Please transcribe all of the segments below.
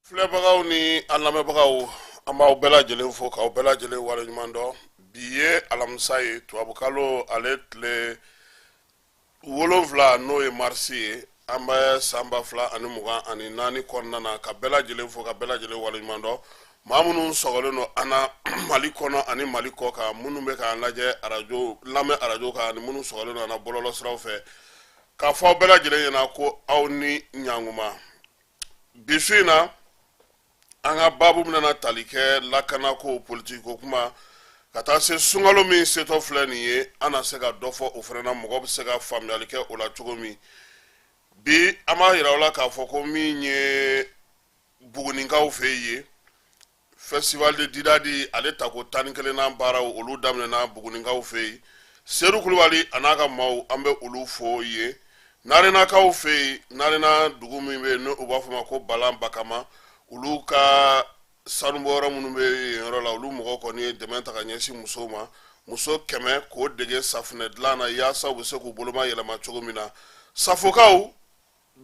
Filɛbagaw ni an lamɛnbagaw, an b'aw bɛɛ lajɛlen fo k'aw bɛɛ lajɛlen waleɲuman dɔn. Bi ye alamisa ye, tubabukalo ale tile 7, n'o ye marisi ye, an bɛ san 2024 kɔnɔna na. Ka bɛɛ lajɛlen fo ka bɛɛ lajɛlen waleɲuman dɔn. Maa minnu sɔgɔlen don an na Mali kɔnɔ ani Mali kɔ kan, minnu bɛ k'an lajɛ arajo, lamɛn arajo kan, ani minnu sɔgɔlen don an na bɔlɔlɔsiraw fɛ, k'a fɔ aw bɛɛ lajɛlen ɲɛna ko aw ni ɲankuma. Bi su in na, an ka baabu bɛna tali kɛ lakanako, politikiko kuma, ka taa se sunkalo min setɔ filɛ nin ye, an na se ka dɔ fɔ o fana na, mɔgɔ bɛ se ka faamuyali kɛ o la cogo min. Bi an b'a yira aw la k'a fɔ ko min ye Buguninkaw fɛ yen, Festival de Didadi ale tako 11nan baaraw, olu daminɛna Buguninkaw fɛ yen. Sedu Kulubali a n'a ka maaw, an bɛ olu fo yen. Narenakaw fɛ yen, Narena dugu min bɛ yen, n'u b'a fɔ ma ko Balan Bakama, olu ka sanubɔyɔrɔ minnu bɛ yen yɔrɔ la, olu mɔgɔw kɔni ye dɛmɛ ta ka ɲɛsin musow ma, muso 100, k'o dege safunɛ dilan na, yaasa u bɛ se k'u boloma yɛlɛma cogo min na. Safokaw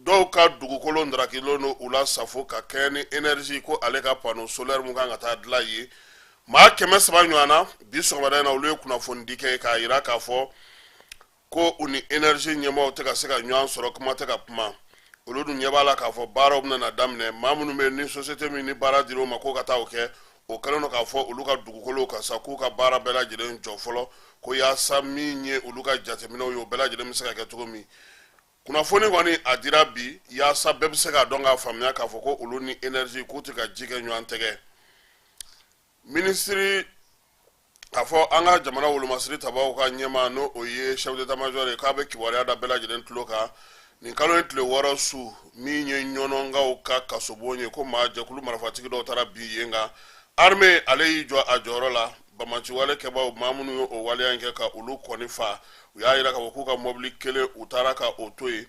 dɔw ka dugukolo ndarakilen don u la Safo, ka kɛɲɛ ni énergie ko ale ka panneau solaire mun kan ka taa dilan yen, maa 300 ɲɔgɔn na. Bi sɔgɔmada in na, olu ye kunnafonidi kɛ k'a yira k'a fɔ ko u ni énergie ɲɛmaaw tɛ ka se ka ɲɔgɔn sɔrɔ, kuma tɛ ka kuma. Olu dun ɲɛ b'a la k'a fɔ baaraw bɛna na daminɛ. Maa minnu bɛ ni société min ni baara dir'o ma ko ka taa o kɛ, o kɛlen don k'a fɔ olu ka dugukolo kan sa, k'u ka baara bɛɛ lajɛlen jɔ fɔlɔ, ko yaasa min ye olu ka jateminɛw ye, o bɛɛ lajɛlen bɛ se ka kɛ cogo min. Kunnafoni kɔni a dira bi yaasa bɛɛ bɛ se k'a dɔn k'a faamuya k'a fɔ ko olu ni énergie k'u tɛ ka ji kɛ ɲɔgɔn tɛgɛ. Minisiri k'a fɔ an ka jamana wolomasiri tabaw ka ɲɛmaa, n'o o ye chef d'état major ye, k'a bɛ kibaruya da bɛɛ lajɛlen tulo kan. Nin kalo in tile 6 su, min ye Ɲɔnɔnkaw ka kasobon ye, ko maa jɛkulu marifatigi dɔw taara bin yen kan. Armée ale y'i jɔ a jɔyɔrɔ la. Banbaanciwale kɛbaw, maa minnu ye o waleya in kɛ, ka olu kɔni fa. U y'a yira k'a fɔ k'u ka mɔbili kelen, u taara ka o to yen.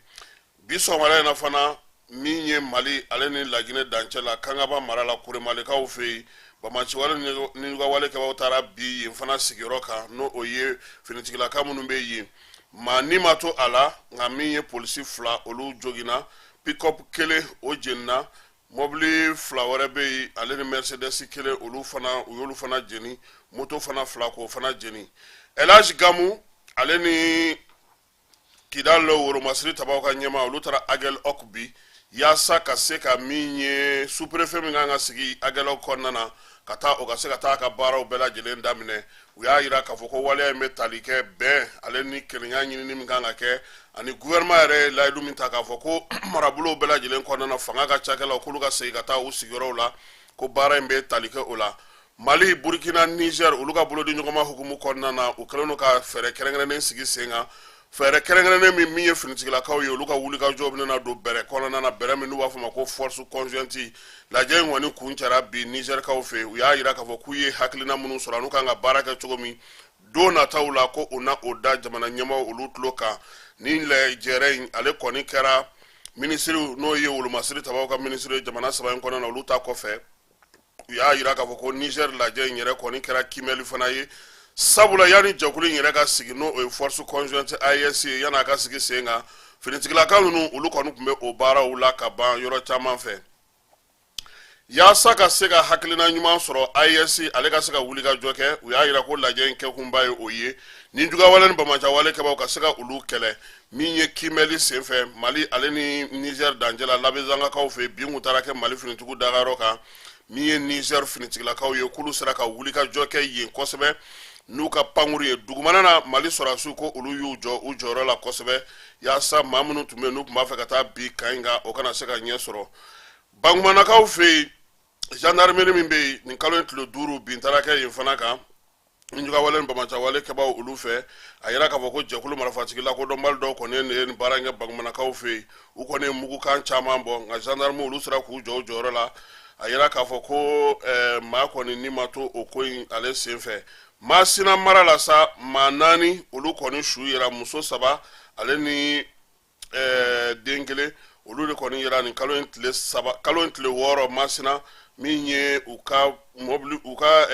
Bi sɔgɔmada in na fana, min ye Mali ale ni Laginɛ dancɛ la, Kangaba mara la, Kuremalikaw fɛ yen, banbaanciwale nijuguyawale kɛbaw taara bin yen fana sigiyɔrɔ kan, n'o o ye finitigilaka minnu bɛ yen. Maa ni ma to a la, nka min ye polisi fila, olu joginna, pick-up kelen o jenina, mɔbili fila wɛrɛ bɛ yen ale ni Mercedes kelen, olu fana, u y'olu fana jeni, moto fana fila, k'o fana jeni. Elhaji Gamu ale ni Kidal wolomasiri tabaw ka ɲɛmaa, olu taara Aguelhok bi, yaasa ka se ka min ye sous-préfet min kan ka sigi Aguelhok kɔnɔna na, ka taa o ka se ka taa a ka baaraw bɛɛ lajɛlen daminɛ. U y'a yira k'a fɔ ko waleya in bɛ tali kɛ bɛn ale ni kelenya ɲinini min kan ka kɛ, ani gouvernement yɛrɛ ye layidu min ta k'a fɔ ko marabolow bɛɛ lajɛlen kɔnɔna na, fanga ka cakɛlaw k'olu ka segin ka taa u sigiyɔrɔw la, ko baara in bɛ tali kɛ o la. Mali, Burkina, Niger, olu ka bolodi ɲɔgɔnma hukumu kɔnɔna na, u kɛlen don ka fɛɛrɛ kɛrɛnkɛrɛnnen sigi sen kan, fɛɛrɛ kɛrɛnkɛrɛnnen min ye finitigilakaw ye, olu ka wulikajɔ bɛna don bɛrɛ kɔnɔna na, bɛrɛ min n'u b'a fɔ ma ko force conjointe. Lajɛ in kɔni kuncɛra bi Nizɛrikaw fɛ. U y'a yira k'a fɔ k'u ye hakilina minnu sɔrɔ, an'u kan ka baara kɛ cogo min don nataw la, ko u na o da jamana ɲɛmaaw olu tulo kan. Nin lajɛrɛ in ale kɔni kɛra minisiriw, n'o ye wolomasiri tabaw ka minisiri ye jamana saba in kɔnɔna na, olu ta kɔfɛ. U y'a yira k'a fɔ ko Niger lajɛ in yɛrɛ kɔni kɛra kimɛli fana ye, sabula yanni jɛkulu in yɛrɛ ka sigi, n'o o ye force conjointe AES ye, yanni a ka sigi sen kan, finitigilaka ninnu olu kɔni tun bɛ o baaraw la ka ban yɔrɔ caman fɛ, yaasa ka se ka hakilina ɲuman sɔrɔ, AES ale ka se ka wulikajɔ kɛ. U y'a yira ko lajɛ in kɛkunba ye o ye, ni juguyawale ni banbaanciwale kɛbaw ka se ka olu kɛlɛ. Min ye kimɛli senfɛ Mali ale ni Niger dancɛ la, Labezangakaw fɛ, bin kun taara kɛ Mali finitigiw dagayɔrɔ kan. Min ye Niger finitigilakaw ye, k'olu sera ka wulikajɔ kɛ yen kosɛbɛ n'u ka pankuru ye. Dugumana na, Mali sɔrɔdasiw ko olu y'u jɔ u jɔyɔrɔ la kosɛbɛ, yaasa maa minnu tun bɛ yen, n'u tun b'a fɛ ka taa bin camp in kan, o kana se ka ɲɛ sɔrɔ. Bangumanakaw fɛ yen, gendarmerie min bɛ yen, nin kalo in tile 5, bin taara kɛ yen fana kan nijuguyawale ni banbaanciwale kɛbaw olu fɛ. A yira k'a fɔ ko jɛkulu marifatigi lakodɔnbali dɔw kɔni ye nin baara in kɛ Bangumanakaw fɛ yen. U kɔni ye mugukan caman bɔ, nka gendarme olu sera k'u jɔ u jɔyɔrɔ la. A yira k'a fɔ ko maa kɔni ni ma to o ko in ale senfɛ. Masina mara la sa, maa naani olu kɔni su yera, muso saba ale ni den kelen, olu de kɔni yera nin kalo in tile 3, kalo in tile 6, Masina. Min ye u ka mɔbili, u ka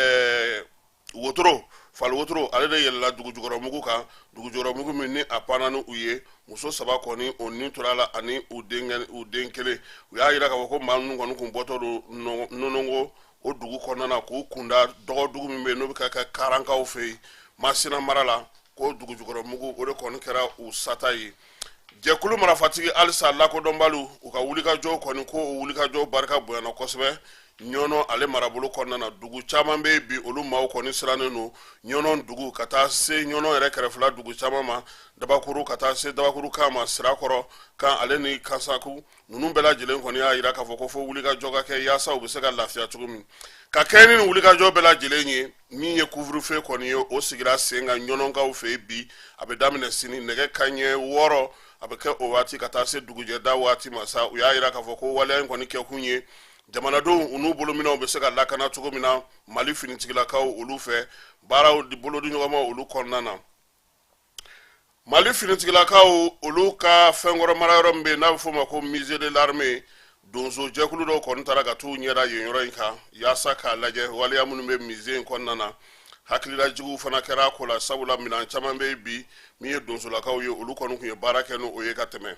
wotoro, fali wotoro ale de yɛlɛla dugujukɔrɔmugu kan, dugujukɔrɔmugu min ni a panna ni u ye. Muso saba kɔni, o ni tora la ani u den kelen. U y'a yira k'a fɔ ko maa ninnu kɔni kun bɔtɔ don Nɔnɔngo, o dugu kɔnɔna na, k'u kunda dɔgɔdugu min bɛ yen, n'o bɛ ka kɛ Karankaw fɛ yen, Masina mara la, ko dugujukɔrɔmugu, o de kɔni kɛra u sata ye. Jɛkulu marafatigi halisa lakodɔnbaliw, u ka wulikajɔ kɔni, ko o wulikajɔ barika bonyana kosɛbɛ Ɲɔnɔ ale marabolo kɔnɔna na. Dugu caman bɛ yen bi, olu maaw kɔni sirannen don. Ɲɔnɔ dugu ka taa se Ɲɔnɔ yɛrɛ kɛrɛfɛla dugu caman ma, Dabakuru ka taa se Dabakuru kan ma, Sirakɔrɔ kan ale ni Kasaku ninnu bɛɛ lajɛlen kɔni y'a yira k'a fɔ ko fo wulikajɔ ka kɛ yaasa u bɛ se ka lafiya cogo min. Ka kɛɲɛ ni nin wulikajɔ bɛɛ lajɛlen ye, min ye couvre-feu kɔni ye, o sigira sen kan Ɲɔnɔnkaw fɛ yen bi. A bɛ daminɛ sini nɛgɛ kanɲɛ 6, a bɛ kɛ o waati ka taa se dugujɛda waati ma sa. U y'a yira k'a fɔ ko waleya in kɔni kɛkun ye jamanadenw, u n'u bolominɛw bɛ se ka lakana cogo min na Mali finitigilakaw olu fɛ, baaraw bolodiɲɔgɔnma olu kɔnɔna na. Mali finitigilakaw olu ka fɛnkɔrɔ marayɔrɔ min bɛ yen, n'a bɛ f'o ma ko musée de l'armée, donso jɛkulu dɔw kɔni taara ka t'u ɲɛda yen yɔrɔ in kan yaasa k'a lajɛ waleya minnu bɛ musée in kɔnɔna na. Hakililajigiw fana kɛra a ko la, sabula minɛn caman bɛ yen bi min ye donsolakaw ye, olu kɔni tun ye baara kɛ n'o ye ka tɛmɛ.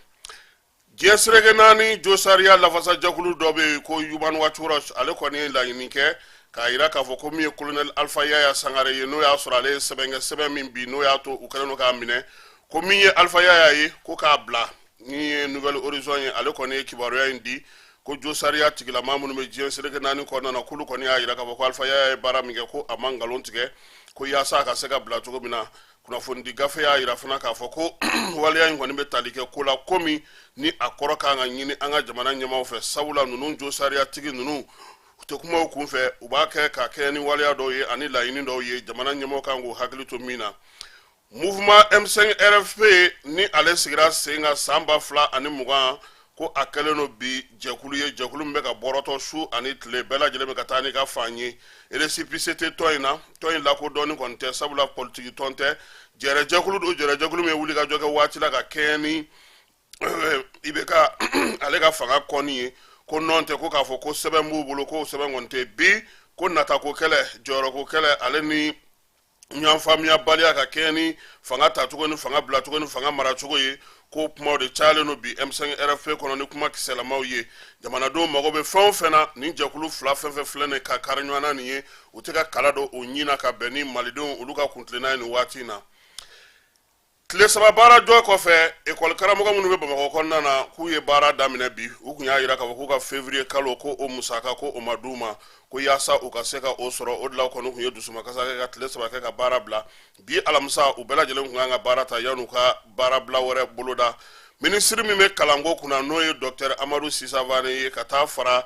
Diɲɛ seleke naani josariya lafasajɛkulu dɔ bɛ yen ko Human Rights Watch, ale kɔni ye laɲini kɛ k'a yira k'a fɔ ko min ye colonel Alpha Yaya Sangare ye, n'o y'a sɔrɔ ale ye sɛbɛn kɛ, sɛbɛn min bi n'o y'a to u kɛlen don k'a minɛ, ko min ye Alpha Yaya ye, ko k'a bila. Ni ye Nouvel Horizon ye, ale kɔni ye kibaruya in di ko josariya tigilama minnu bɛ diɲɛ seleke naani kɔnɔna na, k'olu kɔni y'a yira k'a fɔ ko Alpha Yaya ye baara min kɛ, ko a ma nkalon tigɛ, ko yaasa a ka se ka bila cogo min na. Kunnafonidi gafe y'a yira fana k'a fɔ ko waleya in kɔni bɛ tali kɛ ko la, ko min ni a kɔrɔ kan ka ɲini an ka jamana ɲɛmaaw fɛ, sabula ninnu josariyatigi ninnu, u tɛ kuma u kunfɛ, u b'a kɛ ka kɛɲɛ ni waleya dɔw ye ani laɲini dɔw ye, jamana ɲɛmaaw kan k'u hakili to min na. Mouvement M5 RFP ni ale sigira sen kan san 2020, ko a kɛlen don bi jɛkulu ye, jɛkulu min bɛ ka bɔrɔtɔ su ani tile, bɛɛ lajɛlen bɛ ka taa n'i ka fan ye. Récépissé tɛ tɔn in na, tɔn in lakodɔnni kɔni tɛ, sabula politiki tɔn tɛ, jɛrɛjɛkulu don, jɛrɛjɛkulu min ye wulikajɔ kɛ waati la ka kɛɲɛ ni IBK ale ka fanga kɔni ye, ko nɔn tɛ ko k'a fɔ ko sɛbɛn b'u bolo, ko sɛbɛn kɔni tɛ bi, ko natako kɛlɛ, jɔyɔrɔko kɛlɛ, ale ni ɲɔgɔn faamuyabaliya ka kɛɲɛ ni fanga tacogo ni fanga bilacogo ni fanga maracogo ye, ko kumaw de cayalen don bi M5 RFP kɔnɔ ni kuma kisɛlamaw ye. Jamanadenw mago bɛ fɛn o fɛn na, nin jɛkulu fila fɛn fɛn filɛ nin ka kari ɲɔgɔn na nin ye, u tɛ ka kala don o ɲin na ka bɛn ni malidenw olu ka kuntilenna ye nin waati in na. Tile saba baara jɔ kɔfɛ, ekɔli karamɔgɔ minnu bɛ Bamakɔ kɔnɔna na, k'u ye baara daminɛ bi. U tun y'a jira k'a fɔ k'u ka février kalo, ko o musaka, ko o ma d'u ma, ko yaasa u ka se ka o sɔrɔ. O de la kɔni tun ye dusumakasa kɛ ka tile 3 kɛ ka baara bila. Bi alamisa, u bɛɛ lajɛlen tun kan ka baara ta yan'u ka baarabila wɛrɛ boloda. Minisiri min bɛ kalanko kunna, n'o ye docteur Amadu Sisa Vane ye, ka taa fara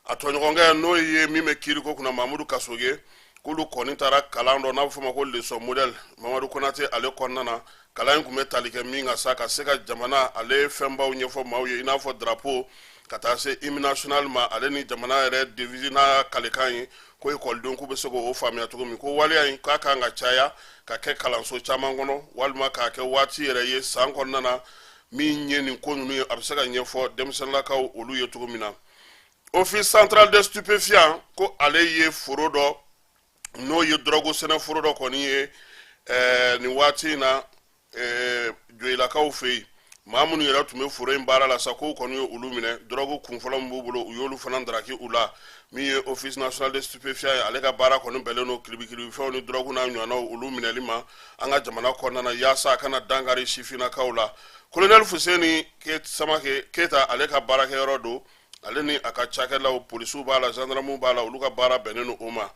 a tɔɲɔgɔnkɛ, n'o ye min bɛ kiiriko kunna, Mamudu Kasoge, k'olu kɔni taara kalan dɔ n'a bɛ f'o ma ko leçon modèle Mamadu Konate ale kɔnɔna na. Kalan in tun bɛ tali kɛ min kan sa, ka se ka jamana ale fɛnbaw ɲɛfɔ maaw ye, i n'a fɔ drapeau ka taa se hymne national ma, ale ni jamana yɛrɛ devise n'a kalekan ye, ko ekɔlidenw k'u bɛ se k'o faamuya cogo min. Ko waleya in k'a kan ka caya ka kɛ kalanso caman kɔnɔ, walima k'a kɛ waati yɛrɛ ye san kɔnɔna na min ye nin ko ninnu ye, a bɛ se ka ɲɛfɔ denmisɛnninlakaw olu ye cogo min na. Office central des stupéfiants, ko ale ye foro dɔ, n'o ye dɔrɔgu sɛnɛ foro dɔ kɔni ye nin waati in na Joyilakaw fɛ yen. Maa minnu yɛrɛ tun bɛ foro in baara la sa, k'o kɔni ye olu minɛ. Dɔrɔgu kunfɔlɔ min b'u bolo, u y'olu fana daraki u la. Min ye Office national des stupéfiants ye, ale ka baara kɔni bɛnnen don kiribikiribifɛnw ni dɔrɔgu n'a ɲɔgɔnnaw olu minɛli ma an ka jamana kɔnɔna na, yaasa a kana dankari sifinnakaw la. Colonel Fuseni Samake Keyita, ale ka baarakɛyɔrɔ don, ale ni a ka cakɛlaw, polisiw b'a la, gendarmew b'a la, olu ka baara bɛnnen don o ma.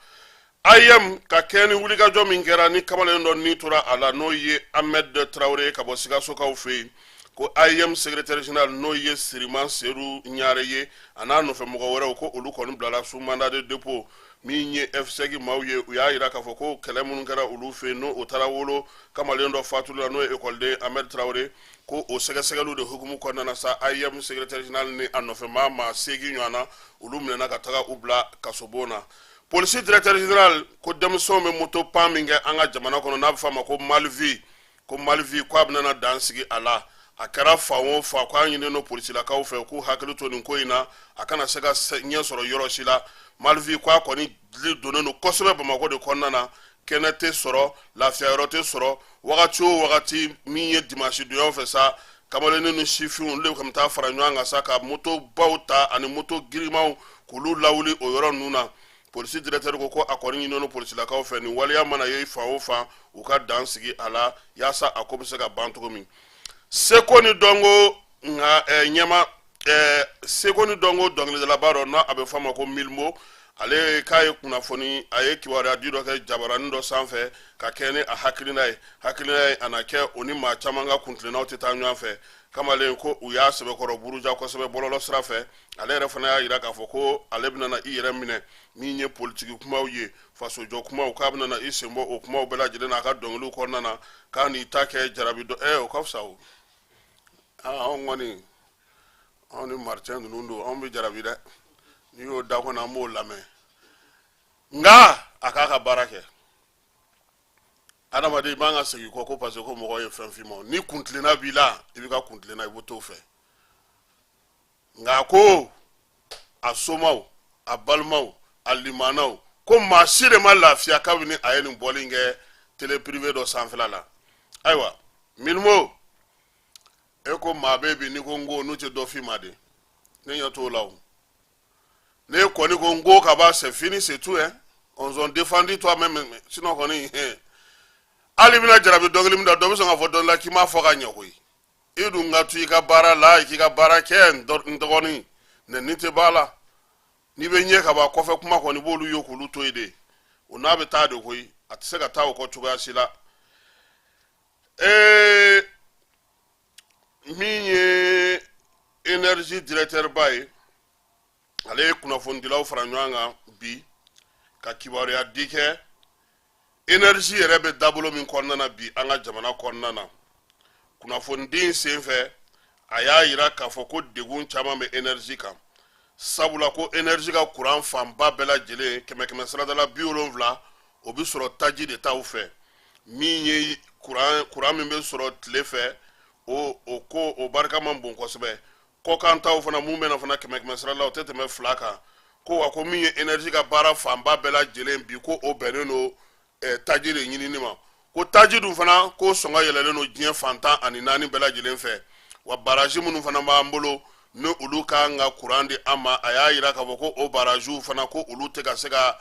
AEEM ka kɛɲɛ ni wulikajɔ min kɛra ni kamalen dɔ ni tora a la, n'o ye Ahmed Traoré ye ka bɔ Sikasokaw fɛ yen, ko AEEM secrétaire général, n'o ye Siriman Sedu Ɲare ye, a n'a nɔfɛ mɔgɔ wɛrɛw, ko olu kɔni bilala sous mandat de dépôt. Min ye F5 maaw ye, u y'a jira k'a fɔ ko kɛlɛ minnu kɛra olu fɛ yen, n'o o taara wolo kamalen dɔ fatuli la, n'o ye ekɔliden Ahmed Traoré, ko o sɛgɛsɛgɛliw de hukumu kɔnɔna na sa, AEEM secrétaire général ni a nɔfɛ maa 8 ɲɔgɔn na, olu minɛna ka taga u bila kasobon na. Polisi directeur général ko denmisɛnw bɛ moto pan min kɛ an ka jamana kɔnɔ, n'a bɛ f'a ma ko mal vie, ko mal vie, ko a bɛna dan sigi a la. A kɛra fan o fan, ko a ɲininen don polisilakaw fɛ k'u hakili to nin ko in na, a kana se ka ɲɛ sɔrɔ yɔrɔ si la. Mal vie, ko a kɔni donnen don kosɛbɛ Bamakɔ de kɔnɔna na, kɛnɛ tɛ sɔrɔ, lafiya yɔrɔ tɛ sɔrɔ. Wagati o wagati min ye dimanche donyaw fɛ sa. Kamalennin ni sifinw, olu de tun bɛ taa fara ɲɔgɔn kan sa ka motobaw ta ani moto girimanw k'olu lawuli o yɔrɔ ninnu na. Polisi directeur ko a kɔni ɲininen don polisilakaw fɛ, nin waleya mana ye fan o fan, u ka dan sigi a la yaasa a ko bɛ se ka ban cogo min. Seko ni dɔnko nka ɲɛma seko ni dɔnko dɔnkilidalaba dɔ n'a a bɛ f'a ma ko Milimo, ale k'a ye kunnafoni, a ye kibaruya di dɔ kɛ jabaranin dɔ sanfɛ ka kɛ ni a hakilina ye. Hakilina ye a na kɛ o ni maa caman ka kuntilennaw tɛ taa ɲɔgɔn fɛ. Kamalen ko u y'a sɛbɛkɔrɔ buruja kosɛbɛ bɔlɔlɔ sira fɛ. Ale yɛrɛ fana y'a jira k'a fɔ ko ale bɛna na i yɛrɛ minɛ min ye politiki kumaw ye, fasojɔ kumaw, k'a bɛna na i sen bɔ o kumaw bɛɛ lajɛlen na a ka dɔnkiliw kɔnɔna na, k'a n'i ta kɛ jarabi dɔ. O ka fisa o. Anw kɔni, anw ni Martin ninnu don, anw bɛ jarabi dɛ. N'i y'o da kɔnɔ, an b'o lamɛn, nka a k'a ka baara kɛ. Adamaden, i man ka segin kɔ ko parce que ko mɔgɔ ye fɛn f'i ma. Ni kuntilenna b'i la, i b'i ka kuntilenna, i b'o t'o fɛ. Nka ko a somaw, a balimaw, a limanaw, ko maa si de ma lafiya kabini a ye nin bɔli in kɛ télé privée dɔ sanfɛla la. Ayiwa, Milimo, e ko maa bɛ bi, n'i ko n ko, n'u tɛ dɔ f'i ma de, ne ɲɛ t'o la o. Ne kɔni ko n ko ka ban, c'est fini, c'est tout hein. On s'en défendu toi même, sinon kɔni hali bɛna jarabi dɔnkili min da, dɔ bɛ sɔn k'a fɔ dɔn la k'i m'a fɔ ka ɲɛ koyi. I dun ka to i ka baara la, i k'i ka baara kɛ, n dɔgɔnin, nɛni tɛ b'a la. N'i bɛ ɲɛ ka ban kɔfɛ, kuma kɔni, i b'olu ye k'olu to yen de. O n'a bɛ taa de koyi, a tɛ se ka taa o kɔ cogoya si la. Min ye énergie directeur ba ye, ale ye kunnafonidilaw fara ɲɔgɔn kan bi ka kibaruya di kɛ énergie yɛrɛ bɛ dabolo min kɔnɔna na bi an ka jamana kɔnɔna na. Kunnafonidi in senfɛ, a y'a yira k'a fɔ ko degun caman bɛ énergie kan, sabula ko énergie ka kuran fanba bɛɛ lajɛlen, kɛmɛ kɛmɛ sarada la 70, o bɛ sɔrɔ taji de taw fɛ. Min ye kuran min bɛ sɔrɔ tile fɛ, o ko o barika man bon kosɛbɛ. Kɔkan taw fana mun bɛ na fana, kɛmɛ kɛmɛ sara la, o tɛ tɛmɛ 2 kan. Ko wa ko min ye énergie ka baara fanba bɛɛ lajɛlen bi, ko o bɛnnen don taji de ɲinini ma. Ko taji dun fana, ko sɔngɔ yɛlɛlen don diɲɛ fan 14 bɛɛ lajɛlen fɛ. Wa baraji minnu fana b'an bolo ni olu kan ka kuran di an ma, a y'a yira k'a fɔ ko o barajiw fana, ko olu tɛ ka se ka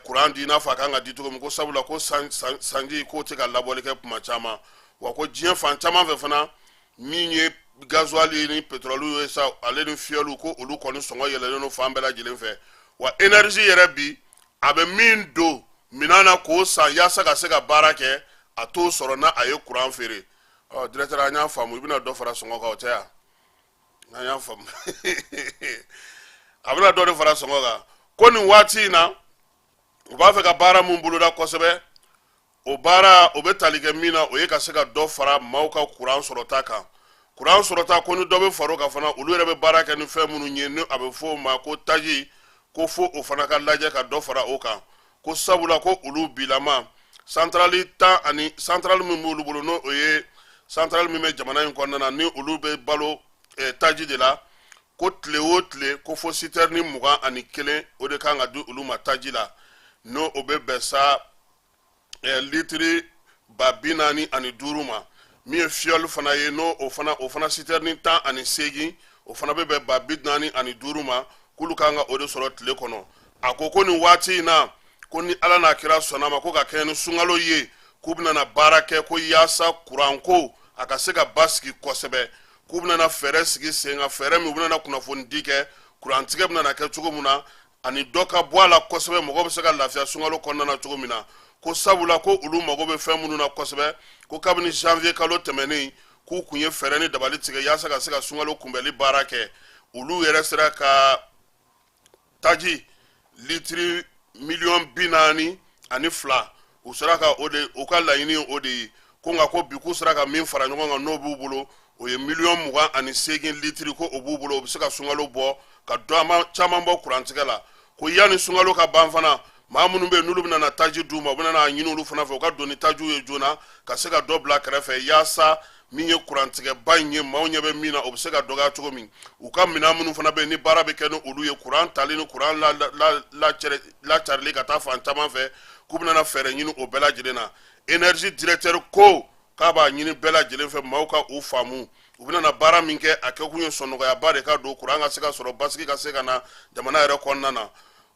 kuran di i n'a fɔ a kan ka di cogo min, ko sabula ko sanji k'o tɛ ka labɔli kɛ kuma caman. Wa ko diɲɛ fan caman fɛ fana, min ye gasoil ni pétrole ye sa, ale ni fiyɛliw, ko olu kɔni sɔngɔ yɛlɛlen don fan bɛɛ lajɛlen fɛ. Wa énergie yɛrɛ bi, a bɛ min don minɛn na k'o san yaasa ka se ka baara kɛ, a t'o sɔrɔ n'a a ye kuran feere. Ɔ directeur, an y'a faamu, i bɛna dɔ fara sɔngɔ kan, o tɛ yan? An y'a faamu, a bɛna dɔ de fara sɔngɔ kan. Ko nin waati in na, u b'a fɛ ka baara mun boloda kosɛbɛ, o baara o bɛ tali kɛ min na, o ye ka se ka dɔ fara maaw ka kuran sɔrɔta kan. Kuran sɔrɔta, ko ni dɔ bɛ far'o kan fana, olu yɛrɛ bɛ baara kɛ ni fɛn minnu ye, ni a bɛ fɔ o ma ko taji, ko fo o fana ka lajɛ ka dɔ fara o kan. Ko sabula ko olu bilama santarali tan ani santarali min b'olu bolo, n'o o ye santarali min bɛ jamana in kɔnɔna na, ni olu bɛ balo taji de la, ko tile o tile, ko fo sitɛrini 21, o de kan ka di olu ma taji la, n'o o bɛ bɛn sa litiri 45 000 ma. Min ye fiyɔli fana ye, n'o o fana sitɛrini 18, o fana bɛ bɛn 45 000 ma, k'olu kan ka o de sɔrɔ tile kɔnɔ. A ko ko nin waati in na, ko ni Ala n'a kira sɔnna ma, ko ka kɛɲɛ ni sunkalo ye, k'u bɛna na baara kɛ ko yaasa kuranko a ka se ka basigi kosɛbɛ, k'u bɛna na fɛɛrɛ sigi sen kan, fɛɛrɛ min u bɛna na kunnafoni di kɛ kurantigɛ bɛna na kɛ cogo min na, ani dɔ ka bɔ a la kosɛbɛ, mɔgɔ bɛ se ka lafiya sunkalo kɔnɔna na cogo min na. Ko sabula ko olu mago bɛ fɛn minnu na kosɛbɛ, ko kabini janvier kalo tɛmɛnen, k'u kun ye fɛɛrɛ ni dabali tigɛ yaasa ka se ka sunkalo kunbɛli baara kɛ. Olu yɛrɛ sera ka taji litiri miliyɔn 42, u sera ka o de, u ka laɲini o de ye. Ko nka ko bi, k'u sera ka min fara ɲɔgɔn kan, n'o b'u bolo, o ye miliyɔn 28 litiri, ko o b'u bolo, o bɛ se ka sunkalo bɔ ka dɔ caman bɔ kurantigɛ la. Ko yanni sunkalo ka ban fana, maa minnu bɛ yen n'olu bɛna na taji d'u ma, u bɛna n'a ɲini olu fana fɛ u ka don ni tajiw ye joona ka se ka dɔ bila kɛrɛfɛ, yaasa min ye kurantigɛba in ye, maaw ɲɛ bɛ min na, o bɛ se ka dɔgɔya cogo min. U ka minɛn minnu fana bɛ yen ni baara bɛ kɛ ni olu ye, kuran tali ni kuran lacarili ka taa fan caman fɛ, k'u bɛna fɛɛrɛ ɲini o bɛɛ lajɛlen na. Énergie directeur ko k'a b'a ɲini bɛɛ lajɛlen fɛ, maaw ka u faamu. U bɛna na baara min kɛ, a kɛkun ye sɔnnɔgɔyaba de ka don, kuran ka se ka sɔrɔ, basigi ka se ka na jamana yɛrɛ kɔnɔna na.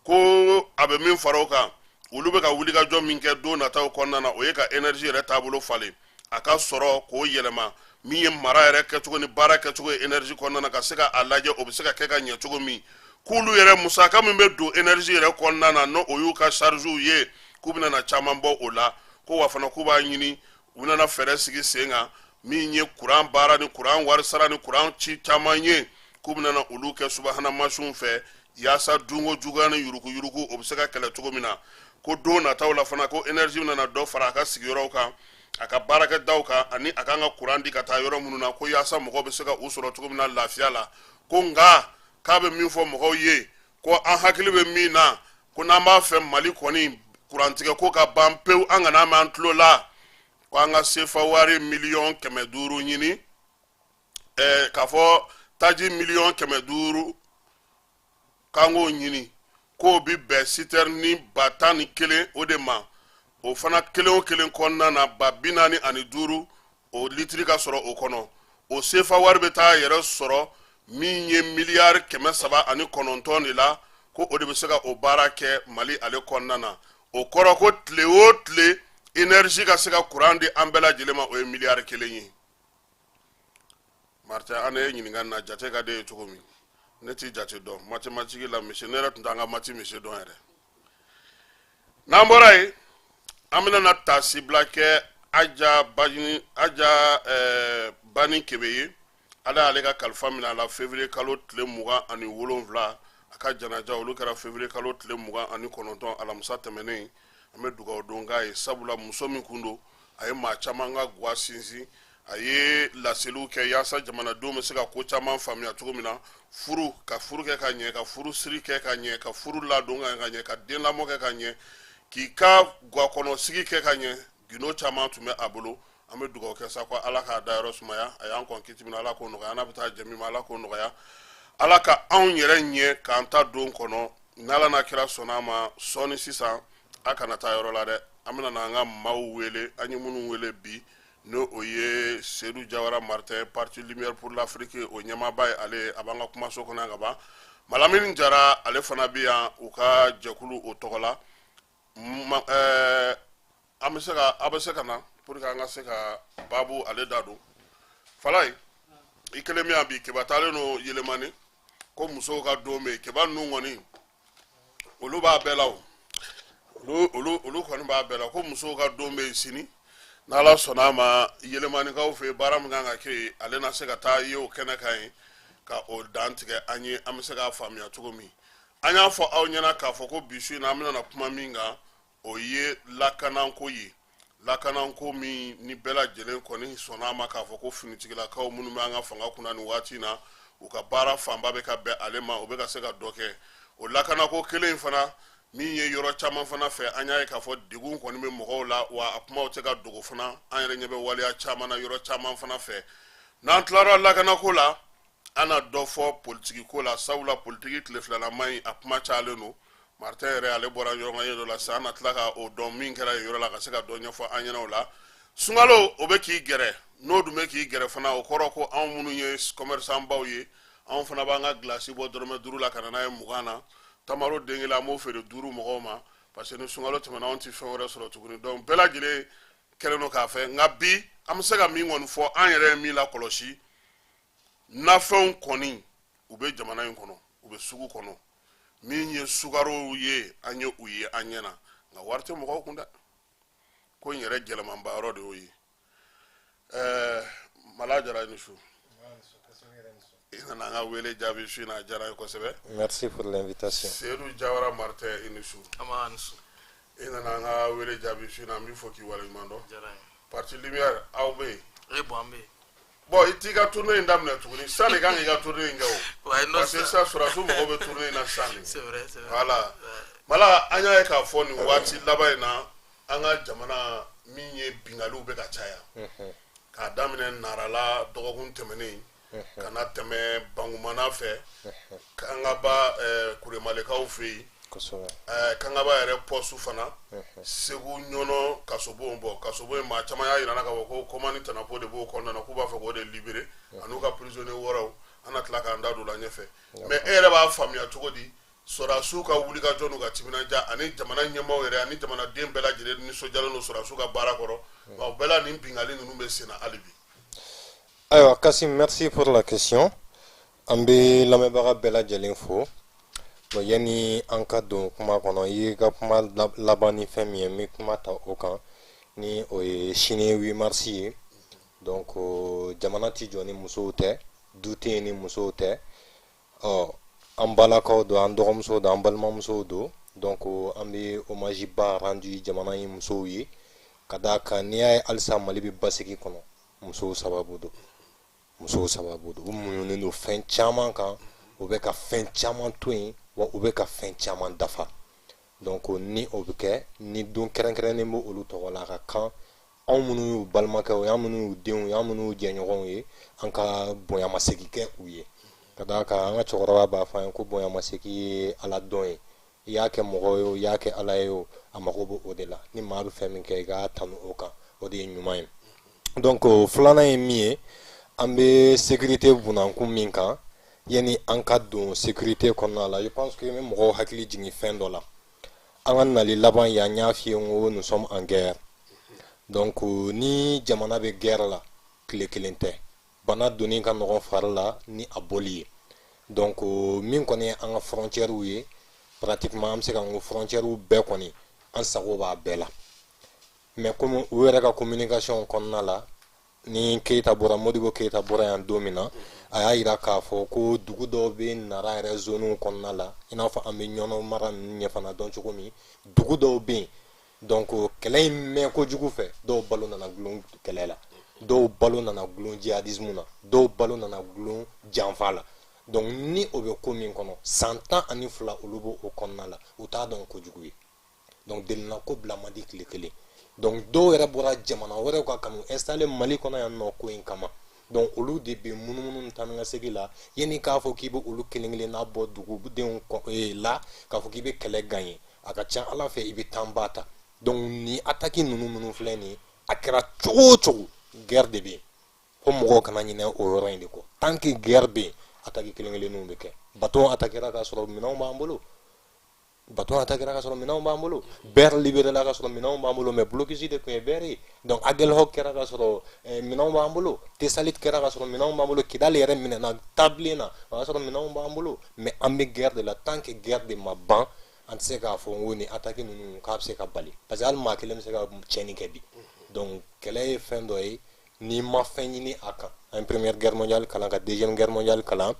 Ko a bɛ min fara o kan, olu bɛ ka wulikajɔ min kɛ don nataw kɔnɔna na, o ye ka énergie yɛrɛ taabolo falen, a ka sɔrɔ k'o yɛlɛma, min ye mara yɛrɛ kɛcogo ni baara kɛcogo ye énergie kɔnɔna na, ka se ka a lajɛ o bɛ se ka kɛ ka ɲɛ cogo min. K'olu yɛrɛ musaka min bɛ don énergie yɛrɛ kɔnɔna na, n'o o y'u ka chargew ye, k'u bɛna na caman bɔ o la. Ko wa fana k'u b'a ɲini, u bɛna fɛɛrɛ sigi sen kan, min ye kuran baara ni kuran wari sara ni kuran ci caman ye, k'u bɛna na olu kɛ subahana mansinw fɛ, yaasa dunko juguya ni yuruguyurugu, o bɛ se ka kɛlɛ cogo min na. Ko don nataw la fana, ko énergie bɛna dɔ fara a ka sigiyɔrɔw kan, a ka baarakɛdaw kan, ani a kan ka kuran di ka taa yɔrɔ minnu na, ko yaasa mɔgɔw bɛ se ka u sɔrɔ cogo min na lafiya la. Ko nka k'a bɛ min fɔ mɔgɔw ye, ko an hakili bɛ min na, ko n'an b'a fɛ Mali kɔni kurantigɛ ko ka ban pewu, an kana mɛn an tulo la, ko an ka sefa wari 500 miliyɔn ɲini, k'a fɔ taji 500 miliyɔn k'an k'o ɲini, k'o bi bɛn sitɛrini 11 000 o de ma. O fana kelen o kelen kɔnɔna na, 45 000 o litiri ka sɔrɔ o kɔnɔ. O sefa wari bɛ taa yɛrɛ sɔrɔ min ye 309 miliyari de la. Ko o de bɛ se ka o baara kɛ Mali ale kɔnɔna na. O kɔrɔ ko tile o tile, énergie ka se ka kuran di an bɛɛ lajɛlen ma, o ye 1 miliyari ye. Martin, an ye ɲininka na jate ka de ye cogo min, ne t'i jate dɔn mathématique la monsieur, ne yɛrɛ tun t'an ka maths monsieur dɔn yɛrɛ. N'an bɔra yen, an bɛna na taasibila kɛ Aja Bani, Aja Bani Kebe ye. Ala y'ale ka kalifa minɛ a la février kalo tile 27. A ka janaja olu kɛra février kalo tile 29, alamisa tɛmɛnen. An bɛ dugawu don k'a ye, sabula muso min kun don, a ye maa caman ka guwa sinsin, a ye laseliw kɛ yaasa jamanadenw bɛ se ka ko caman faamuya cogo min na, furu ka furu kɛ ka ɲɛ, ka furu siri kɛ ka ɲɛ, ka furu ladon ka ɲɛ, ka den lamɔ kɛ ka ɲɛ, k'i ka guwa kɔnɔ sigi kɛ ka ɲɛ. Gindo caman tun bɛ a bolo. An bɛ dugawu kɛ sa ko Ala k'a dayɔrɔ sumaya. A y'an kɔn kiti min na, Ala k'o nɔgɔya. N'a bɛ taa jɛ min ma, Ala k'o nɔgɔya. Ala ka anw yɛrɛ ɲɛ k'an ta don kɔnɔ, n'Ala n'a kira sɔnna a ma. Sɔɔni sisan, a kana taa yɔrɔ la dɛ, an bɛna n'an ka maaw wele. An ye minnu wele bi, n'o o ye Seydou Jawara Martin, parti Lumière pour l'Afrique o ɲɛmaaba ye, ale a b'an ka kumaso kɔnɔ yan ka ban. Malamine Jara, ale fana bɛ yan u ka jɛkulu o tɔgɔ la. An bɛ se ka, a bɛ se ka na pour que an ka se ka baabu ale da don. Falaye, i kelen bɛ yan bi. Keba taalen don Yelemani, ko musow ka don bɛ yen. Keba ninnu kɔni, olu b'a bɛɛ la o, olu kɔni b'a bɛɛ la. Ko musow ka don bɛ yen sini, n'Ala sɔnna a ma, Yelemanikaw fɛ yen, baara min kan ka kɛ yen, ale na se ka taa ye o kɛnɛ kan yen ka o dan tigɛ an ye, an bɛ se k'a faamuya cogo min. An y'a fɔ aw ɲɛna k'a fɔ ko bi su in na, an bɛna na kuma min kan, o ye lakanako ye. Lakanako min ni bɛɛ lajɛlen kɔni sɔnna a ma k'a fɔ ko finitigilakaw minnu bɛ an ka fanga kunna nin waati in na, u ka baara fanba bɛ ka bɛn ale ma, u bɛ ka se ka dɔ kɛ o lakanako kelen in fana. Min ye yɔrɔ caman fana fɛ, an y'a ye k'a fɔ degun kɔni bɛ mɔgɔw la, wa a kumaw tɛ ka dogo fana. An yɛrɛ ɲɛ bɛ waleya caman na yɔrɔ caman fana fɛ. N'an tilara lakanako la, an na dɔ fɔ politiki ko la, sabula politiki tile filanan in, a kuma cayalen don. Martin yɛrɛ, ale bɔra ɲɔgɔn ye dɔ la sisan, an na tila ka o dɔn min kɛra yen yɔrɔ la, ka se ka dɔ ɲɛfɔ an ɲɛna o la. Sunkalo o bɛ k'i gɛrɛ, n'o dun bɛ k'i gɛrɛ fana, o kɔrɔ ko anw minnu ye commerçant baw ye, anw fana b'an ka gilasi bɔ dɔrɔmɛ 5 la ka na n'a ye 20 na. Tamaro den kelen, an b'o feere 5 mɔgɔw ma, parce que ni sunkalo tɛmɛna, anw tɛ fɛn wɛrɛ sɔrɔ tuguni. Donc bɛɛ lajɛlen kɛlen don k'a fɛ. Nka bi, an bɛ se ka min kɔni fɔ, an yɛrɛ ye min lakɔlɔsi, nafɛnw kɔni u bɛ jamana in kɔnɔ, u bɛ sugu kɔnɔ. Min ye sukarow ye, an ye u ye an ɲɛ na, nka wari tɛ mɔgɔw kun dɛ. Ko in yɛrɛ gɛlɛmanba yɔrɔ de y'o ye. Mala Jara, i ni su. I nana an ka wele jaabi su in na, a diyara n ye kosɛbɛ. Merci pour l'invitation. Seydou Jawara Martin, i ni su. I nana an ka wele jaabi su in na, an b'i fɔ k'i waleɲuman dɔn. Parti Lumière, aw bɛ yen? Eh bon, an bɛ yen. Bon, i t'i ka tournée in daminɛ tuguni sisan de kan k'i ka tournée in kɛ o, parce que sisan sɔrɔdasiw mɔgɔw bɛ tournée in na sisan de. C'est vrai, c'est vrai. Voilà. Mala, an y'a ye k'a fɔ nin waati laban in na, an ka jamana min ye, binkaliw bɛ ka caya, k'a daminɛ Narala dɔgɔkun tɛmɛnen, ka na tɛmɛ Bangumana fɛ, k'an ka ba Kuremalekaw fɛ yen. Kangaba yɛrɛ poste fana, Segu Ɲɔnɔ kasobon bɔ, kasobon in maa caman y'a jira k'a fɔ ko Koma ni Tanapo de b'o kɔnɔna na, k'u b'a fɛ k'o de libérer an'u ka prisonnier wɛrɛw. An na tila k'an da don o la ɲɛfɛ. Mais e yɛrɛ b'a faamuya cogo di, sɔrɔdasiw ka wulikajɔ n'u ka timinandiya ani jamana ɲɛmaaw yɛrɛ ani jamanaden bɛɛ lajɛlen nisɔndiyalen don sɔrɔdasiw ka baara kɔrɔ, wa o bɛɛ la nin binkanni ninnu bɛ sen na hali bi? Ayiwa Kasim, merci pour la question. An bɛ lamɛnbaga bɛɛ lajɛlen fo. Bon, yanni an ka don kuma kɔnɔ, i y'i ka kuma laban ni fɛn min ye, n bɛ kuma ta o kan, ni o ye sini 8 mars ye. Donc jamana ti jɔ ni musow tɛ, du tɛ yen ni musow tɛ. Ɔ an balakaw don, an dɔgɔmusow don, an balimamusow don. Donc an bɛ hommage ba rendu jamana in musow ye, ka d'a kan n'i y'a ye halisa Mali bɛ basigi kɔnɔ, musow sababu don, musow sababu don. U muɲunen don fɛn caman kan, u bɛ ka fɛn caman to yen, wa u bɛ ka fɛn caman dafa. Donc ni o bɛ kɛ ni don kɛrɛnkɛrɛnnen bɛ olu tɔgɔ la, a ka kan anw minnu y'u balimakɛw ye, an minnu y'u denw ye, an minnu y'u jɛɲɔgɔnw ye, an ka bonyamasegin kɛ u ye, ka d'a kan an ka cɛkɔrɔba b'a fɔ an ye ko bonyamasegin ye Ala dɔn ye. I y'a kɛ mɔgɔ ye o, i y'a kɛ Ala ye o, a mago bɛ o de la. Ni maa bɛ fɛn min kɛ, i k'a tanu o kan, o de ye ɲuman ye. Donc filanan ye min ye, an bɛ sécurité bunankun min kan, yanni an ka don sécurité kɔnɔna la, je pense que n bɛ mɔgɔw hakili jigin fɛn dɔ la. An ka nali laban yan, n y'a f'i ye n ko nous sommes en guerre. Donc ni jamana bɛ guerre la, tile kelen tɛ, bana donni ka nɔgɔn fari la ni a bɔli ye. Donc min kɔni ye an ka frontières ye, pratiquement an bɛ se ka n ko frontières bɛɛ kɔni, an sago b'a bɛɛ la. Mais comme u yɛrɛ ka communication kɔnɔna la, ni Keyita bɔra, Modibo Keyita bɔra yan don min na, a y'a yira k'a fɔ ko dugu dɔw bɛ Nara yɛrɛ zone kɔnɔna la, i n'a fɔ an bɛ Ɲɔnɔ mara ninnu ɲɛ fana dɔn cogo min, dugu dɔw bɛ yen. Donc kɛlɛ in mɛn kojugu fɛ, dɔw balo nana gulon kɛlɛ la, dɔw balo nana gulon jihadisme na, dɔw balo nana gulon janfa la. Donc ni o bɛ ko min kɔnɔ, san 12 olu b'o o kɔnɔna la, u t'a dɔn kojugu ye. Donc delina ko bila man di tile kelen. Donc dɔw yɛrɛ bɔra jamana wɛrɛw kan ka n'u installer Mali kɔnɔ yan nɔ ko in kama. Donc olu de bɛ munumunu taa ni ka segin la. Yanni k'a fɔ k'i bɛ olu kelen kelenna bɔ dugudenw la, k'a fɔ k'i bɛ kɛlɛ gagner, a ka ca Ala fɛ i bɛ temps ba ta. Donc ni attaque ninnu minnu filɛ nin ye, a kɛra cogo o cogo, guerre de bɛ yen. Fo mɔgɔw kana ɲinɛ o yɔrɔ in de kɔ. Tant que guerre bɛ yen, attaque kelen kelenninw bɛ kɛ. Bateau attaquera k'a sɔrɔ minɛnw b'an bolo, bateau attaquera k'a sɔrɔ minɛnw b'an bolo, Ber libéré la k'a sɔrɔ minɛnw b'an bolo, mais blocus de tun ye Ber ye. Donc Aguelhok kɛra k'a sɔrɔ minɛnw b'an bolo, Tessalit kɛra k'a sɔrɔ minɛnw b'an bolo, Kidal yɛrɛ minɛna tabilen na, o y'a sɔrɔ minɛnw b'an bolo. Mais an bɛ guerre de la. Tant que guerre de ma ban, an tɛ se k'a fɔ n ko nin attaque ninnu k'a bɛ se ka bali, parce que hali maa kelen bɛ se ka tiɲɛni kɛ bi. Donc kɛlɛ ye fɛn dɔ ye, n'i ma fɛn ɲini a kan. An ye Première Guerre mondiale kalan, ka Deuxième Guerre mondiale kalan.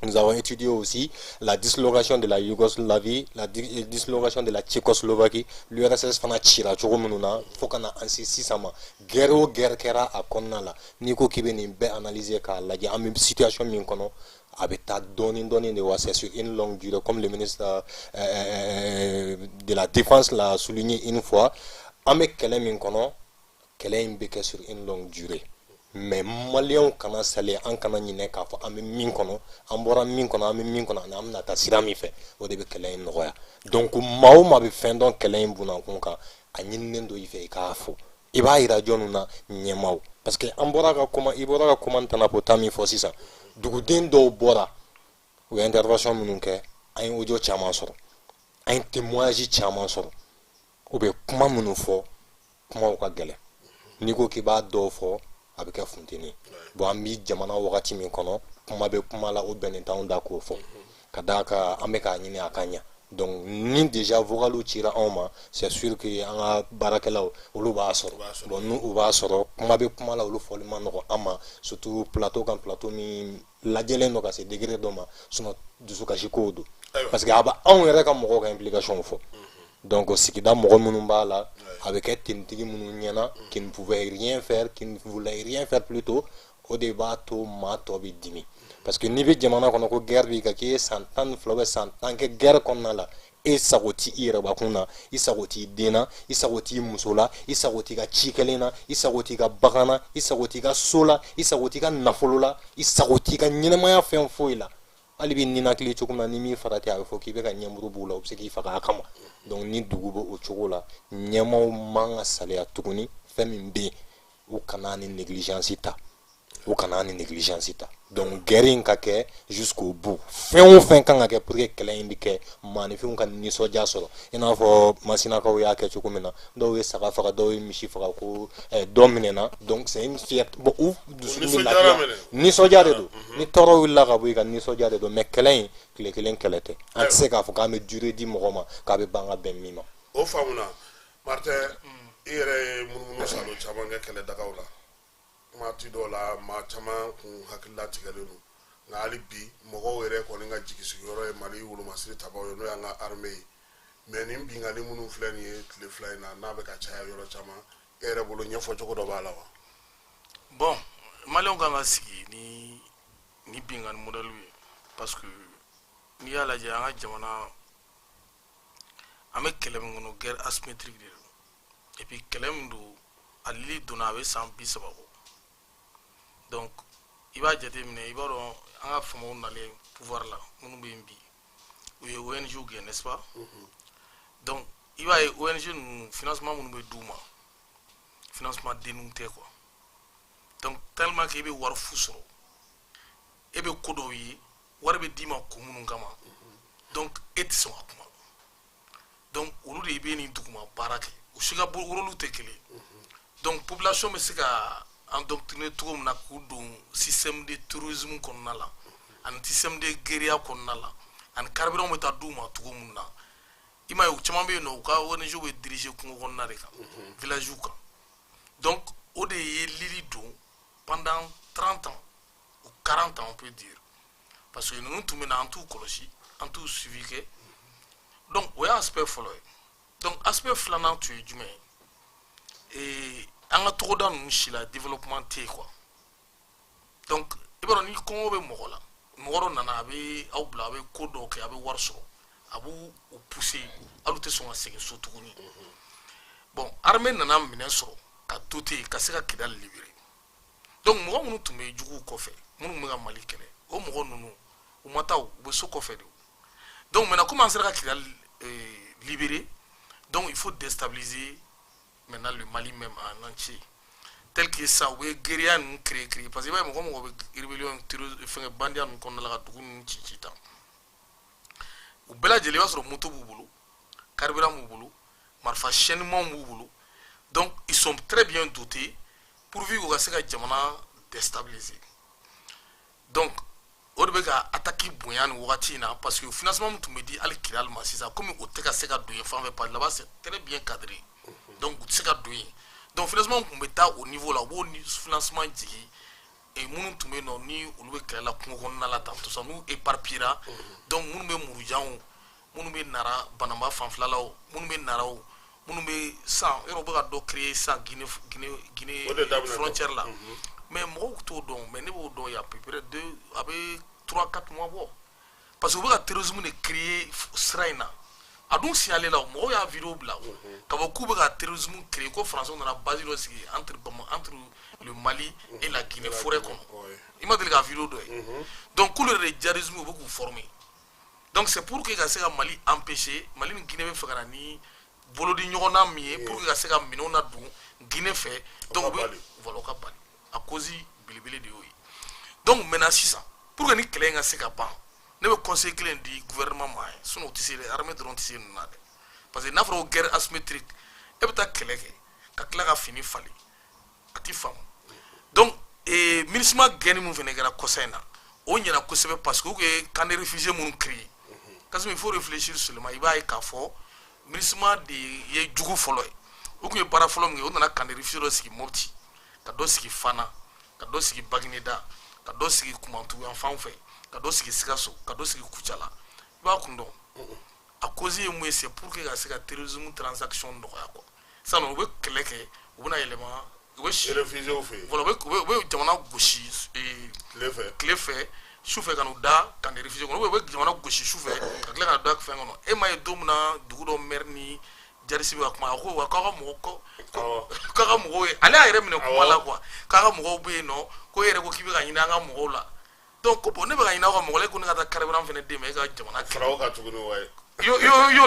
Nous avons étudié aussi la dislocation de la Yougoslavie, la dislocation de la Tchécoslovaquie, l'URSS fana cira cogo minnu na fo ka na an se sisan ma. Guerre o guerre kɛra a kɔnɔna la, n'i ko k'i bɛ nin bɛɛ analyser k'a lajɛ, an bɛ situation min kɔnɔ, a bɛ taa dɔɔni dɔɔni de, wa c'est sur une longue durée, comme le ministre de la Défense l'a souligné une fois. An bɛ kɛlɛ min kɔnɔ, kɛlɛ in bɛ kɛ sur une longue durée. Mais Maliyɛnw kana saliya, an kana ɲinɛ k'a fɔ an bɛ min kɔnɔ, an bɔra min kɔnɔ, an bɛ min kɔnɔ, ani an bɛna taa sira min fɛ, o de bɛ kɛlɛ in nɔgɔya. Donc maa o maa bɛ fɛn dɔn kɛlɛ in bunakun kan, a ɲininen don i fɛ i k'a fɔ. I b'a yira jɔnw na? Ɲɛmaaw. Parce que an bɔra ka kuma, i bɔra ka kuma Tanapo ta min fɔ sisan, duguden dɔw bɔra, u ye intervention minnu kɛ, an ye audio caman sɔrɔ, an ye témoignage caman sɔrɔ. U bɛ kuma minnu fɔ, kumaw ka gɛlɛn. N'i ko k'i b'a dɔw fɔ, a bɛ kɛ funteni. Bon, an bi jamana wagati min kɔnɔ, kuma bɛ kuma la, o bɛnnen t'anw da k'o fɔ, ka d'a kan an bɛ k'a ɲini a ka ɲa. Donc ni déjà vocaliw cira anw ma, c'est sûr que an ka baarakɛlaw, olu b'a sɔrɔ. Bon, n'u b'a sɔrɔ, kuma bɛ kuma la, olu fɔli ma nɔgɔn an ma, surtout plateau kan, plateau min lajɛlen don ka se degré dɔ ma. Sinon dusukasi kow don, parce que a bɛ anw yɛrɛ ka mɔgɔw ka implication fɔ. Donc sigida mɔgɔ minnu b'a la, a bɛ kɛ tenitigi minnu ɲɛna, qui ne pouvait rien faire, qui ne voulait rien faire plutôt, o de b'a to maa tɔ bɛ dimi. Parce que n'i bɛ jamana kɔnɔ ko guerre b'i kan, k'i ye san 12 ou san 10 kɛ guerre kɔnɔna la, e sago t'i i yɛrɛbakun na, i sago t'i den na, i sago t'i muso la, i sago t'i ka ci kɛlen na, i sago t'i ka bagan na, i sago t'i ka so la, i sago t'i ka nafolo la, i sago t'i ka ɲɛnɛmaya fɛn foyi la. Hali b'i ninakili cogo min na, n'i m'i farati, a bɛ fɔ k'i bɛ ka ɲɛmuru b'u la, u bɛ se k'i faga a kama. Donc ni dugu bɛ o cogo la, ɲɛmaaw man ka saliya tuguni. Fɛn min bɛ yen, u kana ni négligence ta, u kana ni négligence ta. Donc guerre in ka kɛ jusqu'au bout. Fɛn o fɛn kan ka kɛ pour que kɛlɛ in bɛ kɛ, maaninfinw ka nisɔndiya sɔrɔ, i n'a fɔ Masinakaw y'a kɛ cogo min na. Dɔw ye saga faga, dɔw ye misi faga, ko dɔ minɛna. Donc c'est une fierté. Bon, u dusukun bɛ lafiya, nisɔndiya de don. Ni tɔɔrɔ wulila ka bɔ i kan, nisɔndiya de don. Mais kɛlɛ in, tile kelen kɛlɛ tɛ. An tɛ se k'a fɔ k'an bɛ durée di mɔgɔ ma k'a bɛ ban ka bɛn min ma. O faamuna. Martin, i yɛrɛ ye munumunu salo caman kɛ kɛlɛdagaw la. Waati dɔw la, maa caman kun hakilila tigɛlen don, nka hali bi mɔgɔw yɛrɛ kɔni ka jigisigiyɔrɔ ye Mali wolomasiri tabaw ye, n'o y'an ka armée ye. Mais nin binkanni minnu filɛ nin ye tile 2 in na, n'a bɛ ka caya yɔrɔ caman, e yɛrɛ bolo, ɲɛfɔ cogo dɔ b'a la wa? Bon, Maliyɛnw kan ka sigi ni binkanni modèle ye, parce que n'i y'a lajɛ, an ka jamana, an bɛ kɛlɛ min kɔnɔ, guerre asymétrique de don. Et puis kɛlɛ min don, a lili donna, a bɛ san 30 bɔ. Donc i b'a jateminɛ, i b'a dɔn, an ka faamaw nalen pouvoir la, minnu bɛ yen bi, u ye ONG gɛn, n'est-ce pas? Donc i b'a ye, ONG ninnu, financement minnu bɛ d'u ma, financement denninw tɛ quoi. Donc tellement que i bɛ wari fu sɔrɔ, e bɛ ko dɔw ye, wari bɛ d'i ma kun minnu kama, donc e tɛ sɔn ka kuma. Donc olu de bɛ nin duguma baara kɛ, u si ka rôle tɛ kelen. Donc population bɛ se ka endoctriner cogo min na k'u don système de terrorisme kɔnɔna la ani système de guérilla kɔnɔna la, ani carburant bɛ taa d'u ma cogo min na. I m'a ye, u caman bɛ yen nɔ, u ka ONG bɛ diriger kungo kɔnɔna de kan, village kan. Donc o de ye lili don pendant 30 ans ou 40 ans, on peut dire, parce que ninnu tun bɛ na, an t'u kɔlɔsi, an t'u suivi kɛ. Donc o y'a aspect fɔlɔ ye. Donc aspect filanan tun ye jumɛn ye? An ka togoda ninnu si la, développement tɛ yen quoi. Donc i b'a dɔn, ni kɔngɔ bɛ mɔgɔ la, mɔgɔ dɔ nana, a bɛ aw bila, a bɛ ko dɔw kɛ, a bɛ wari sɔrɔ, a b'u u pousser, hali u tɛ sɔn ka segin so tuguni. Bon, armée nana minɛn sɔrɔ ka to ten ka se ka Kidali libérer. Donc mɔgɔ minnu tun bɛ juguw kɔfɛ, minnu bɛ ka Mali kɛlɛ, o mɔgɔ ninnu, u ma taa, u bɛ so kɔfɛ de. Donc maintenant, comme an sera ka Kidali libérer, donc il faut déstabiliser maintenant le Mali même en entier, tel que ça u bɛ guérilla ninnu créer, parce que i b'a ye, mɔgɔ mɔgɔ bɛ rébellion, fɛngɛ, bandiya ninnu kɔnɔna la, ka dugu ninnu ci ci tan, u bɛɛ lajɛlen, i b'a sɔrɔ moto b'u bolo, carburant b'u bolo, marifa chaînement b'u bolo. Donc ils sont très bien dotés pourvu u ka se ka jamana déstabiliser. Donc o de bɛ ka attaque bonya nin wagati in na, parce que financement min tun bɛ di hali Kidali ma sisan, komi o tɛ ka se ka don yen fan fɛ, parce que là-bas c'est très bien cadré, donc u tɛ se ka don yen. Donc financement tun bɛ taa o niveau la, u b'o financement jigin. Et minnu tun bɛ yen nɔ, ni olu bɛ kɛlɛ la kungo kɔnɔna la tan tout ça, n'u éparpillera. Donc minnu bɛ Murujan, minnu bɛ Nara Banamba fanfɛla la, o minnu bɛ Nara, o minnu bɛ san yɔrɔ, u bɛ ka dɔ créer sisan Guinée, Guinée, Guinée O de daminɛ. frontière la. Mais mɔgɔw t'o dɔn, mais ne b'o dɔn. Il y a à peu près deux, a bɛ 3, 4 mois bɔ, parce que u bɛ ka terrorisme de créer sira in na. A dun signalé la, mɔgɔw y'a vidéo bila ka fɔ k'u bɛ ka terrorisme créer, ko français nana base dɔ sigi entre le Mali et la Guinée, forêt kɔnɔ. I ma deli ka vidéo dɔ ye? Donc k'olu yɛrɛ de djihadisme, u bɛ k'u former. Donc c'est pour que ka se ka Mali empêcher, Mali ni Guinée bɛ fɛ ka na ni bolodi ɲɔgɔnna min ye pour que ka se ka minɛnw ladon Guinée fɛ. Donc u bɛ, voilà, o ka bali, a cause belebele de y'o ye. Donc maintenant sisan, pour que ni kɛlɛ in ka se ka ban, ne bɛ conseil kelen di gouvernement ma ye, sinon o tɛ se dɛ, armée dɔrɔn tɛ se ninnu na dɛ, parce que n'a fɔra ko guerre asymétrique, e bɛ taa kɛlɛ kɛ ka tila ka fini falen, a ti faamu. Donc MINUSMA gɛnni min fana kɛra kɔsa in na, o ɲɛna kosɛbɛ, parce que u ye camp de réfugiés minnu créé. Kassim, il faut réfléchir seulement. I b'a ye k'a fɔ MINUSMA de ye jugu fɔlɔ ye. U tun ye baara fɔlɔ min kɛ, u nana camp de réfugiés dɔ sigi Mopti, ka dɔ sigi Fana, ka dɔ sigi Bagineda, ka dɔ sigi Kumantu yan fan fɛ, ka dɔ sigi Sikaso, ka dɔ sigi Kucala. I b'a kun dɔn, a cause ye mun ye? C'est pour que ka se ka terrorisme transaction nɔgɔya quoi. Sisan u bɛ kɛlɛ kɛ, u bɛna yɛlɛma, u bɛ si réfugiés fɛ yen. Voilà, u bɛ jamana gosi tile fɛ. Tile fɛ, su fɛ ka n'u da camp de réfugiés kɔnɔ, ou bien u bɛ jamana gosi su fɛ ka tila ka da fɛn kɔnɔ. E m'a ye, don min na dugu dɔ maire ni djihadiste bɛ ka kuma, a ko wa k'aw ka mɔgɔ ko k'a ka mɔgɔw ye, ale y'a yɛrɛ minɛ kuma la quoi, k'a ka mɔgɔw bɛ yen nɔ, ko e yɛrɛ ko k'i bɛ ka ɲini an ka mɔgɔw la. Donc Donc ko bon, ne bɛ ka ɲini aw ka mɔgɔ la, e ko ne ka taa carburant fana d'e ma, e ka jamana kɛlɛ. Fara o kan tuguni, wayi. Yo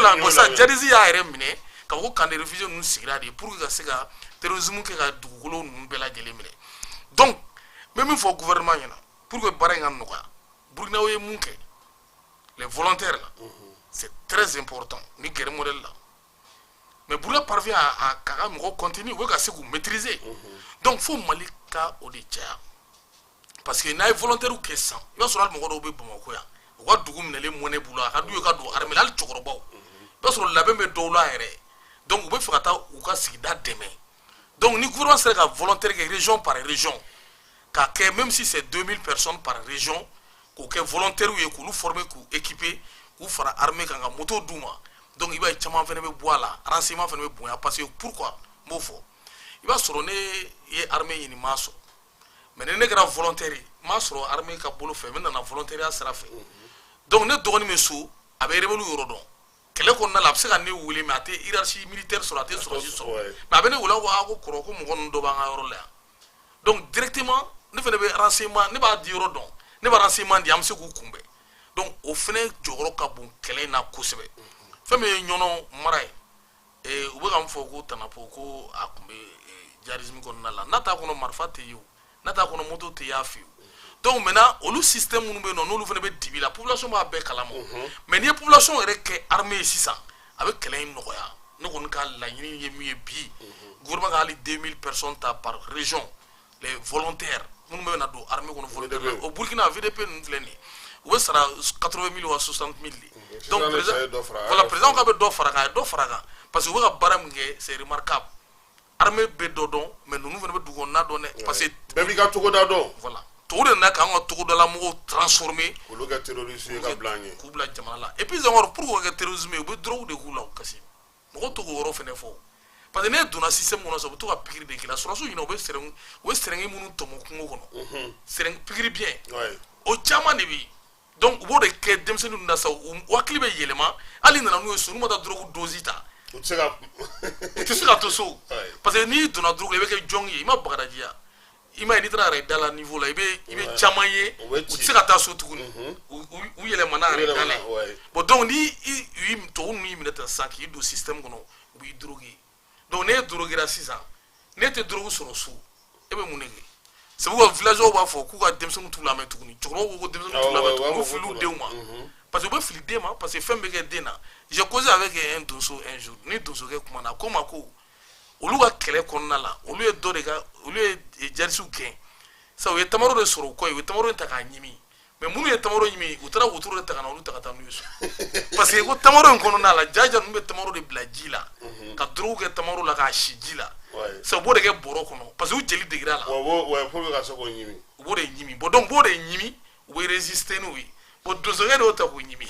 la. Y'o Bon, sa lamɛn. Djihadistes y'a yɛrɛ minɛ ka fɔ ko camp de réfugiés ninnu sigira de pour que ka se ka terrorisme kɛ ka dugukolo ninnu bɛɛ lajɛlen minɛ. Donc n bɛ min fɔ gouvernement ɲɛna pour que baara in ka nɔgɔya, Burukinaw ye mun kɛ, les volontaires là, c'est très important ni guerre modèle la. Mais Burukina parvient à k'a ka mɔgɔw contenir, u bɛ ka se k'u maîtriser. Donc fo Mali ka o de caya, parce que n'a ye volontaire kɛ sisan, i b'a sɔrɔ hali mɔgɔ dɔw bɛ Bamakɔ yan, u ka dugu minɛlen mɔnɛ b'u la, a ka d'u ye ka don armée la, hali cɛkɔrɔbaw, i b'a sɔrɔ labɛn bɛ dɔw la yɛrɛ. Donc u bɛ fɛ ka taa u ka sigida dɛmɛ. Donc ni gouvernement sera ka volontaire kɛ région par région, k'a kɛ même si c'est 2000 personnes par région, k'o kɛ volontaire ye, k'olu former, k'u équiper, k'u fara armée kan, ka moto d'u ma, donc i b'a ye caman fana bɛ bɔ a la, renseignement fana bɛ bonya. Parce que pourquoi n b'o fɔ, i b'a sɔrɔ ne ye armée ɲini, n m'a sɔrɔ, mais ni ne kɛra volontaire ye, n m'a sɔrɔ armée ka bolo fɛ, n nana volontariat sira fɛ. Donc ne dɔgɔnin bɛ so, a bɛ rebelle yɔrɔ dɔn, kɛlɛ kɔnɔna la a bɛ se ka ne wele, mais a tɛ hiérarchie militaire sɔrɔ, a tɛ sɔrɔsi sɔrɔ, mais a bɛ ne wele ko aa, ko kɔrɔ, ko mɔgɔ ninnu dɔ b'an ka yɔrɔ la yan. Donc directement ne fana bɛ renseignement, ne b'a di yɔrɔ dɔn, ne b'a renseignement di, an bɛ se k'u kunbɛn. Donc o fana jɔyɔrɔ ka bon kɛlɛ in na kosɛbɛ. Fɛn min ye Ɲɔnɔ mara ye, u bɛ ka min fɔ ko Tanapo, ko a tun bɛ djihadisme kɔnɔna la, n'a t'a kɔnɔ marifa tɛ yen o, n'a t'a kɔnɔ moto tɛ y'a fɛ yen. Donc maintenant olu système minnu bɛ yen nɔ, n'olu fana bɛ dibi la, population b'a bɛɛ kalama. Mais n'i ye population yɛrɛ kɛ armée ye sisan, a bɛ kɛlɛ in nɔgɔya. Ne kɔni ka laɲini ye min ye bi, gouvernement ka hali 2000 personnes ta par région, les volontaires minnu bɛ na don armée kɔnɔ, volontaire la. O Burkina, VDP ninnu filɛ nin ye, u bɛ sara 80 000 wa 60 000 de. Donc Sisan président ye dɔ fara. Voilà, président k'a bɛ dɔ fara kan, a ye dɔ fara kan, parce que u bɛ ka baara min kɛ, c'est remarquable. Armée bɛ dɔ dɔn, mais ninnu fana bɛ dugu kɔnɔna dɔn dɛ, parce que bɛɛ b'i ka togoda dɔn. Voilà, tubabu de nana k'an ka togodala mɔgɔw transformer. Olu kɛ terroriste ye ka bila an ɲɛ. K'u bila jamana la. Et puis encore, pour k'o kɛ terrorisme ye, u bɛ drogue de k'u la. O kasi mɔgɔw to k'o yɔrɔ fana fɔ, parce que n'e donna système kɔnɔ sisan, u bɛ to ka pikiri de k'i la. Sɔrɔsiw ɲinɛ, u bɛ seringue, u bɛ seringue minnu tɔmɔ kungo kɔnɔ, seringue pikiri biɲɛ, o caman de bɛ yen. Donc u b'o de kɛ denmisɛnnin ninnu na sisan, u hakili bɛ yɛlɛma. Hali nana n'u ye so, n'u ma taa drogue dose ta, u tɛ se ka u tɛ se ka to so. Parce que n'i donna drogue la, i bɛ kɛ jɔn ye, i ma bagadajiya, i ma ye, n'i taara yɛrɛ da la niveau la, i bɛ caman ye, U bɛ u ci. tɛ se ka taa so tuguni, u yɛlɛmana U yɛrɛ da la. yɛlɛmana, ouais. Bon, donc ni i u y'i tubabu ninnu y'i minɛ tan sisan k'i don système kɔnɔ, u b'i droguer. Donc n'e droguera sisan, n'e tɛ drogue sɔrɔ so, e bɛ mun de kɛ? C'est pourquoi villageois b'a fɔ k'u ka denmisɛnninw t'u lamɛn tuguni. Cɛkɔrɔbaw ko ko denmisɛnninw t'u Awɔ, lamɛn u b'a tuguni, u fɔ fil'u k'u t'u denw ma, parce que u bɛ fili den ma, parce que fɛn bɛ kɛ den na. J'ai causé avec un donso un jour, ni donsokɛ kumana, a ko n ma ko olu ka kɛlɛ kɔnɔna la, olu ye dɔ de ka, olu ye djihadistew gɛn sa, u ye tamaro de sɔrɔ u kɔ yen, u ye tamaro in ta k'a ɲimi. Mais minnu ye tamaro ɲimi, u taara wotoro de ta ka na olu ta ka taa n'u ye so, parce que ko tamaro in kɔnɔna la, jaja ninnu bɛ tamaro de bila ji la, ka drogue kɛ tamaro la, k'a si ji la. Sa u b'o de kɛ bɔrɔ kɔnɔ, parce que u jeli degera la. Wa wa pour que ka se k'o ɲimi. U b'o de ɲimi. Bon, donc u b'o de ɲimi, u bɛ résister n'o ye. Bon, donsokɛ de y'o ta k'o ɲimi.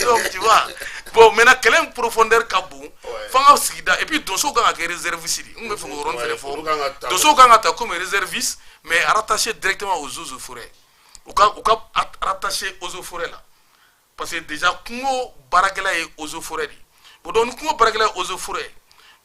Donc tu vois, bon, maintenant kɛlɛ in profondeur ka bon f'an ka sigida. Et puis donsow kan ka kɛ réserviste de. N tun bɛ fɛ k'o yɔrɔnin fɛnɛ Olu kan ka fɔ. Ta. Donsow kan ka ta comme réserviste, mais rattaché directement aux eaux et forêts. U ka rattaché eaux et forêts la, parce que déjà kungo baarakɛla ye eaux et forêts de ye. Bon, donc ni kungo baarakɛla ye eaux et forêts,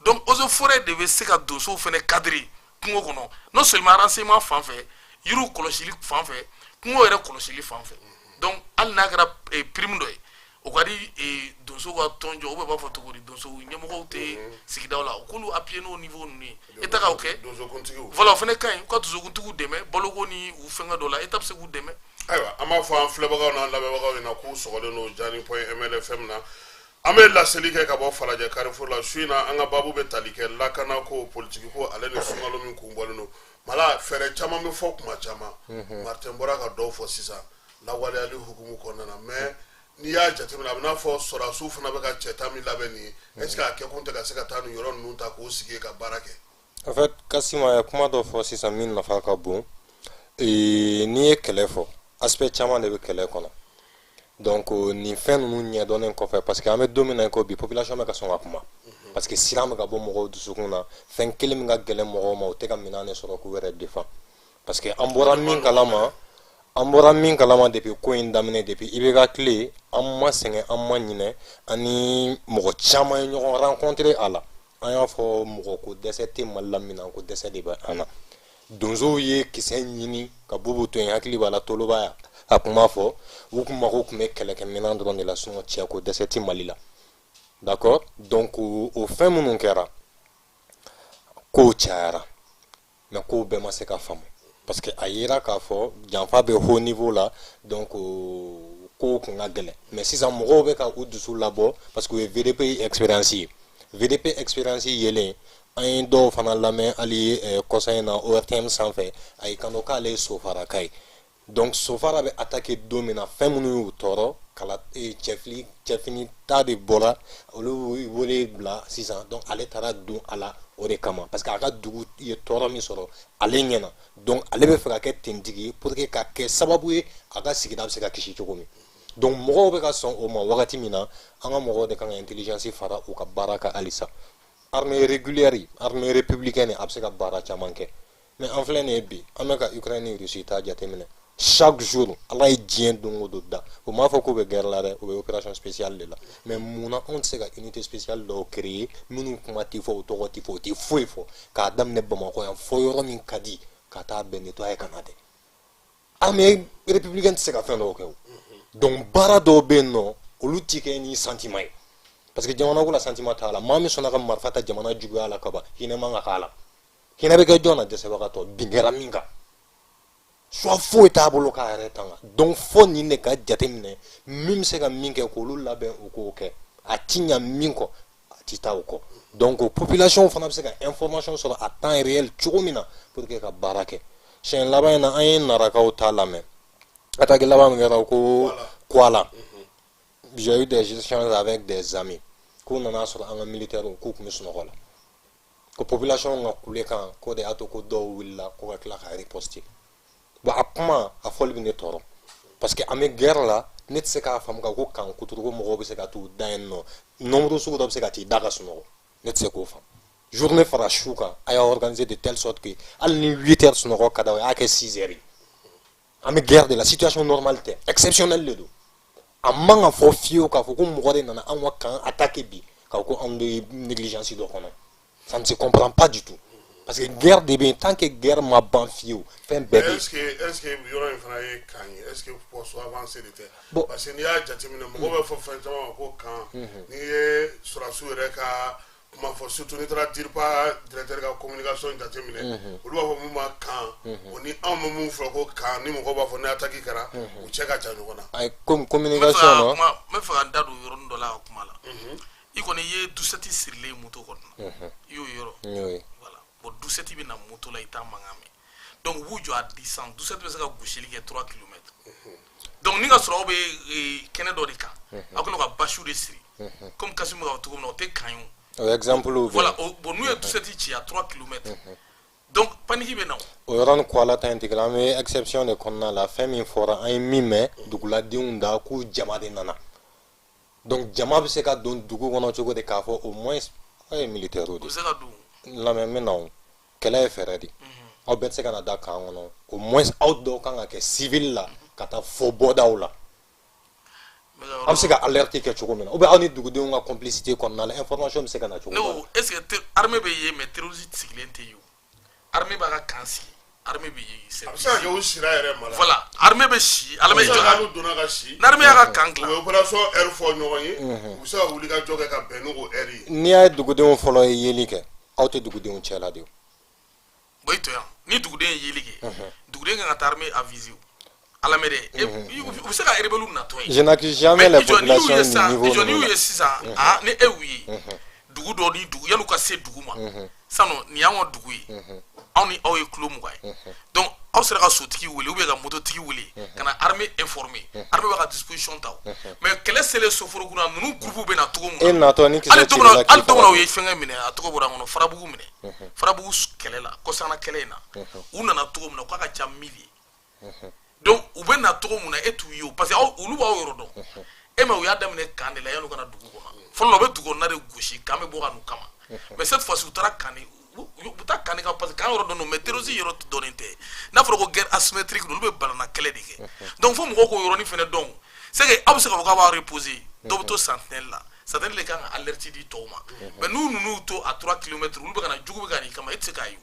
donc eaux et forêts de bɛ se ka donsow fɛnɛ cadrer kungo kɔnɔ, non seulement renseignement fan fɛ, yiriw kɔlɔsili fan fɛ, kungo yɛrɛ kɔlɔsili fan fɛ. Donc hali n'a kɛra prime dɔ ye, o ka di donsow ka tɔn jɔ, ou bien u b'a fɔ cogo di, donso ɲɛmɔgɔw tɛ sigidaw la, u k'olu appuyer n'o niveau ninnu ye, État ka o kɛ. Donsokuntigiw. Voilà, o fɛnɛ ka ɲi, u ka donsokuntigiw dɛmɛ baloko ni u fɛngɛ dɔ la, État bɛ se k'u dɛmɛ. Ayiwa, an b'a fɔ an filɛbagaw n'an lamɛnbagaw ɲɛna k'u sɔgɔlen don Jani.mlfm na. An bɛ laseli kɛ ka bɔ Falajɛ Carrefour la. Su in na, an ka baabu bɛ tali kɛ lakanako, politiki ko, ale ni sunkalo min kun bɔlen don mala. Fɛɛrɛ caman bɛ fɔ kuma caman, Martin bɔra ka dɔw fɔ sisan lawaleyali hukumu kɔnɔna na. Mais n'i y'a jateminɛ, a bɛ n'a fɔ sɔrɔdasiw fana bɛ ka cɛta min labɛn nin ye, est ce que a kɛkun tɛ ka se ka taa nin yɔrɔ ninnu ta k'o sigi ka baara kɛ? En fait, Kassim, a ye kuma dɔ fɔ sisan min nafa ka bon. N'i ye kɛlɛ fɔ, aspect caman de bɛ kɛlɛ kɔnɔ. Donc nin fɛn ninnu ɲɛdɔnnen kɔfɛ, parce que an bɛ don min na i ko bi, population bɛ ka sɔn ka kuma, parce que siran bɛ ka bɔ mɔgɔw dusukun na. Fɛn kelen min ka gɛlɛn mɔgɔw ma, u tɛ ka minɛn de sɔrɔ k'u yɛrɛ défend, parce que an bɔra min kalama depuis ko in daminɛ, depuis IBK tile, an ma sɛgɛn, an ma ɲinɛ, ani mɔgɔ caman ye ɲɔgɔn rencontrer a la. An y'a fɔ, mɔgɔ ko dɛsɛ tɛ Mali la, minɛn ko dɛsɛ de bɛ an na. Donsow ye kisɛ ɲini ka Bubu to yen, hakili b'a la Toloba a kuma fɔ, u kun mago tun bɛ kɛlɛkɛminɛn dɔrɔn de la, sinon cɛko dɛsɛ ti Mali la. D'accord? Donc o fɛn minnu kɛra, kow cayara, mais kow bɛɛ ma se ka faamu parce que a yera k'a fɔ janfa bɛ haut niveau la. Donc kow kun ka gɛlɛn, mais sisan mɔgɔw bɛ ka u dusu labɔ parce que u ye VDP expérience ye. VDP expérience yelen, an ye dɔw fana lamɛn hali kɔsa in na ORTM sanfɛ, a y'i kanto k'ale ye Sofaraka ye. Donc Sofara bɛ attaquer don min na, fɛn minnu y'u tɔɔrɔ, kala cɛfili cɛfini ta de bɔra, olu y'u wele bila sisan. Donc ale taara don a la o de kama, parce que a ka dugu ye tɔɔrɔ min sɔrɔ ale ɲɛna. Donc ale bɛ fɛ ka kɛ tentigi ye pour que ka kɛ sababu ye a ka sigida bɛ se ka kisi cogo min. Donc mɔgɔw bɛ ka sɔn o ma wagati min na, an ka mɔgɔw de kan ka intelligence fara u ka baara kan halisa. Armée régulière, armée républicaine, a bɛ se ka baara caman kɛ, mais an filɛ nin ye bi, an bɛ ka Ukraine ni Russie ta jateminɛ. Chaque jour, Ala ye diɲɛ don o don da, u m'a fɔ k'u bɛ guerre la dɛ, u bɛ opération spéciale de la. Mais munna anw tɛ se ka unité spéciale dɔw créer minnu kuma tɛ fɔ, u tɔgɔ tɛ fɔ, u tɛ foyi fɔ, k'a daminɛ Bamakɔ yan fɔ yɔrɔ min ka di, ka taa bɛn nettoyer ka na dɛ? Armée républicaine tɛ se ka fɛn dɔw kɛ o. Donc baara dɔw bɛ yen nɔ, olu ti kɛ ni sentiment ye, parce que jamana ko la, sentiment t'a la. Maa min sɔnna ka marifa ta jamana juguya la kaban, hinɛ man ka k'a la. Hinɛ bɛ kɛ jɔn na? Dɛsɛbagatɔ bin kɛra min kan, soit foyi t'a bolo k'a yɛrɛ tanga. Donc fo nin de ka jateminɛ, min bɛ se ka min kɛ, k'olu labɛn, u k'o kɛ. A ti ɲa min kɔ, a ti taa o kɔ. Donc population fana bɛ se ka information sɔrɔ à temps réel cogo min na pour que ka baara kɛ. Siɲɛ laban in na, an ye Narakaw ta lamɛn, attaque laban min kɛra ko Kwala, j'ai eu des échanges avec des amis k'u nana sɔrɔ an ka militaires k'u tun bɛ sunɔgɔ la, ko population ka kule kan, k'o de y'a to ko dɔw wulila ko ka tila ka riposter. Bon, a kuma a fɔli bɛ ne tɔɔrɔ parce que an bɛ guerre la. Ne tɛ se k'a faamu ka ko kan kuturu ko mɔgɔw bɛ se ka t'u da yen nɔ, nombre sugu dɔ bɛ se ka t'i da ka sunɔgɔ. Ne tɛ se k'o faamu. Journée fara su kan, a y'a organiser de telle sorte que hali ni 8 heures sunɔgɔ ka d'aw ye, a y'a kɛ 6 heures ye. An bɛ guerre de la, situation normale tɛ, exceptionnelle de don. A man ka fɔ fiyewu k'a fɔ ko mɔgɔ de nana anw ka camp attaquer bi, k'a fɔ ko anw de négligence dɔ kɔnɔ. Ça ne se comprend pas du tout, parce que guerre de bɛ yen. Tant que guerre ma ban fiyewu, fɛn bɛɛ bɛ yen. Est-ce que yɔrɔ in fana ye camp ye? Est-ce que poste avancé de tɛ? Bon. Parce que n'i y'a jateminɛ, mɔgɔw bɛ fɔ fɛn caman ma ko camp. N'i ye sɔrɔdasiw yɛrɛ ka kuma fɔ, surtout n'i taara DIRPA directeur ka communication jateminɛ, olu b'a fɔ mun ma camp, o ni anw bɛ mun fɔ ko camp, ni mɔgɔw b'a fɔ ni attaque kɛra, u cɛ ka jan ɲɔgɔn na. Ayi, comme communication nɔ. N bɛ fɛ ka n da don yɔrɔnin dɔ la ka kuma la. I kɔni i ye dusɛti sirilen moto kɔnɔ, i y'o yɔrɔ? N y'o ye. Voilà. Bon, dusɛti bɛ na moto la, i t'a mankan mɛn. Donc u b'u jɔ à distance, dusɛti bɛ se ka gosili kɛ 3 kilomètres. Donc ni ka sɔrɔ aw bɛ kɛnɛ dɔ de kan, aw kɛlen ka basiw de siri, comme Kasimu bɛ ka fɔ cogo min na, o tɛ camp ye o. O exemple bɛ. Voilà, bon, n'u ye dusɛti ci à 3 kilomètres, donc panique bɛ na o. O yɔrɔnin ko ala ta in tigɛ, an bɛ exception de kɔnɔna la. Fɛn min fɔra, an ye min mɛn duguladenw da, k'u jama de nana. Donc jama bɛ se ka don dugu kɔnɔ cogo di k'a fɔ au moins aw ye militaire U de bɛ se ka don. Lamɛn, n bɛ na o kɛlɛ ye fɛɛrɛ de, aw bɛɛ tɛ se ka na da camp kɔnɔ. Au moins aw dɔw kan ka kɛ civil la ka taa fɔ bɔdaw la. N bɛ ka Aw bɛ se ka alerte kɛ cogo min na, ou bien aw ni dugudenw ka complicité kɔnɔna la, information bɛ se ka na cogo Ne min na. ko, est ce que armée bɛ yen, mais terroriste sigilen tɛ yen o. Armée b'a ka camp sigi, armée bɛ yen, c'est A bɛ se ka kɛ u sira yɛrɛ ma la. Voilà, armée bɛ si, A armée bɛ se ka kɛ jɔ n'u donna ka si, n'armée y'a ka camp u dilan. bɛ opération heure fɔ ɲɔgɔn ye, u bɛ se ka wuli ka jɔ kɛ ka bɛn n'o heure ye. N'i y'a ye dugudenw fɔlɔ ye yeli kɛ, aw tɛ dugudenw cɛla de o. Bon, i to yan, ni duguden ye yeli kɛ, duguden kan ka taa armée aviser o. Ala mɛ dɛ, u bɛ se ka rebelle natɔ ye. Je n'accuse jamais les Mais i jɔ, n'i y'u ye populations sisan, ni niveau i jɔ, n'i ninnu y'u la. ye sisan, ah, ni e y'u ye dugu dɔ ni dugu, yan'u ka se dugu ma sisan nɔ, nin y'anw ka dugu ye, anw ni aw ye kulo 20 ye. Donc aw sera ka sotigi wele ou bien ka mototigi wele ka na armée informer, armée b'a ka disposition ta o. Mais kɛlɛ selen Soforo kunna, ninnu groupe bɛ na cogo min E na, natɔ ni kisɛ hali don min na cirila hali k'i don min na, faga. u ye fɛnkɛ minɛ, a tɔgɔ bɔra n kɔnɔ, Farabugu minɛ, Farabugu kɛlɛ la, kɔsana kɛlɛ in na, u nana cogo min na, k'a ka ca 1000 ye. Donc u bɛ na cogo min na, e t'u ye o, parce que aw olu b'aw yɔrɔ dɔn e. Mais u y'a daminɛ camp de la yan'u ka na dugu kɔnɔ. Fɔlɔ la, u bɛ dugu kɔnɔna de gosi, camp bɛ bɔ ka n'u kama. Mais cette fois ci, u taara camp de, u bɛ taa camp de kan, parce que camp yɔrɔ dɔn don, mais terrorisme yɔrɔ dɔnnen tɛ. N'a fɔra ko guerre asymétrique don, olu bɛ balana kɛlɛ de kɛ. Donc fo mɔgɔw k'o yɔrɔnin fɛnɛ dɔn. C'est que aw bɛ se k'a fɔ k'a b'a reposer, dɔw bɛ to sentinelle la, sentinelle de kan ka alerte di tɔw ma. Mais n'u ninnu to à 3 kilomètres, olu bɛ ka na, jugu bɛ ka n'i kama, e tɛ se k'a ye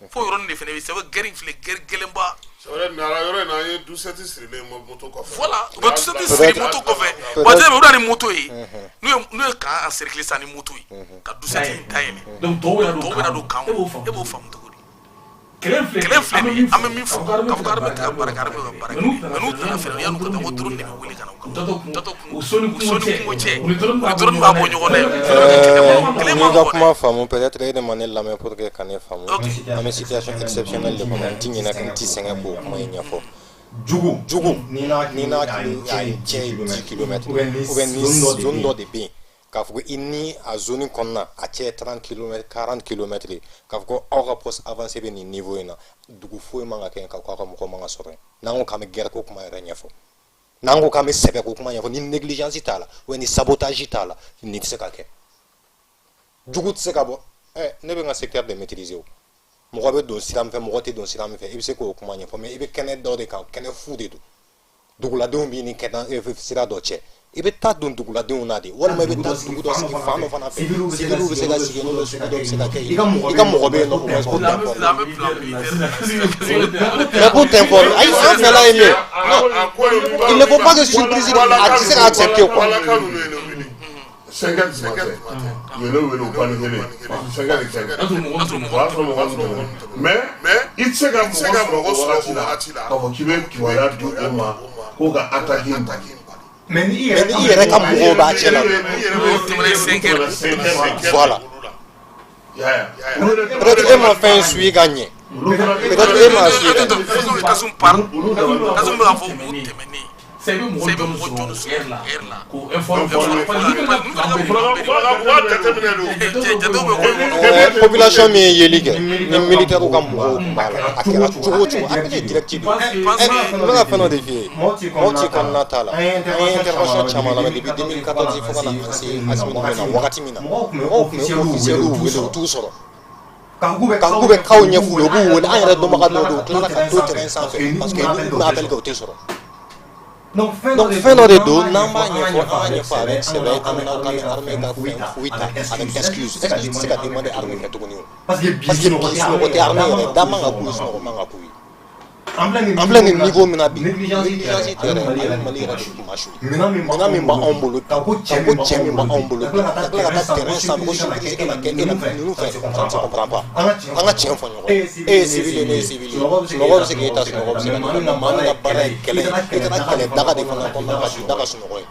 o. Fo yɔrɔnin de fana bɛ, c'est vrai, guerre in filɛ, guerre gɛlɛnba. C'est vrai, nara yɔrɔ in na, an ye 17 sirilen moto kɔfɛ. Voilà, u bɛ 17 siri moto kɔfɛ. Waati bɛ u bɛ na ni moto ye, n'u ye camp encercler sisan ni moto ye, ka 17 in dayɛlɛ. Donc tɔw bɛ na don. Tɔw bɛ na don camp E b'o kɔnɔ. faamu. E b'o faamu cogo di? Kɛlɛ filɛ. Kɛlɛ filɛ nin ye, an bɛ min fɔ k'a fɔ ko armée tɛ ka baara kɛ, armée bɛ ka baara kɛ, mais n'u nana fɛnɛ, yan'u ka taa, ko drone de bɛ wele ka na u kama. U taatɔ kun, taatɔ kun, u soni u soni kungo kungo cɛ, cɛ, u ni drone u ni drone b'a bɔ ɲɔgɔn na ye. Kɛlɛ N'i ma ka nɔgɔn dɛ. kuma faamu, peut-être e de ma ne lamɛn pour que ka ne faamu. Ok. An bɛ situation exceptionnelle de kɔnɔ. N ti ɲinɛ, n ti sɛgɛn k'o kuma in ɲɛfɔ. Jugu jugu ni n'a ni n'a kilo a cɛ ye 10 kilomètres, ou bien ni zone dɔ de bɛ yen, k'a fɔ ko i ni a zone kɔnɔna a cɛ ye 30 kilomètres, 40 kilomètres ye, k'a fɔ ko aw ka poste avancé bɛ nin niveau in na, dugu foyi man ka kɛ yen, k'a fɔ k'aw ka mɔgɔ man ka sɔrɔ yen. N'an ko k'an bɛ guerre ko kuma yɛrɛ ɲɛfɔ, n'an ko k'an bɛ sɛbɛ ko kuma ɲɛfɔ, ni négligence t'a la ou bien ni sabotage t'a la, nin tɛ se ka kɛ. Jugu tɛ se ka bɔ ɛ, ne bɛ n ka secteur de maîtriser. O mɔgɔ bɛ don sira min fɛ, mɔgɔ tɛ don sira min fɛ, i bɛ se k'o kuma ɲɛfɔ, mais i bɛ kɛnɛ dɔ de kan, kɛnɛ fu de don, duguladenw b'i ni kɛnɛ sira dɔ cɛ, i bɛ taa don duguladenw na de, walima i bɛ taa dugu dɔ sigi fan dɔ fana fɛ, civiliw bɛ se ka sigi yen nɔ, sugu dɔ bɛ se ka kɛ yen, i ka mɔgɔ bɛ yen nɔ, au moins pour t'informer. An bɛ plan militaire. Mais pour t'informer, ayi, an fɛla ye min ye, non, il ne faut pas que surprise a tɛ se ka accepter, quoi. Walaka ninnu ye ne wele 5 heures du matin, u ye ne wele, u paniqué, 5 heures et quelques. O y'a sɔrɔ mɔgɔ tɛmɛna, mais i tɛ se ka mɔgɔ sɔrɔ o wagati la k'a fɔ k'i bɛ kibaruya di o ma k'o ka attaque in bali. Mais ni i Mais ni i yɛrɛ ka mɔgɔw b'a cɛ la. O tɛmɛna 5 heures. Voilà. Yaya. Peut-être e ma fɛn suivi ka ɲɛ, peut-être e ma suivi ka ɲɛ. Façon que Kassoum parle, Kassoum bɛ k'a fɔ o tɛmɛnen. C'est i bɛ mɔgɔ C'est i bɛ jɔn mɔgɔ jɔn sɔrɔ sɔrɔ heure la heure la. k'o informer. Informer. U b'a jateminɛ de. Jatew bɛ ko in kɔnɔ. Population min ye yeli kɛ, ni militaire ka mɔgɔw tun b'a la, a kɛra cogo o cogo, a bɛ kɛ directive de ye. Parce N bɛ ka fɛn dɔ de f'i ye, Mopti kɔnɔna t'a la, an ye intervention caman lamɛn depuis 2014 fo ka na an se Assimi ninnu na wagati min na, mɔgɔw tun bɛ officiels wele, u t'u sɔrɔ. Ka k'u bɛ kaw ɲɛf'u ye, u b'u wele, an yɛrɛ dɔnbaga dɔw bɛ yen, u tilala ka to terrain sanfɛ parce que n'u bɛ appel kɛ, u tɛ sɔrɔ. Donc Donc fɛn dɔ de don, n'an b'a ɲɛfɔ, an b'a ɲɛfɔ avec sɛbɛ, an bɛ n'aw kan bɛ armée ka fɛn foyi ta avec excuse. Excuse tɛ se ka demander armée fɛ tuguni o. Parce que parce que bi sunɔgɔ tɛ armée yɛrɛ da, man ka k'u ye, sunɔgɔ man ka k'u ye. An filɛ nin An filɛ nin niveau min na bi, négligence négligence tɛ tɛ yɛrɛ, yɛrɛ, Mali ale yɛrɛ Mali yɛrɛ de kun ma su. Minɛn min Minɛn min b'anw bolo bi, ka ko ka cɛ ko cɛ min b'anw bolo bi, ka ka tila ka taa terrain sanfɛ ko surprise kana kɛ e la ninnu fɛ, ça ne se comprend pas. An ka tiɲɛ An ka tiɲɛ fɔ ɲɔgɔn ye. E ye civil ye, ne ye civil ye, sunɔgɔ bɛ se k'e ta, sunɔgɔ bɛ se ka ne ta, mais maa min ka baara ye kɛlɛ ye, e taara kɛlɛ daga de fana kɔnɔna ka da ka sunɔgɔ ye,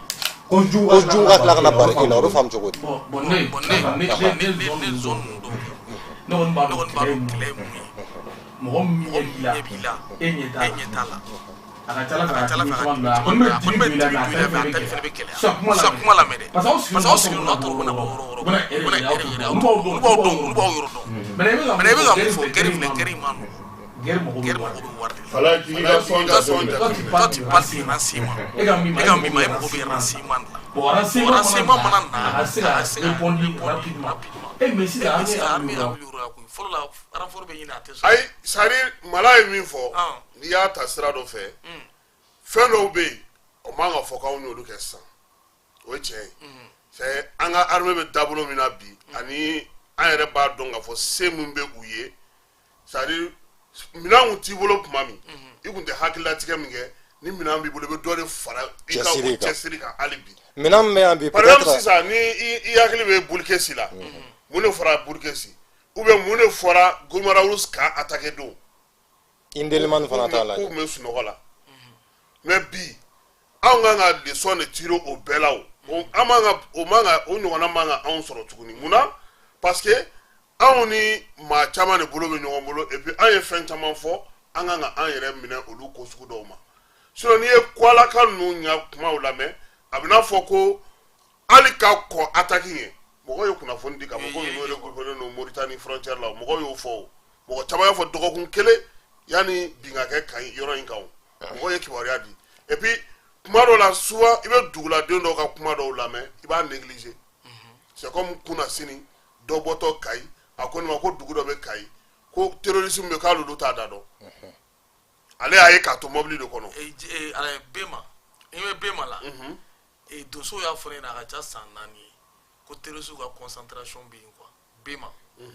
ko jugu ko jugu ka tila ka na bari e la, o bɛ faamu cogo di? Bon bon, ne Bon, ne ne ne ne ne ne zone ne ninnu zone dɔn. ninnu dɔw kɛ. Ne kɔni b'a Ne dɔn kɔni b'a kɛlɛ ye dɔn mun kɛlɛ ye. ye mun ye. Mɔgɔ min ɲɛ b'i la, Ɲɛ b'i la, e ɲɛ t'a e la, ɲɛ t'a la. A ka ca ala A fɛ, ka ca ala a fɛ, dimi caman bila, a a kɔni bɛ kɔni dimi bɛ don i la, dimi mais a don i la, tali mais a fɛnɛ tali bɛ fɛnɛ bɛ gɛlɛya. gɛlɛya. Sisan kuma Sisan lamɛn. kuma lamɛn dɛ. Parce que aw Parce que aw sigilen sigilen don, aw tɔɔrɔ bɛna bɔ yɔrɔ o yɔrɔ. U bɛna U bɛna yɛrɛ yɛrɛ yɛrɛ olu b'aw dɔn, olu b'aw dɔn, olu b'aw yɔrɔ dɔn. Mais i bɛ ka Mais i bɛ ka mun mun fɔ, fɔ, guerre guerre filɛ, filɛ, guerre in ma nɔgɔn. Guerre mago bɛ Guerre wari mago de bɛ wari de la. Fala k'i ka sɔn I ka sɔn jateminɛ. Toi, tu jateminɛ. parles Toi, tu de parles de renseignement. renseignement. E ka min ma, E ka min ma, e mago mago bɛ bɛ renseignement de la. Bon, Bon, renseignement renseignement mana mana na, na, a ka se a ka ka se ka répondre répondre rapidement. rapidement. E mais sisan Mais armée sisan armée amélioré. amélioré koyi. Fɔlɔ la, renfort bɛ ɲini, a tɛ sɔrɔ. Ayi, c'est à dire Mala ye min fɔ, Ah. n'i y'a ta sira dɔ fɛ, fɛn dɔw bɛ yen, o man ka fɔ k'anw y'olu kɛ sisan, o ye tiɲɛ ye. C'est an ka armée bɛ dabolo min na bi, ani an yɛrɛ b'a dɔn k'a fɔ se min bɛ u ye, c'est à dire minɛn kun t'i bolo tuma min, i kun tɛ hakililatigɛ min kɛ, ni minɛn b'i bolo, i bɛ dɔ de fara i ka o Cɛsiri kan. cɛsiri kan hali bi. Minɛn min bɛ yan bi, Par exemple, peut-être sisan ni i hakili bɛ Boulkessi la, mun de fɔra Boulkessi, ou bien mun de fɔra Gourma-Rharous ka attaqué don? Indelimani fana t'a la. K'u tun bɛ sunɔgɔ la. Mais bi, anw kan ka leçon de tirer o bɛɛ la. O an man ka, o man ka, o ɲɔgɔnna man ka anw sɔrɔ tuguni. Mun na? Parce que anw ni maa caman de bolo bɛ ɲɔgɔn bolo, et puis an ye fɛn caman fɔ, an kan ka an yɛrɛ minɛ olu ko sugu dɔw ma. Sinon n'i ye Kwalaka ninnu ɲa kumaw lamɛn, a bɛ n'a fɔ ko hali ka kɔn attaque ɲɛ, mɔgɔw ye kunnafoni di k'a fɔ ko ninnu regroupé don Mauritanie frontière la. Mɔgɔw y'o fɔ, o mɔgɔ caman y'a fɔ dɔgɔkun kelen yanni bin ka kɛ kan yɔrɔ in kan. O mɔgɔw ye kibaruya di. Et puis kuma dɔw la, souvent i bɛ duguladen dɔw ka kuma dɔw lamɛn, i b'a négliger. C'est comme kunna sini, dɔ bɔtɔ Kayi, a ko ne ma ko dugu dɔ bɛ Kayi ko terrorisme bɛ, k'ale olu t'a da dɔn, ale y'a ye k'a to mobili de kɔnɔ. Ala Bema, i bɛ Bema la. Donso y'a fɔ ne ɲɛna, a ka ca san 4 ye, ko terroriste ka concentration bɛ yen quoi, Bema.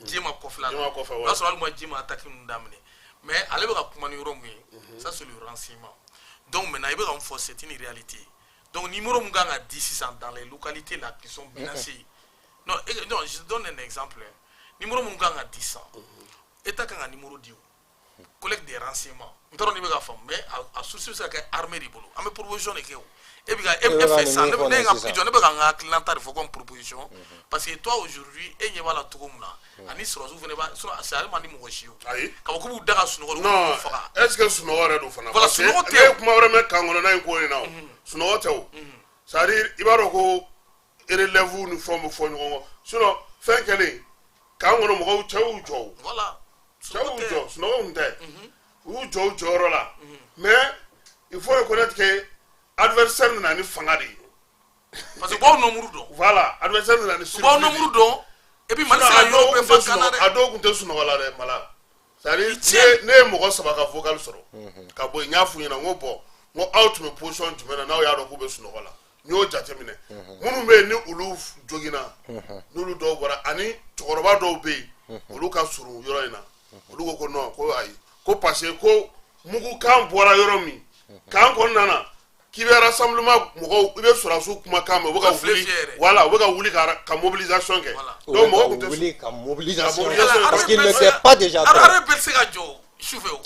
Jema kɔfɛla la. Jema kɔfɛ, O y'a sɔrɔ hali ma Jema attaque ninnu daminɛ, mais ale bɛ ka kuma ni yɔrɔ mun ye, ça c'est le renseignement. Donc maintenant, i bɛ ka mun fɔ, c'est une réalité. Donc numéro mun kan ka di sisan dans les localités là qui sont menacées, non, non, je te donne un exemple, hein. Numéro mun kan ka di sisan, état kan ka numéro di, o collecte des renseignements, n t'a dɔn n'i bɛ ka faamu, mais a source bɛ se ka kɛ armée de bolo. An bɛ proposition de kɛ. O e bɛ ka e E bɛ ka fɛ nin sisan min fɔ ne nin ye ka sisan. jɔ, ne bɛ ka n ka hakilinata de fɔ comme proposition, parce que toi aujourd'hui, e ɲɛ b'a la cogo min na, ani sɔrɔsiw fana b'a sinon c'est ale man di mɔgɔ si ye o. Ayi. Ka fɔ k'u b'u da ka sunɔgɔ de, u Non, b'u faga. est ce que sunɔgɔ yɛrɛ don fana? Voilà, Parce que sunɔgɔ tɛ ne ye o. kuma wɛrɛ mɛn kan kɔnɔna in ko in na, o sunɔgɔ tɛ o. C'est à dire, i b'a dɔn ko relève ni fɛnw bɛ fɔ ɲɔgɔn kɔ, sinon fɛn kɛlen kan kɔnɔ, mɔgɔw, cɛw y'u jɔ o. Voilà. Cɛw Sunɔgɔ y'u tɛ. jɔ, sunɔgɔ kun tɛ, u y'u jɔ u jɔyɔrɔ la, mais il faut reconnaître que adversaire nana ni fanga de ye. Parce que u b'aw nombre dɔn. Voilà, adversaire nana ni U b'aw nombre dɔn, et puis Mali tɛ se ka a yɔrɔ dɔw bɛɛ kun fa tɛ kan na sunɔgɔ, a dɛ. dɔw kun tɛ sunɔgɔ la dɛ, Mala. C'est à dire, tiɲɛ. ne ye mɔgɔ saba ka vocal sɔrɔ ka bɔ yen. N y'a f'u ɲɛna n ko bon, n ko aw tun bɛ position jumɛn na n'aw y'a dɔn k'u bɛ sunɔgɔ la? N y'o jateminɛ, minnu bɛ yen ni olu joginna, n'olu dɔw bɔra, ani cɛkɔrɔba dɔw bɛ yen, olu ka surun yɔrɔ in na, olu ko ko non, ko ayi, ko parce que ko mugukan bɔra yɔrɔ min kan kɔnɔna na, k'i bɛ rassemblement mɔgɔw, i bɛ sɔrɔdasiw kumakan mɛn, u bɛ ka U bɛ file wuli. fiyɛ yɛrɛ. Voilà, u bɛ ka wuli ka mobilisation kɛ. Voilà. Donc mɔgɔw tun tɛ wuli ka mobilisation Ka mobilisation. parce qu'il n'était pas déjà prêt. Armée bɛɛ tɛ se ka jɔ sufɛ o.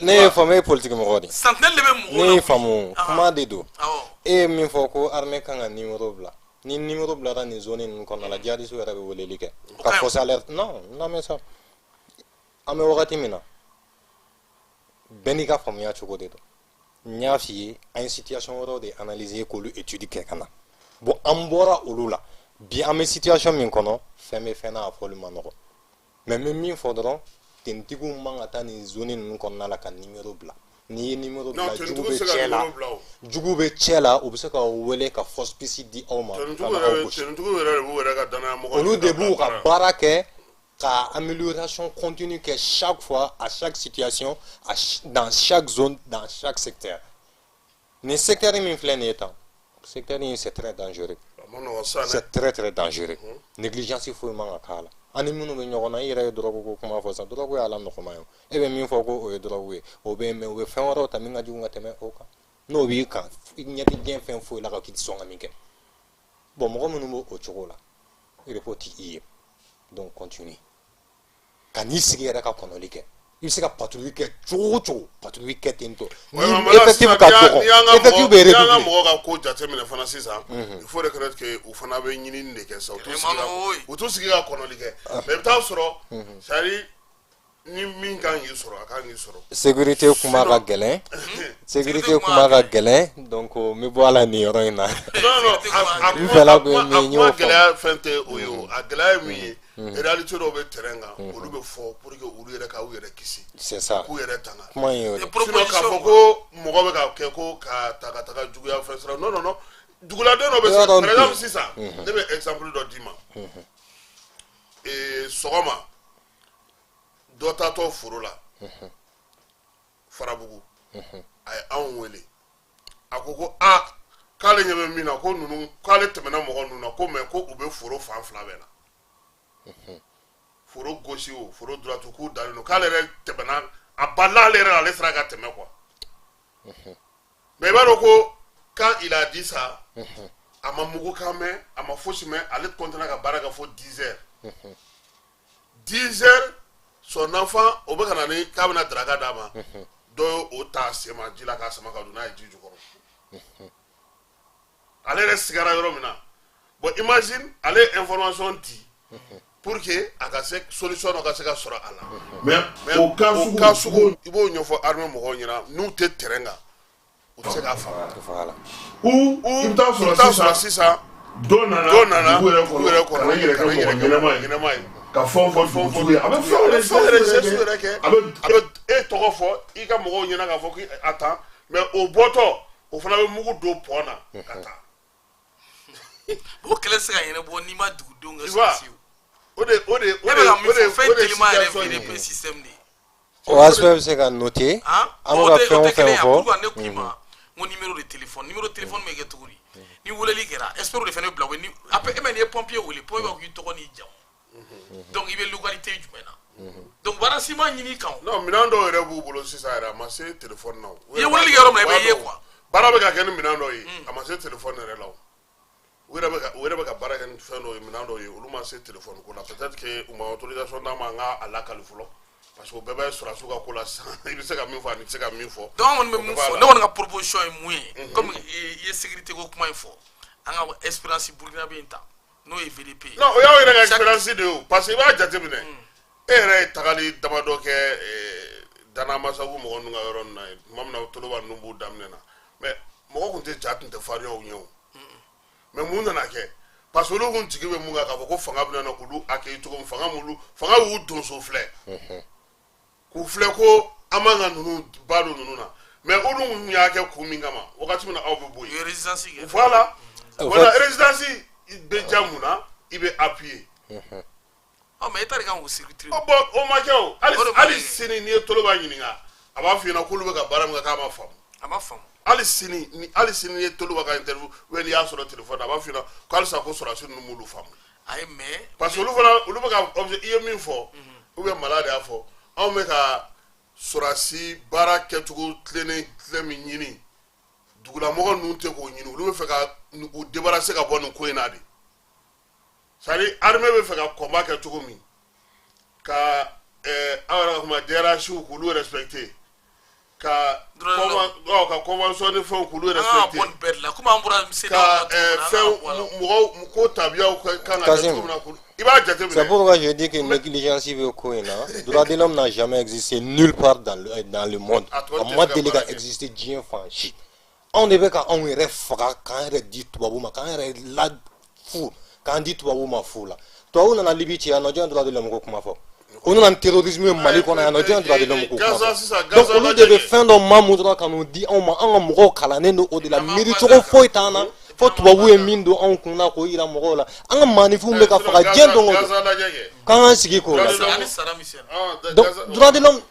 Ne ye faamu, e ye politique mɔgɔ de ye. Sentinelle de bɛ mɔgɔw Ne ye lawuli. faamu, kuma de don. Awɔ. E ye min fɔ ko armée kan ka numéro bila, ni numéro bilara nin zone ninnu kɔnɔna la, djihadistes yɛrɛ bɛ weleli kɛ O ka ka ɲi. fausse alerte. Non, n lamɛn sa, an bɛ wagati min na, bɛɛ n'i ka faamuya cogo de don. N y'a f'i ye, an ye situation wɛrɛw de analyser k'olu étude kɛ ka na. Bon, an bɔra olu la, bi an bɛ situation min kɔnɔ, fɛn bɛ fɛn na, a fɔli ma nɔgɔ, mais n bɛ min fɔ dɔrɔn, tenitigiw man ka taa nin zone ninnu kɔnɔna la ka numéro bila. N'i ye numéro Non, bila, jugu tenitigiw bɛ tɛ se ka cɛ la. numéro bila o. Jugu bɛ cɛ la, u bɛ se k'aw wele ka fausse piste di aw ma ka Tenitigiw na yɛrɛ aw bɛ gosi. Tenitigiw yɛrɛ de b'u yɛrɛ ka danaya mɔgɔ Olu ɲini de ka b'u bila ka baara la. baara kɛ ka amélioration continue kɛ chaque fois, à chaque situation, dans chaque zone, dans chaque secteur. Nin secteur min filɛ nin ye tan, secteur in, c'est très dangereux. A ma nɔgɔn sisan dɛ. C'est très très dangereux. Négligence foyi man ka k'a la. An ni minnu bɛ ɲɔgɔn na, i yɛrɛ ye dɔrɔgu ko kuma fɔ sisan, dɔrɔgu y'a la nɔgɔma ye o. E bɛ min fɔ ko o ye dɔrɔgu ye, o bɛ yen, mais u bɛ fɛn wɛrɛw ta min ka jugu ka tɛmɛ o kan. N'o b'i kan, i ɲɛ tɛ diɲɛ fɛn foyi la ka k'i tɛ sɔn ka min kɛ. Bon, mɔgɔ minnu b'o o cogo la, repos tɛ i ye. Donc continue ka n'i sigi yɛrɛ ka kɔnɔli kɛ. I bɛ se ka patrouille kɛ cogo o cogo, patrouille kɛ ten tɔ. Ouais, Ni mais Mala, effectif sisan, ka n'i y'an dɔgɔ, ka effectif mɔgɔ bɛ n'i y'an ka redoubler. mɔgɔ ka ko jateminɛ fana sisan, il faut reconnaître que u fana bɛ ɲinini de kɛ sisan. U t'u sigi ka kɔnɔli kɛ, mais i bɛ taa sɔrɔ, c'est à dire, ni min kan k'i sɔrɔ, a kan k'i sɔrɔ. Sécurité kuma ka gɛlɛn, sécurité kuma ka gɛlɛn, donc n bɛ bɔ a la nin yɔrɔ in na. Non, a N kuma fɛla a kun ye kuma min ye, a n y'o kuma fɔ. Gɛlɛya fɛn tɛ o ye o. A gɛlɛya ye min ye, réalité dɔw bɛ terrain kan, olu bɛ fɔ pour que olu yɛrɛ k'aw yɛrɛ kisi, C'est ça. k'u yɛrɛ tanga. Kuma in y'o de. Sinon k'a fɔ ko mɔgɔ bɛ ka kɛ ko ka ta ka taga juguya fɛn sira, non, non, non, duguladen dɔ bɛ se. Yɔrɔ Par bi. exemple sisan, ne bɛ exemple dɔ d'i ma. Sɔgɔma dɔ taatɔ foro la Farabugu, a ye anw wele, a ko ko aa, k'ale ɲɛ bɛ min na, ko ninnu, k'ale tɛmɛna mɔgɔ ninnu na ko, mais ko u bɛ foro fan fila bɛɛ la, foro gauche o, foro droite, k'u dalen don, k'ale yɛrɛ tɛmɛna, a balila ale yɛrɛ la, ale sera ka tɛmɛ quoi. Mais i b'a dɔn ko quand il a dit ça, a ma mugukan mɛn, a ma fosi mɛn, ale continué ka baara kɛ fo 10 heures. 10 heures, son enfant o bɛ ka na ni k'a bɛna daraka d'a ma, dɔ ye o ta a sen ma ji la k'a sama ka don n'a ye ji jukɔrɔ. Ale yɛrɛ sigara yɔrɔ min na. Bon, imagine, ale ye information di pour que a ka se solution dɔ ka se ka sɔrɔ a la. Mais mais o cas o sugu cas sugu, i b'o ɲɛfɔ armée mɔgɔw ɲɛna, n'u tɛ terrain kan, u tɛ se k'a faamu. Voilà. Ou Ou i bɛ taa i bɛ taa sɔrɔ sɔrɔ sisan sisan, dɔ nana dɔ nana dugu yɛrɛ dugu yɛrɛ kɔnɔ ka na kɔnɔ i yɛrɛ ka kɛ na i mɔgɔ yɛrɛ kɛ ɲɛnama mɔgɔ ye ɲɛnama ye, ka fɛn fɔ fɛn fɔ dugutigi ye, a bɛ fɛnw a yɛrɛ bɛ fɛnw yɛrɛ geste geste yɛrɛ kɛ. A bɛ A bɛ e tɔgɔ fɔ i ka mɔgɔw ɲɛna k'a fɔ k'a tan, mais o bɔtɔ, o fana bɛ mugu don pɔn na ka taa. O kɛlɛ tɛ se ka ɲɛnabɔ n'i ma dugudenw kɛ Tu vois, sɔrɔsi o. O de E bɛ ka min o de fɔ, fɛn o de teliman yɛrɛ situation ye. VDP système de ye. O aspect bɛ se ka noter. Han? An bɛ O ka tɛ fɛn o o tɛ kelen fɛn ye. fɔ. Pourquoi ne ko i ma n ko numéro de téléphone, numéro de téléphone bɛ kɛ cogo di? Ni weleli kɛra, expert de fana bɛ bila o ni après e ma, n'i ye pompier wele, pompier b'a fɔ k'i tɔgɔ n'i jamu. Donc i bɛ localité jumɛn na? Donc renseignement ɲini kan o. Non, minɛn dɔw yɛrɛ b'u bolo sisan yɛrɛ, a ma se téléphone na o. I ye weleli kɛ yɔrɔ min na, i bɛ ye quoi. Baara bɛ ka kɛ ni minɛn dɔw ye, a ma se téléphone yɛrɛ la o. U yɛrɛ bɛ ka baara kɛ ni fɛn dɔw ye, minɛn dɔw ye, olu ma se téléphone ko la. Peut-être que u ma autorisation d'an ma an ka a lakali fɔlɔ, parce que o bɛɛ bɛ sɔrɔdasiw ka ko la sisan. I bɛ se ka min fɔ ani i tɛ se ka min fɔ. Donc an kɔni bɛ mun fɔ, ne kɔni ka proposition ye mun ye, comme i ye sécurité ko kuma in fɔ, an ka expérience burkinabé in ta, n'o ye VDP ye. Non, o y'aw yɛrɛ ka expérience de ye o, parce que i b'a jateminɛ, e yɛrɛ ye tagali damadɔ kɛ Dana Masagu mɔgɔ ninnu ka yɔrɔ ninnu na yen, tuma min na Toloba ninnu b'u daminɛ na, mais mɔgɔ tun tɛ ja tun tɛ farinya u ɲɛ o. Mais mun nana kɛ? Parce que olu kun jigi bɛ mun kan, k'a fɔ ko fanga bɛna na olu accueillir cogo min, fanga m'olu, fanga y'u donso filɛ k'u filɛ ko an man ka ninnu ba don ninnu na. Mais olu kun y'a kɛ kun min kama, wagati min na aw bɛ bɔ U yen ye résistance kɛ. Voilà. En Voilà, fait- résistance bɛ diya mun na? I bɛ appuyer. Ɔ, mais État de kan k'o sécurité. Oh, bon, o ma kɛ o. Hali O de ma hali kɛ. sini, n'i ye Toloba ɲininka, a b'a f'i ɲɛna k'olu bɛ ka baara min kɛ, k'a ma faamu. A ma faamu. Hali sini n'i ye Toloba ka interview ou bien n'i y'a sɔrɔ téléphone na, a b'a f'i ɲɛna ko halisa ko sɔrɔdasi ninnu m'olu faamu. Ayi, mais Parce que olu fana, olu bɛ ka objet, i ye min fɔ, ou bien Mala de y'a fɔ, anw bɛ ka sɔrɔdasi baara kɛcogo tilennen tilen min ɲini, dugulamɔgɔ ninnu tɛ k'o ɲini. Olu bɛ fɛ ka u débarrasser ka bɔ nin ko in na de. C'est à dire, armée bɛ fɛ ka combat kɛ cogo min ka aw yɛrɛ ka kuma DRH k'olu respecter, ka Droit de l'homme. ka convention ni fɛnw k'olu An kan ka respecter, bɔ nin bɛɛ de la, komi an bɔra CEDEAO ka la cogo min na, an kan fɛn ka bɔ a la. mɔgɔw ko tabiyaw ka kan ka kɛ Kassim. cogo min na, k'olu, i b'a jateminɛ. C'est pourquoi je dis que négligence bɛ ko in na. Droit de l'homme n'a jamais existé nulle part dans le monde. A tɔ A tɛ ma se ka deli ka baara kɛ. exister diɲɛ fan si. Anw de bɛ ka anw yɛrɛ faga, k'an yɛrɛ di tubabu ma, k'an yɛrɛ la fu, k'an di tubabu ma fu la. Tubabu nana Libi ci yan nɔ, jɔn ye droit de l'homme ko kuma fɔ? O nana ni terrorisme ye Mali kɔnɔ yan nɔ, jɔn ye droit de l'homme ko kuma Gaza fɔ? sisan, Donc Gaza olu de bɛ lajɛ kɛ. fɛn dɔ mamu dɔrɔn ka n'o di anw ma. Anw ka mɔgɔw kalannen don o de la, An b'an miiri basé cogo a kan. foyi t'an na fo tubabu ye min don anw kun na k'o yira mɔgɔw la. An ka maaninfinw bɛ ka faga diɲɛ don o don, Gaza lajɛ kɛ. k'an k'an sigi k'o Droit de lajɛ. l'homme. Ani Saddam Hussein. Ah, Donc Gaza- droit de l'homme,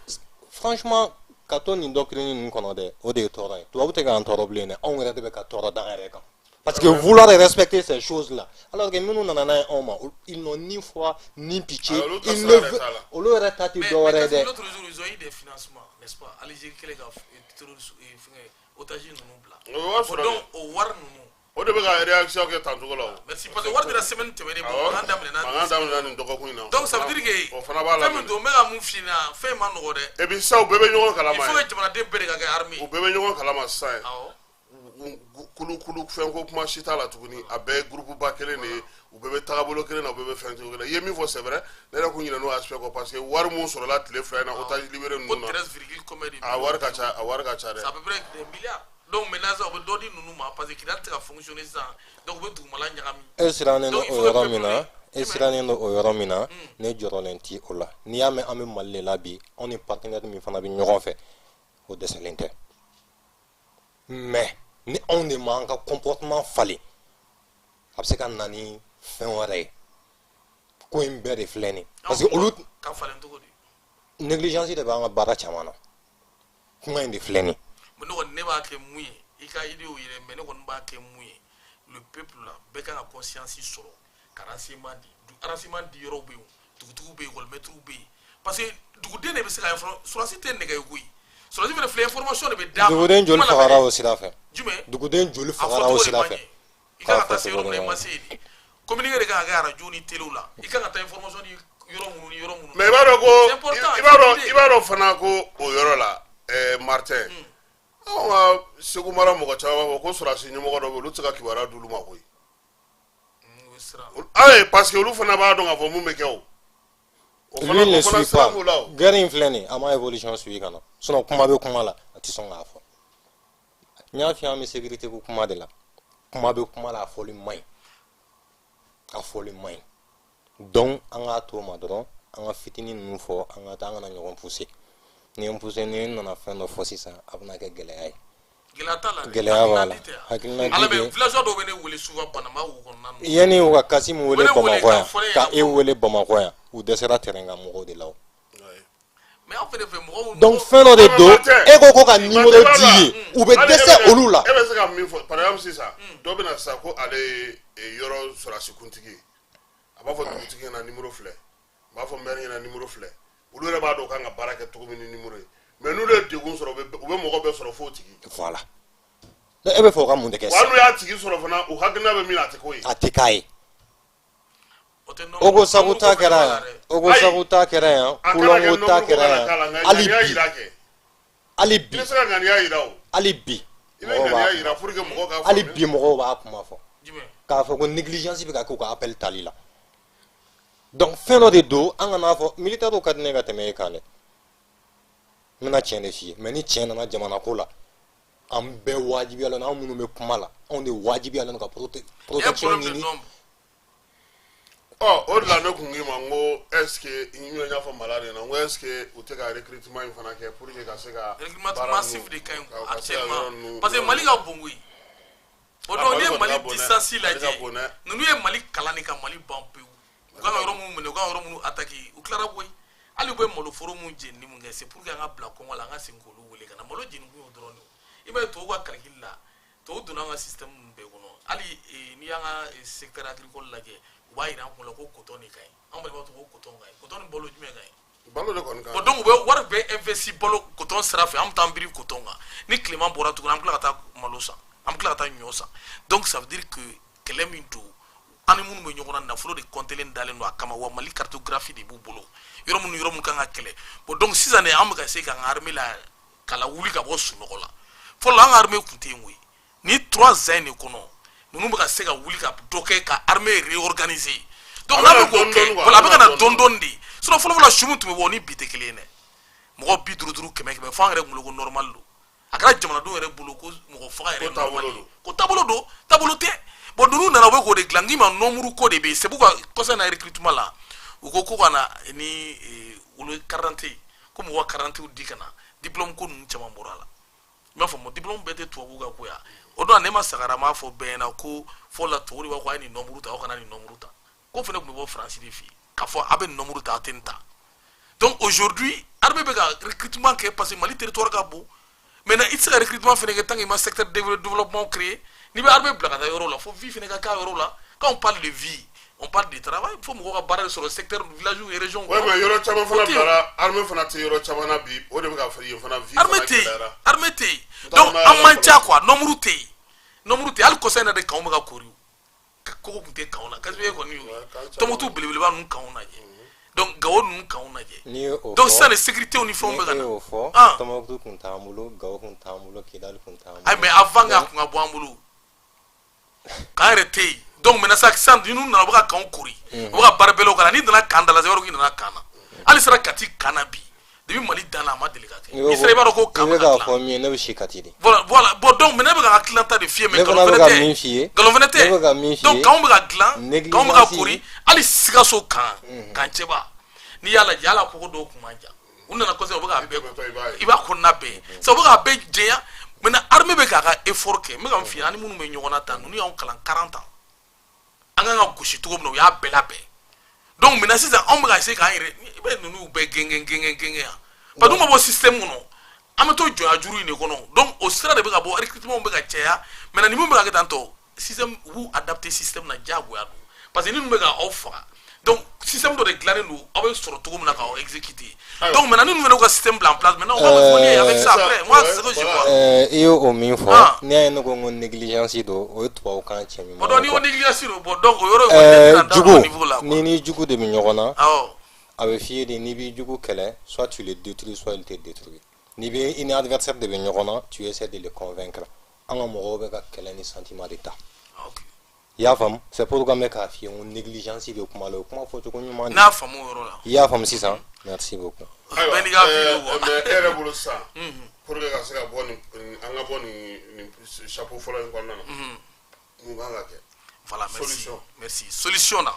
franchement, ka to nin doctrine ninnu kɔnɔ dɛ, o de ye tɔɔrɔ ye. Tubabu tɛ k'an tɔɔrɔ bilen dɛ, anw yɛrɛ de bɛ ka tɔɔrɔ d'an yɛrɛ kan, parce que vouloir respecter ces choses là, alors que minnu nana n'a ye anw ma, ils n'ont ni foi ni pitié. Ah, olu ta Ils sira ne yɛrɛ veulent t'a la. Olu yɛrɛ ta tɛ Mais, dɔ wɛrɛ mais ye dɛ. l'autre jour, ils ont eu des financements, n'est-ce pas? Algérie kɛlen ka terroriste fɛngɛ otage ninnu bila. O b'a sɔrɔ Bon, donc o wari ninnu. O de bɛ ka réaction kɛ tancogo la o. Merci, parce que wari dira semaine tɛmɛnen, bon, mankan daminɛna. Mankan daminɛna nin dɔgɔkun in na. Donc ça veut dire que o fana b'a la. Fɛn min don, n bɛ ka mun f'i ɲɛna, fɛn in ma nɔgɔ dɛ. Et puis sisan, u bɛɛ bɛ ɲɔgɔn Il kalama faut ye. que jamanaden bɛɛ de ka kɛ armée. U bɛɛ bɛ ɲɔgɔn kalama sisan ye. Awɔ. Kulu kulu fɛn ko kuma si t'a la tuguni, a bɛɛ ye groupe ba kelen de ye, u bɛɛ bɛ tagabolo kelen na, u bɛɛ bɛ fɛn cogo kelen. I ye min fɔ, c'est vrai, ne yɛrɛ kun ɲinɛ n'o aspect kɔ, parce que wari mun sɔrɔla tile 2 in na, otage libéré Ko ninnu na, 13 virgule combien de a wari ka ca, a wari ka ca dɛ. C'est à peu près des milliards. Donc maintenant ça, u bɛ dɔ di ninnu ma, parce que Kidal tɛ ka fonctionner sisan, donc u bɛ dugumala ɲagami. E sirannen don Donc, il o faut que yɔrɔ min na, peuple e sirannen don o yɔrɔ min na, ne jɔrɔlen ti o la. N'i y'a mɛn an bɛ Mali de la bi, anw ni partenaire min fana bɛ ɲɔgɔn fɛ, o dɛsɛlen tɛ. Mais ni anw de m'an ka comportement falen, a bɛ se ka na ni fɛn wɛrɛ ye. Ko in bɛɛ de filɛ nin ye, parce que olu Ka falen cogo di? Négligence de b'an ka baara caman na. Kuma in de filɛ nin ye. Mais ne kɔni, ne b'a kɛ mun ye, i ka idée y'o yɛrɛ, mais ne kɔni b'a kɛ mun ye, le peuple la, bɛɛ kan ka conscience sɔrɔ ka renseignement di. Renseignement di yɔrɔw bɛ yen, dugutigiw bɛ yen, école bɛ yen, parce que duguden de bɛ se ka sɔrɔdasi tɛ nɛgɛ ye koyi, sɔrɔdasi fana filɛ, information de bɛ d'a ma. Duguden joli Kuma fagara lamɛn. o sira fɛ? Jumɛn? Duguden joli A fagara o fɔcogo de sira ma fɛ? ɲɛ. I kan ka taa K'a se yɔrɔ min na, i fɔcogo de ma se yen de. Communiqué de kan ka kɛ arajo ni telew la, i kan ka taa information di yɔrɔ minnu ni yɔrɔ minnu. Mais i b'a dɔn ko C'est important, i b'a dɔn il faut i b'a dɔn fana ko o yɔrɔ la, Martin, anw ka Segu mara mɔgɔ caman b'a fɔ ko sɔrɔdasi ɲɛmɔgɔ dɔ bɛ yen, olu tɛ se ka kibaruya d'olu ma koyi. O ye siran. Ayi, parce que olu fana b'a dɔn k'a fɔ mun bɛ kɛ o. O fana Lui ne o fana suit sira pas. b'u la o. Guerre in filɛ nin ye, a ma évolution suivi ka na. Sinon kuma bɛ kuma la, a tɛ sɔn k'a fɔ. N y'a f'i ye, an bɛ sécurité ko kuma de la. Kuma bɛ kuma la, a fɔli man ɲi. A fɔli man ɲi. Donc an k'a to o ma dɔrɔn, an ka fitinin ninnu fɔ, an ka taa, an kana ɲɔgɔn pousser. Ni ye n pousser, ni n nana fɛn dɔ fɔ sisan, a bɛna kɛ gɛlɛya ye. Gɛlɛya t'a la dɛ. Gɛlɛya b'a la. Hakilina di tɛ yan. Hakilina di Ala de. bɛ villageois dɔw bɛ ne wele souvent Banama wo kɔnɔna ninnu. Yanni u ka Kasimu wele U bɛ ne wele Bamakɔ yan, k'a fɔ ne ka ɲɛna e wele Bamakɔ yan, u dɛsɛra terrain kan mɔgɔw de la o. Mais aw fɛnɛ fɛ mɔgɔw Donc fɛn dɔ de Mais don, Martin, e ko ka numéro Martin, di ye, u bɛ hali e dɛsɛ bɛ- olu la. E bɛ se ka min fɔ, par exemple sisan, dɔ bɛ na sisan ko ale ye yɔrɔ sɔrɔdasi kuntigi ye, a b'a fɔ dugutigi ɲɛna numéro filɛ. N b'a fɔ maire ɲɛna, numéro filɛ. Olu yɛrɛ b'a dɔn u kan ka baara kɛ cogo min ni numéro ye. Mais n'olu ye degun sɔrɔ, u bɛ mɔgɔ bɛɛ sɔrɔ f'o tigi. Voilà, donc e bɛ fɛ o ka mun de kɛ Wa hali sisan? n'u y'a tigi sɔrɔ fana, u hakilina bɛ min na, a tɛ k'o ye. A tɛ k'a ye. O tɛ. Ogo Sagu ta kɛra yan, Ogo Ayi. Sagu ta kɛra yan, A kana kɛ Kulɔngo ta nombre ko kɛra kana k'a la, yan. nka Hali ŋaniya bi, yira kɛ. hali I bi, bɛ se ka ŋaniya yira o. Hali bi I bɛ mɔgɔw ŋaniya b'a yira pour que mɔgɔw k'a hali faamuya. bi mɔgɔw b'a kuma fɔ Jumɛn? K'a fɔ ko négligence bɛ ka kɛ u ka appel tali la. Donc fɛn dɔ de don, an kana fɔ militaires ka di ne ka tɛmɛ e kan dɛ. N bɛna tiɲɛ de f'i ye, mais ni tiɲɛ nana jamana ko la, an bɛɛ wajibiyalen don. An minnu bɛ kuma la, anw de wajibiyalen don ka Il y a un protection problème de ɲini. nombre. Ɔ, o de la ne kun k'i ma n ko est ce que n y'a fɔ malade ɲɛna, n ko est ce que u tɛ ka recrutement in fana kɛ pour que ka se ka Recrutement baara massif ninnu- de ka ɲi ka se ka yɔrɔ actuellement, ninnu- parce que Mali ka bon koyi. O Ah, donc Mali n'i ye kɔni Mali ka bon dɛ. distance Mali ka lajɛ, bon dɛ. ninnu ye Mali kalan de ka Mali ban pewu. U kan ka yɔrɔ minnu minɛ, u kan ka yɔrɔ minnu attaquer, u tilara koyi. Hali u bɛ maloforo mun jenini mun kɛ, c'est pour que an ka bila kɔngɔ la, an ka segin k'olu wele ka na. Malo jeni kun y'o dɔrɔn de ye. I b'a ye, tubabu ka calcul la, tubabu donna an ka système ninnu bɛɛ kɔnɔ. Hali n'i y'an ka secteur agricole lajɛ, u b'a yira an kun la ko coton de ka ɲi. An balima to ko coton ka ɲi. Coton ni balo, jumɛn ka ɲi? Balo de kɔni kan. Bon, donc u bɛ wari bɛɛ investi balo coton sira fɛ. An bɛ taa an biri coton kan. Ni tilema bɔra tuguni, an bɛ tila ka taa malo san, an bɛ tila ka taa ɲɔ san. Donc ça veut dire que kɛlɛ min don, an ni minnu bɛ ɲɔgɔn na, nafolo de kɔntelen dalen don a kama. Wa Mali cartographie de b'u bolo, yɔrɔ minnu, yɔrɔ minnu kan ka kɛlɛ. Bon, donc sisan de an bɛ ka se k'an ka armée la ka la wuli ka bɔ sunɔgɔ la. Fɔlɔ, an ka armée tun tɛ yen koyi. Ni 3 ans in de kɔnɔ, ninnu bɛ ka se ka wuli ka dɔ kɛ ka armée réorganiser. Donc A n'a bɛ bɛ na k'o dɔɔni kɛ dɔɔni quoi, voilà, a a bɛ bɛ ka na na dɔɔni dɔɔni de. Sinon fɔlɔ fɔlɔ, su min tun bɛ bɔ, o ni bi tɛ kelen ye dɛ. Mɔgɔ 50 50, 100 100, fo an yɛrɛ bolo ko normal don. A kɛra jamanadenw yɛrɛ bolo ko mɔgɔ faga yɛrɛ Ko taabolo normal ye. don. Ko taabolo don, taabolo tɛ. Bon, ninnu nana, u bɛ k'o de dilan. K'i ma, nombre ko de bɛ yen. C'est pourquoi kɔsa in na, recrutement la, u ko ko ka na ni olu carte d'identité, ko mɔgɔ ka carte d'identité di ka na. Diplôme ko ninnu caman bɔra a la. I b'a faamu, diplôme bɛɛ tɛ tubabu ka ko ya. O don ne ma sagara m'a fɔ bɛɛ ɲɛna ko fɔlɔ la, tubabu de b'a fɔ a ye nin nombre ta, aw kana nin nombre ta. Ko fana tun bɛ bɔ Faransi de fɛ yen k'a fɔ a bɛ nin nombre ta, aw tɛ nin ta. Donc aujourd'hui, armée bɛ ka recrutement kɛ parce que Mali territoire ka bon. Maintenant, i tɛ se ka recrutement fana kɛ tant que i ma secteur de développement créer. N'i bɛ armée bila ka taa yɔrɔ la, fo vie fana ka k'a yɔrɔ la. Quand on parle de vie, on parle de travail. Fo mɔgɔw ka baara de sɔrɔ secteur, village et région. Ouais, mais yɔrɔ caman fana O tɛ yen. bilara, armée fana tɛ yɔrɔ caman na bi. O de bɛ ka fɔ yen fana vie Armée fana tɛ yen. gɛlɛyara. Armée tɛ yen. N t'a Donc dɔn n'a an yɛrɛ man ca kɔlɔsi. quoi, nombre tɛ yen, nombre tɛ yen. Hali kɔsa in na de, kanw bɛ ka kori. Kogo tun tɛ kanw na, Kasime kɔni y'o ye. Ouais, camp caman. Tɔnbukutu belebeleba ninnu, kanw lajɛ. Donc Gawo ninnu, kanw lajɛ. N'i ye o Donc fɔ sisan de, sécurité ni fɛnw ni bɛ ka e na. y'o fɔ, Ah. Tɔnbukutu tun t'an bolo, Gawo tun t'an bolo, Kidali tun t'an bolo. Ayi, mais avant k'a kun ka bɔ an bolo, camp yɛrɛ tɛ yen. Donc maintenant sa, sisan ninnu nana, u bɛ ka camp kori, u bɛ ka baara bɛlɛw k'a la. N'i nana camp da la, i b'a dɔn k'i nana camp na. Hali sera Kati camp na bi, depuis Mali dan na, a ma deli ka kɛ. N'i sera, i b'a dɔn ko I camp bɛ bɛ ka k'a dilan. fɔ min ye, ne bɛ si Kati de. Voilà. Bon, donc maintenant ne bɛ ka hakilina ta de f'i ye, mais Ne nkalon fana bɛ fɛnɛ ka tɛ. min f'i ye, Nkalon fɛnɛ tɛ. ne bɛ ka min f'i Donc ye, camp bɛ ka dilan, camp bɛ ka négligence kori. Hali Sikaso camp, camp cɛba, n'i y'a lajɛ, hali a kogo dɔw kun man jan. U nana kɔsɛ, u bɛ k'a bɛɛ tɛmɛtɔ i b'a ye. I b'a kɔnɔna bɛɛ sa, u bɛ k'a bɛɛ jɛnya. Maintenant, armée bɛ k'a ka effort kɛ. N bɛ ka min f'i ye, an ni minnu bɛ ɲɔgɔn na tan, ninnu y'anw kalan 40 ans, an kan ka gosi cogo min na, u y'a bɛɛ labɛn. Donc maintenant sisan, anw bɛ ka essayer k'an yɛrɛ, i bɛ ninnu bɛɛ gɛn gɛn gɛn gɛn gɛn yan, parce que n'u ma bɔ système kɔnɔ, an bɛ to jɔnya juru in de kɔnɔ. Donc o sira de bɛ ka bɔ, recrutement bɛ ka caya. Maintenant, ni min bɛ ka kɛ tan tɔ, système, u b'u adapter système na, diyagoya don, parce que ni ninnu bɛ ka aw faga, donc système dɔ de dilannen don aw bɛ sɔrɔ cogo min na k'aw exécuter. Donc maintenant, ni ninnu fana y'u ka système bila en place, maintenant on va évoluer avec ça après. Moi, c'est ce que je vois. I ye o min fɔ, Ah. n'i y'a ye ne ko n ko négligence don, o ye tubabukan cɛ ɲuman Bon, donc ye ni ko quoi. négligence don, bon, donc o yɔrɔ in kɔni, ne tɛna da Jugu o niveau la quoi. ni ni jugu de bɛ ɲɔgɔn na, Awɔ. A bɛ f'i ye de, n'i b'i jugu kɛlɛ, soit tu le détruis, soit il te détruit. N'i bɛ i ni adversaire de bɛ ɲɔgɔn na, tu essaies de le convaincre. An ka mɔgɔw bɛ ka kɛlɛ ni sentiment de ta. Ok. I y'a faamu? C'est pourquoi n bɛ k'a f'i ye n ko négligence bɛ kuma la, o kuma fɔcogo ɲuman de. N'a faamu o yɔrɔ la. I y'a faamu sisan? Merci beaucoup. Ayiwa, Bɛɛ n'i ka vidéo quoi. Mais e yɛrɛ bolo sisan, pour que ka se ka bɔ nin, an ka bɔ nin chapeau fɔlɔ in kɔnɔna na, mun kan ka kɛ? Voilà, merci. Solution. Merci. Solution na.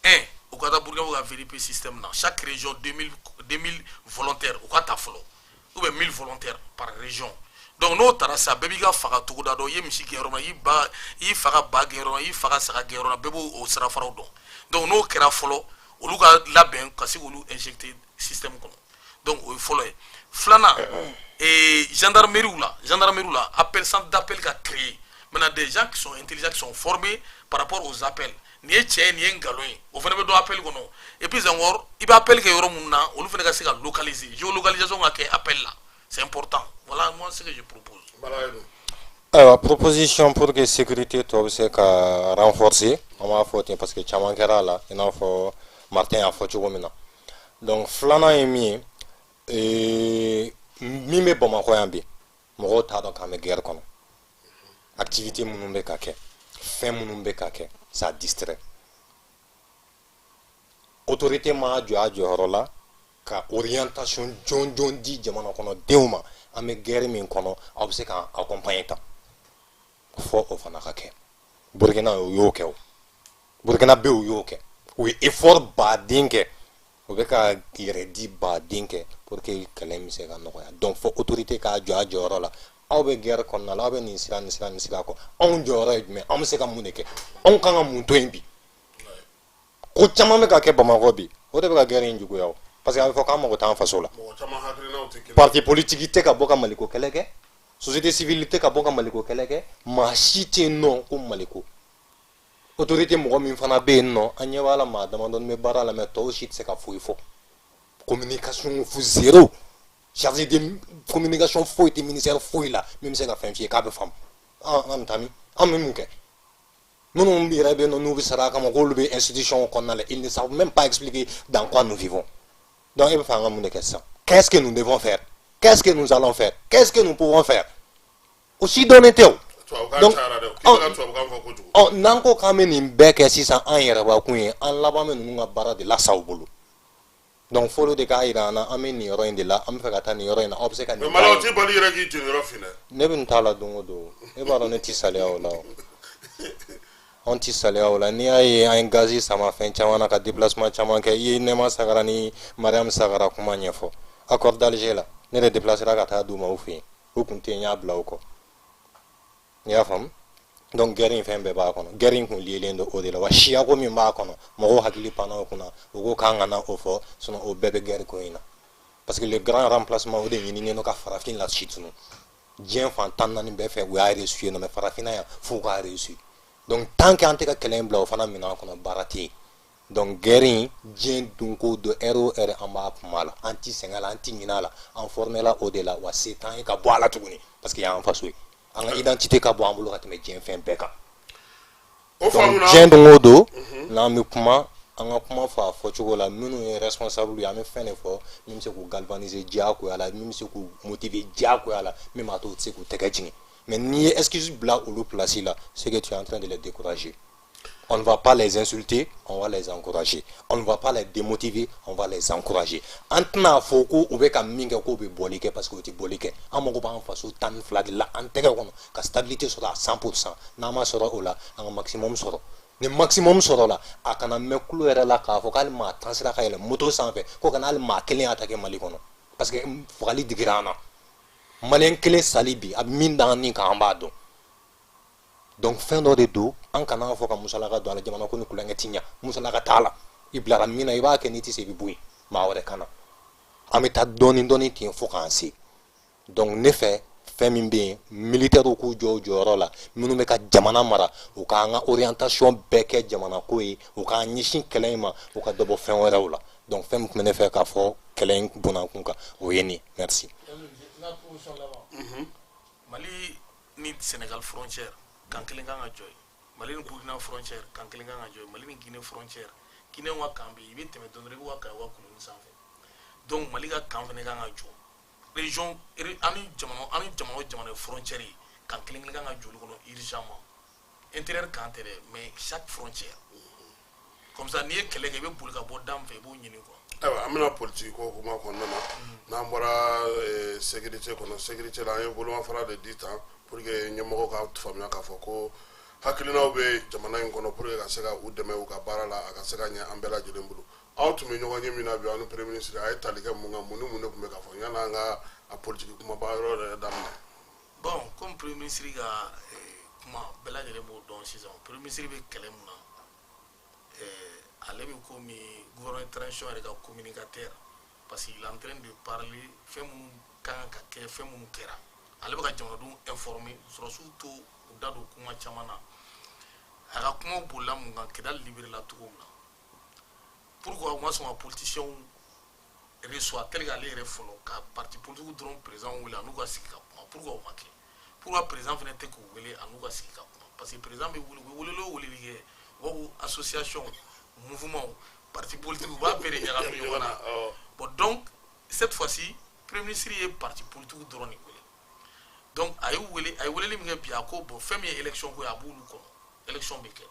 Un, u ka taa Burkina ka VDP système na. Chaque région, 2000, 2000 volontaires. U ka ta fɔlɔ. Ou bien 1000 volontaires par région. Donc n'o taara sisan, bɛɛ b'i ka faga togoda dɔn. I ye misi gɛn yɔrɔ min na, i ba, i fa ka ba gɛn yɔrɔ min na, i fa ka saga gɛn yɔrɔ min na, bɛɛ b'o o sirafaraw dɔn. Donc n'o kɛra fɔlɔ, olu ka labɛn ka se k'olu injecter système kɔnɔ. Donc o ye fɔlɔ ye. Filanan, gendarmerie la, appel, centre d'appel ka créer. Maintenant, des gens qui sont intelligents, qui sont formés par rapport aux appels, nin ye tiɲɛ ye, nin ye nkalon ye, o fana bɛ dɔn appel kɔnɔ. Et puis encore, i bɛ appel kɛ yɔrɔ mun na, olu fana ka se ka localiser, géolocalisation ka kɛ appel la, c'est important. Voilà moi ce que je propose. Ayiwa, proposition pour que sécurité tɔ bɛ se ka renforcer, an b'a fɔ ten parce que caman kɛra a la, i n'a fɔ Martin y'a fɔ cogo min na. Donc filanan ye min ye, min bɛ Bamakɔ yan bi, mɔgɔw t'a dɔn k'an bɛ guerre kɔnɔ. Activité minnu bɛ ka kɛ, fɛn minnu bɛ ka kɛ, ça distrait. Autorité m'a jɔ a jɔyɔrɔ la ka orientation jɔnjɔn di jamana kɔnɔdenw ma. An bɛ guerre min kɔnɔ, aw bɛ se k'an accompagner tan fɔ, o fana ka kɛ. Burukina, o y'o kɛ, o Burukina bɛ, o y'o kɛ, u ye effort baden kɛ, u bɛ ka yɛrɛ di baden kɛ pour que kɛlɛ in bɛ se ka nɔgɔya. Donc fɔ autorité k'a jɔ a jɔyɔrɔ la. Aw bɛ guerre kɔnɔna la, aw bɛ nin sira, nin sira, nin sira kɔ, anw jɔyɔrɔ ye jumɛn? Anw bɛ se ka mun de kɛ? Anw kan ka mun to yen bi? Ko caman bɛ ka kɛ Bamakɔ bi, o de bɛ ka guerre in juguya o, parce que a bɛ fɔ k'an mago t'an faso la. Parti politique tɛ ka bɔ ka Maliko kɛlɛ kɛ, société civile tɛ ka bɔ ka Maliko kɛlɛ kɛ, maa si tɛ yen nɔ ko Maliko. Autorité mɔgɔ min fana bɛ yen nɔ, an ɲɛ b'a la, maa damadɔni bɛ baara la, mais tɔw si tɛ se ka foyi fɔ. Communication fu, zéro. Chargé de communication foyi tɛ ministère foyi la min bɛ se ka fɛn f'i ye k'a bɛ faamu. An bɛ taa min? An bɛ mun kɛ? Minnu yɛrɛ bɛ yen nɔ, n'u bɛ sara a kama k'olu bɛ institution kɔnɔna la, ils ne savent même pas expliquer dans quoi nous vivons. Donc e bɛ fɛ an ka mun de kɛ sisan? Qu'est-ce que nous devons faire? Qu'est-ce que nous allons faire? Qu'est-ce que nous pouvons faire? O si dɔnnen tɛ o. Donc ɔ, n'an ko k'an bɛ nin bɛɛ kɛ sisan, an yɛrɛbakun ye, an laban bɛ ninnu ka baara de la sa u bolo. Donc f'olu de k'a yira an na, an bɛ nin yɔrɔ in de la, an bɛ fɛ ka taa nin yɔrɔ in na, aw bɛ se ka nin. Mais o t'i bali yɛrɛ k'i jeniyɔrɔ fin dɛ. Ne bɛ nin t'a la don o don, e b'a dɔn ne ti saliya o la o. Anw ti saliya o la. N'i y'a ye an ye gazi sama fɛn caman na, ka déplacement caman kɛ, i ye Nɛma Sagara ni Mariam Sagara kuma ɲɛfɔ accord d'Alger la, ne de déplacera ka taa d'u ma u fɛ yen, u kun tɛ yen, n y'a bila u kɔ, i y'a faamu. Donc guerre in, fɛn bɛɛ b'a kɔnɔ. Guerre in kun liélen don o de la wa. Siyako min b'a kɔnɔ, mɔgɔw hakili panna o kunna, u ko k'an kana o fɔ, sinon o bɛɛ bɛ guerre ko in na, parce que le grand remplacement, o de ɲininen don ka farafin la si tunu diɲɛ fan 14 bɛɛ fɛ. U y'a reçu yen nɔ, mais farafinna yan, f'u k'a reçu. Donc tant que an tɛ ka kɛlɛ in bila o fana minɛn kɔnɔ, baara tɛ yen. Donc guerre in, diɲɛ don ko don, heure o heure, an b'a kuma la, an ti sɛgɛn la, an ti ɲinɛ a la, an formé la o de la wa. Se t'an ye ka bɔ a la tuguni, parce que y'an faso ye, an ka identité ka bɔ an bolo ka tɛmɛ diɲɛ fɛn bɛɛ kan. O Donc faamuna. diɲɛ don o don, n'an bɛ kuma, an ka kuma fɔ a fɔcogo la. Minnu ye responsable ye, an bɛ fɛn de fɔ min bɛ se k'u galvaniser diyagoya la, min bɛ se k'u motiver diyagoya la, min b'a to u tɛ se k'u tɛgɛ jigin. Mais n'i ye excuse bila olu place la, c'est que tu es en train de les décourager. On ne va pas les insulter, on va les encourager. On ne va pas les démotiver, on va les encourager. An tɛna fɔ ko u bɛ ka min kɛ, k'u bɛ bɔli kɛ, parce que u tɛ bɔli kɛ. An mago b'an faso 12 de la an tɛgɛ kɔnɔ, ka stabilité sɔrɔ à 100%. N'an ma sɔrɔ o la, an ka maximum sɔrɔ. Ni maximum sɔrɔ la, a kana mɛn kulo yɛrɛ la k'a fɔ k'ale maa 10 sera ka yɛlɛ moto sanfɛ, ko kana hali maa kelen attaquer Mali kɔnɔ, parce que fagali digira an na. Maliyɛn kelen sali bi, a bɛ min d'an ni kan, an b'a dɔn. Donc fɛn dɔ de don, an kana fɔ ka musalaka don a la. Jamana ko ni kulonkɛ ti ɲa, musalaka t'a la. I bilara min na, i b'a kɛ, n'i tɛ se, i bɛ bɔ yen, maa wɛrɛ ka na. An bɛ taa dɔɔni dɔɔni ten fo k'an se. Donc ne fɛ, fɛn min bɛ yen, militaires k'u jɔ u jɔyɔrɔ la, minnu bɛ ka jamana mara, u k'an ka orientation bɛɛ kɛ jamana ko ye, u k'an ɲɛsin kɛlɛ in ma, u ka dɔ bɔ fɛn wɛrɛw la. Donc fɛn min tun bɛ ne fɛ k'a fɔ kɛlɛ in bunakun kan, o ye nin. Merci. N ka proposition laban, Mali ni Sénégal frontière, camp kelen kan ka jɔ yen. Mali ni Burkina frontière, camp kelen kan ka jɔ yen. Mali ni Guinée frontière, Guinée ka camp bɛ yen, i bɛ tɛmɛ dɔɔnin dɔrɔn, i b'u ka camp, u ka kuluni sanfɛ. Donc Mali ka camp fana kan ka jɔ région an ni jamana o jamana ye frontière ye, camp kelen kelen kan ka jɔ olu kɔnɔ urgemment. Intérieur camp tɛ dɛ, mais chaque frontière, comme ça n'i ye kɛlɛ kɛ, i bɛ boli ka bɔ da min fɛ, i b'o ɲini quoi. Ayiwa, an bɛna politiki ko kuma kɔnɔna na. N'an bɔra sécurité kɔnɔ, sécurité la, an ye bolomafara de di tan pour que ɲɛmɔgɔw ka faamuya k'a fɔ ko hakilinaw bɛ jamana in kɔnɔ pour que ka se ka u dɛmɛ u ka baara la, a ka se ka ɲɛ an bɛɛ lajɛlen bolo. Aw tun bɛ ɲɔgɔn ye min na bi, aw ni premier ministre, a ye tali kɛ mun kan? Mun ni mun de tun bɛ ka fɔ yanni an ka a politiki kumaba yɔrɔ yɛrɛ daminɛ? Bon, comme premier ministre ka kuma bɛɛ lajɛlen b'o dɔn sisan, premier ministre bɛ kɛlɛ mun na, ale bɛ komi gouvernement transition yɛrɛ ka communicateur, parce qu'il est en train de parler fɛn minnu kan ka kɛ, fɛn minnu kɛra, ale bɛ ka jamanadenw informer, sɔrɔsiw to u da don kuma caman na. A ka kumaw bolila mun kan? Kidali libéré la cogo min na, pourquoi u ma sɔn ka politiciens reçoit tel que ale yɛrɛ fɔlɔ ka parti politique dɔrɔn président wele a n'u ka sigi ka kuma? Pourquoi o ma kɛ? Pourquoi président fana tɛ k'u wele a n'u ka sigi ka kuma? Parce que président bɛ wele, u bɛ weleli o weleli kɛ, u b'a fɔ association, mouvement, parti politique, u b'a bɛɛ de ɲagami ɲɔgɔn na. Bon, donc cette fois-ci, premier ministre ye parti politique dɔrɔn de wele. Donc a ye wele, a ye weleli min kɛ bi, a ko bon, fɛn min ye élection ko ye, a b'olu kɔnɔ, élection bɛ kɛ.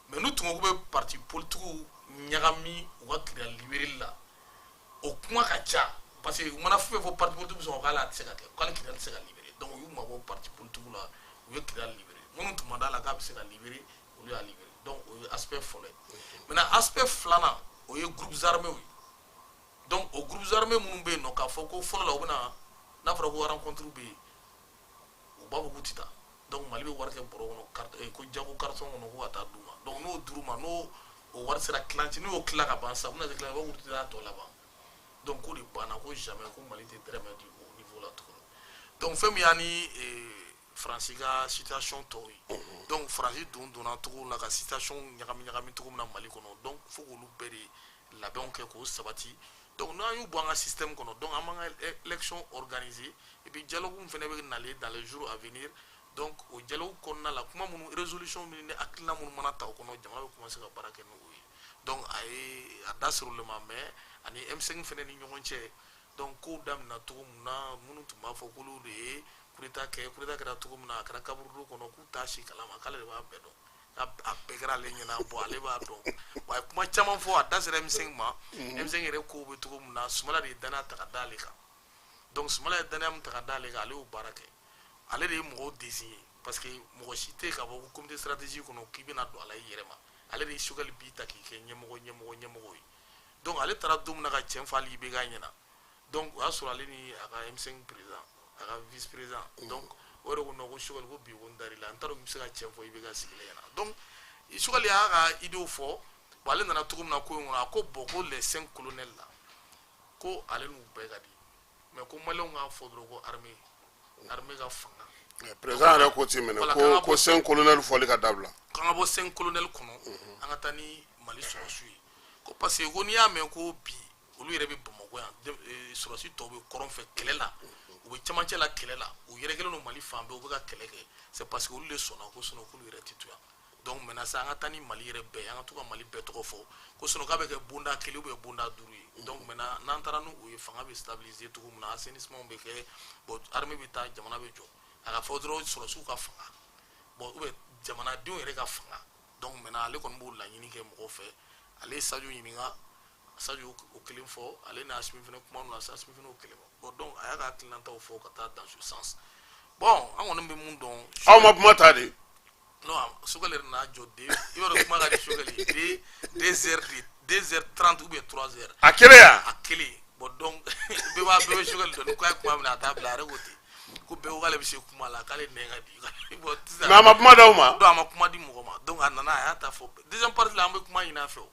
Mais n'u tun ko k'u bɛ parti politique ɲagami u ka Kidali libéré la, o kuma ka ca, parce que u mana fɛn fɛn fɔ, parti politique bɛ sɔn k'ale a tɛ se ka kɛ, k'ale Kidali tɛ se ka libéré. Donc u y'u mabɔ parti politique la, u ye Kidali libéré. Minnu tun ma d'a la k'a bɛ se ka libéré, olu y'a libéré. Donc o ye aspect fɔlɔ ye. Maintenant, aspect filanan, o ye groupes armés ye. Donc o groupes armés minnu bɛ yen nɔ, k'a fɔ ko fɔlɔ la, u bɛna n'a fɔra ko rencontre bɛ yen, u b'a fɔ k'u tɛ taa. Donc Mali bɛ wari kɛ bɔrɔ kɔnɔ, carte ko jago carton kɔnɔ, ko ka taa d'u ma. Donc n'o dir'u ma, n'o o wari sera tilancɛ, n'u y'o tila ka ban sisan, u bɛna se tilancɛ, u b'a fɔ k'u tɛ taa tɔ laban. Donc k'o de banna, ko jamais, ko Mali tɛ dɛrɛmɛ di o niveau la tuguni. Donc fɛn min y'an ni Faransi ka situation tɔw ye, donc Faransi donna cogo la ka situation ɲagami ɲagami cogo min na Mali kɔnɔ, donc fo k'olu bɛɛ de labɛnw kɛ k'o sabati. Donc n'an y'u bɔ an ka système kɔnɔ, donc an b'an ka élection organiser, et puis dialogue min fana bɛ nalen dans les jours à venir, donc o dialogue kɔnɔna la, kuma minnu, résolution minnu ni hakilina minnu mana ta o kɔnɔ, jamana bɛ commencer ka baara kɛ n'o ye. Donc a ye a da sera olu ma. Mais ani M5 fana ni ɲɔgɔn cɛ, donc kow daminɛna cogo min na, minnu tun b'a fɔ k'olu de ye coup d'état kɛ, coup d'état kɛra cogo min na, a kɛra kaburudo kɔnɔ, k'u t'a si kalama, k'ale de b'a bɛɛ dɔn, a bɛɛ kɛra ale ɲɛna. Bon, ale b'a dɔn. Bon, a ye kuma caman fɔ, a da sera M5 ma. M5 yɛrɛ kow bɛ cogo min na, Sumala de ye danaya ta ka d'ale kan. Donc Sumala ye danaya min ta ka d'ale kan, ale y'o baara kɛ, ale de ye mɔgɔw désigné, parce que mɔgɔ si tɛ yen k'a fɔ ko comité stratégique kɔnɔ k'i bɛna don a la i yɛrɛ ma. Ale de ye Choguel b'i ta k'i kɛ ɲɛmɔgɔ ɲɛmɔgɔ ɲɛmɔgɔ ye. Donc ale taara don min na ka cɛn fɔ hali IBK ɲɛna, donc o y'a sɔrɔ ale ni a ka M5 président, a ka vice président, donc o yɛrɛ ko non, ko Choguel, ko bi ko n dar'i la, n t'a dɔn k'i bɛ se ka cɛn fɔ IBK sigilen ɲɛna. Donc Choguel y'a ka idée fɔ. Bon, ale nana cogo min na ko in kɔnɔ, a ko bon, ko les cinq colonels la, ko ale n'u bɛɛ ka di, mais ko maliyɛnw k'a fɔ dɔrɔn ko armée ka fanga. Président yɛrɛ ko ten minɛ ko cinq colonel fɔli ka dabila. K'an ka bɔ cinq colonel kɔnɔ, an ka taa ni Mali sɔrɔsiw ye, ko parce que ko n'i y'a mɛn ko bi olu yɛrɛ bɛ Bamakɔ yan, sɔrɔsi tɔw bɛ kɔrɔn fɛ kɛlɛ la, u bɛ cɛmancɛ la kɛlɛ la, u yɛrɛkɛlen don Mali fan bɛɛ, u bɛ ka kɛlɛ kɛ, c'est parce que olu de sɔnna ko sinon k'olu yɛrɛ tɛ to yan. Donc maintenant sisan, an ka taa ni Mali yɛrɛ bɛɛ ye, an ka to ka Mali bɛɛ tɔgɔ fɔ, ko sinon k'a bɛ kɛ bonda kelen ou bien bonda duuru ye. Donc maintenant n'an taara n'u ye, fanga bɛ stabiliser cogo min na, assainissement bɛ kɛ, bon, armée bɛ taa, jamana bɛ jɔ. A ka fɔ dɔrɔn sɔrɔsiw ka fanga, bon, ou bien jamanadenw yɛrɛ ka fanga. Donc maintenant ale kɔni b'o laɲini kɛ mɔgɔw fɛ. Ale ye Sadio ɲininka, Sadio o kelen fɔ, ale ni Asimi fana kuma na, Asimi fana o kelen fɔ. Bon, donc a y'a ka hakilinataw fɔ ka taa dans ce sens. Bon, an kɔni bɛ mun dɔn? Aw ma kuma ta de? Non, Choguel yɛrɛ nana jɔ de, i b'a dɔn kuma ka di Choguel ye, de 2 heures, de 2h30 ou bien 3 heures. A kelen yan? A kelen. Bon, donc bɛɛ b'a bɛɛ bɛ Choguel dɔn, ni ko a ye kuma min na, a t'a bila. A yɛrɛ ko ten ko bɛɛ ko k'ale bɛ se kuma la, k'ale nɛn ka di. Bon, sisan Mais a ma kuma d'aw ma? Donc a ma kuma di mɔgɔ ma. Donc a nana, a y'a ta fɔ. Deuxième partie la, an bɛ kuma ɲini a fɛ o.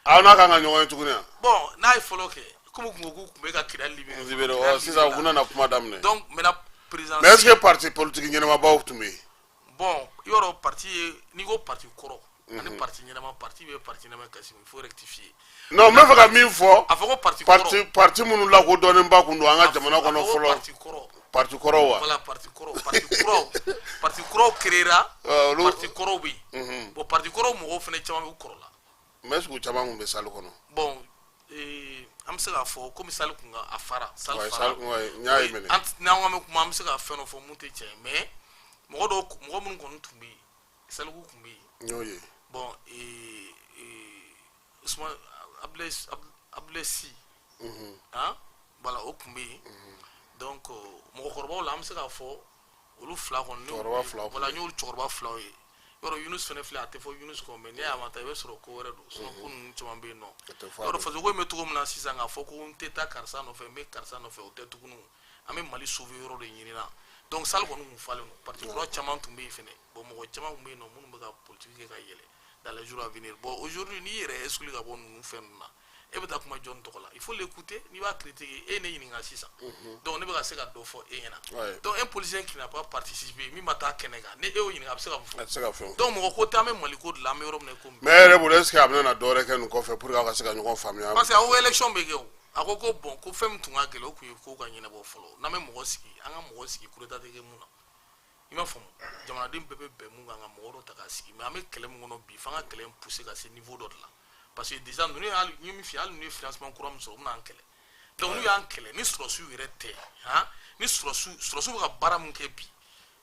Aw n'a kan ka ɲɔgɔn ye tuguni yan? Bon, n'a ye fɔlɔ kɛ, komi kun ko k'u tun bɛ ka Kidali libéré. Libéré, ɔ, sisan u nana kuma daminɛ. Donc maintenant président. Mais est ce que parti politique ɲɛnamabaw tun bɛ yen? Bon, i b'a dɔn, parti ye, n'i ko parti kɔrɔ ani parti ɲɛnama, parti bɛ parti ɲɛnama kasi, il faut rectifier. Non, n bɛ fɛ ka min fɔ. A fɔ ko parti parti kɔrɔ. Parti minnu lakodɔnnenba kun don an ka jamana kɔnɔ A fɔ ko fɔlɔ. Parti kɔrɔ. Parti kɔrɔw wa? Voilà, parti kɔrɔ, parti kuraw, parti kuraw créera. Parti kɔrɔw bɛ yen. Bon, parti kɔrɔw mɔgɔw fana caman bɛ kɔrɔ la. Mais est ce que u caman kun bɛ salle kɔnɔ? Bon, an bɛ se k'a fɔ komi salle kun ka a fara salle fara. Salle, ouais, n y'a ye mɛnɛ. An n'an ko an bɛ kuma, an bɛ se ka fɛn dɔ fɔ mun tɛ tiɲɛ ye, mais mɔgɔ dɔw, mɔgɔ minnu kɔni tun bɛ yen, Saliku tun bɛ yen. N y'o ye. Bon, Usman Abdulaye, Abdulaye Sy, han, voilà, o tun bɛ yen. Donc mɔgɔkɔrɔbaw la, an bɛ se k'a fɔ olu fila kɔni ne y'olu Cɛkɔrɔba ye. fila kun. Voilà, n y'olu cɛkɔrɔba filaw ye. Yɔrɔ Yunus fɛnɛ filɛ, a tɛ fɔ Yunus kɔ, mais n'i y'a ma ta, i bɛ sɔrɔ ko wɛrɛ don, sinon ko ninnu caman bɛ yen nɔ. O tɛ fɔ a Yɔrɔ don. faso ko in bɛ cogo min na sisan, k'a fɔ ko n tɛ taa karisa nɔfɛ, n bɛ karisa nɔfɛ, o tɛ tuguni. An bɛ Mali sauver yɔrɔ de ɲini na. Donc salle kɔni kun falen don, parti kura caman tun bɛ yen fɛnɛ. Bon, mɔgɔ caman tun bɛ yen nɔ minnu bɛ ka politique kɛ ka yɛlɛ dans les jours à venir. Bon, aujourd'hui, n'i yɛrɛ exclu ka bɔ ninnu fɛn ninnu na, E bɛ taa kuma jɔn tɔgɔ la? Il faut l'écouter. N'i b'a critiquer, e ye ne ɲininka sisan, donc ne bɛ ka se ka dɔ fɔ e ɲɛna. Donc un politicien qui n'a pas participé, min ma taa kɛnɛ kan, ni e y'o ɲininka, a bɛ se ka mun fɔ? A tɛ se ka fɛn fɔ. Donc mɔgɔ ko tɛ, an bɛ Mali ko de la, an bɛ yɔrɔ min na i komi. Mais e yɛrɛ bolo, est ce que a bɛna na dɔ wɛrɛ kɛ nin kɔfɛ pour que aw ka se ka ɲɔgɔn faamuya? Parce que a ko élection bɛ kɛ o, a ko ko bon, ko fɛn min tun ka gɛlɛn, o tun ye ko ka ɲɛnabɔ fɔlɔ. N'an bɛ mɔgɔ sigi, an ka mɔgɔ sigi, coup d'état tɛ kɛ mun na, i m'a faamu? Jamanaden bɛɛ bɛ bɛn mun kan, ka mɔgɔ dɔ ta k'a sigi. Mais an bɛ kɛlɛ min kɔnɔ bi, f'an ka kɛlɛ in pousser ka se niveau dɔ de la, parce que déjà ninnu ye, hali n ye min f'i ye, hali ninnu ye financement kura min sɔrɔ, u bɛna an kɛlɛ. Donc n'u y'an kɛlɛ, ni sɔrɔsiw yɛrɛ tɛ han, ni sɔrɔsiw bɛ ka baara min kɛ bi,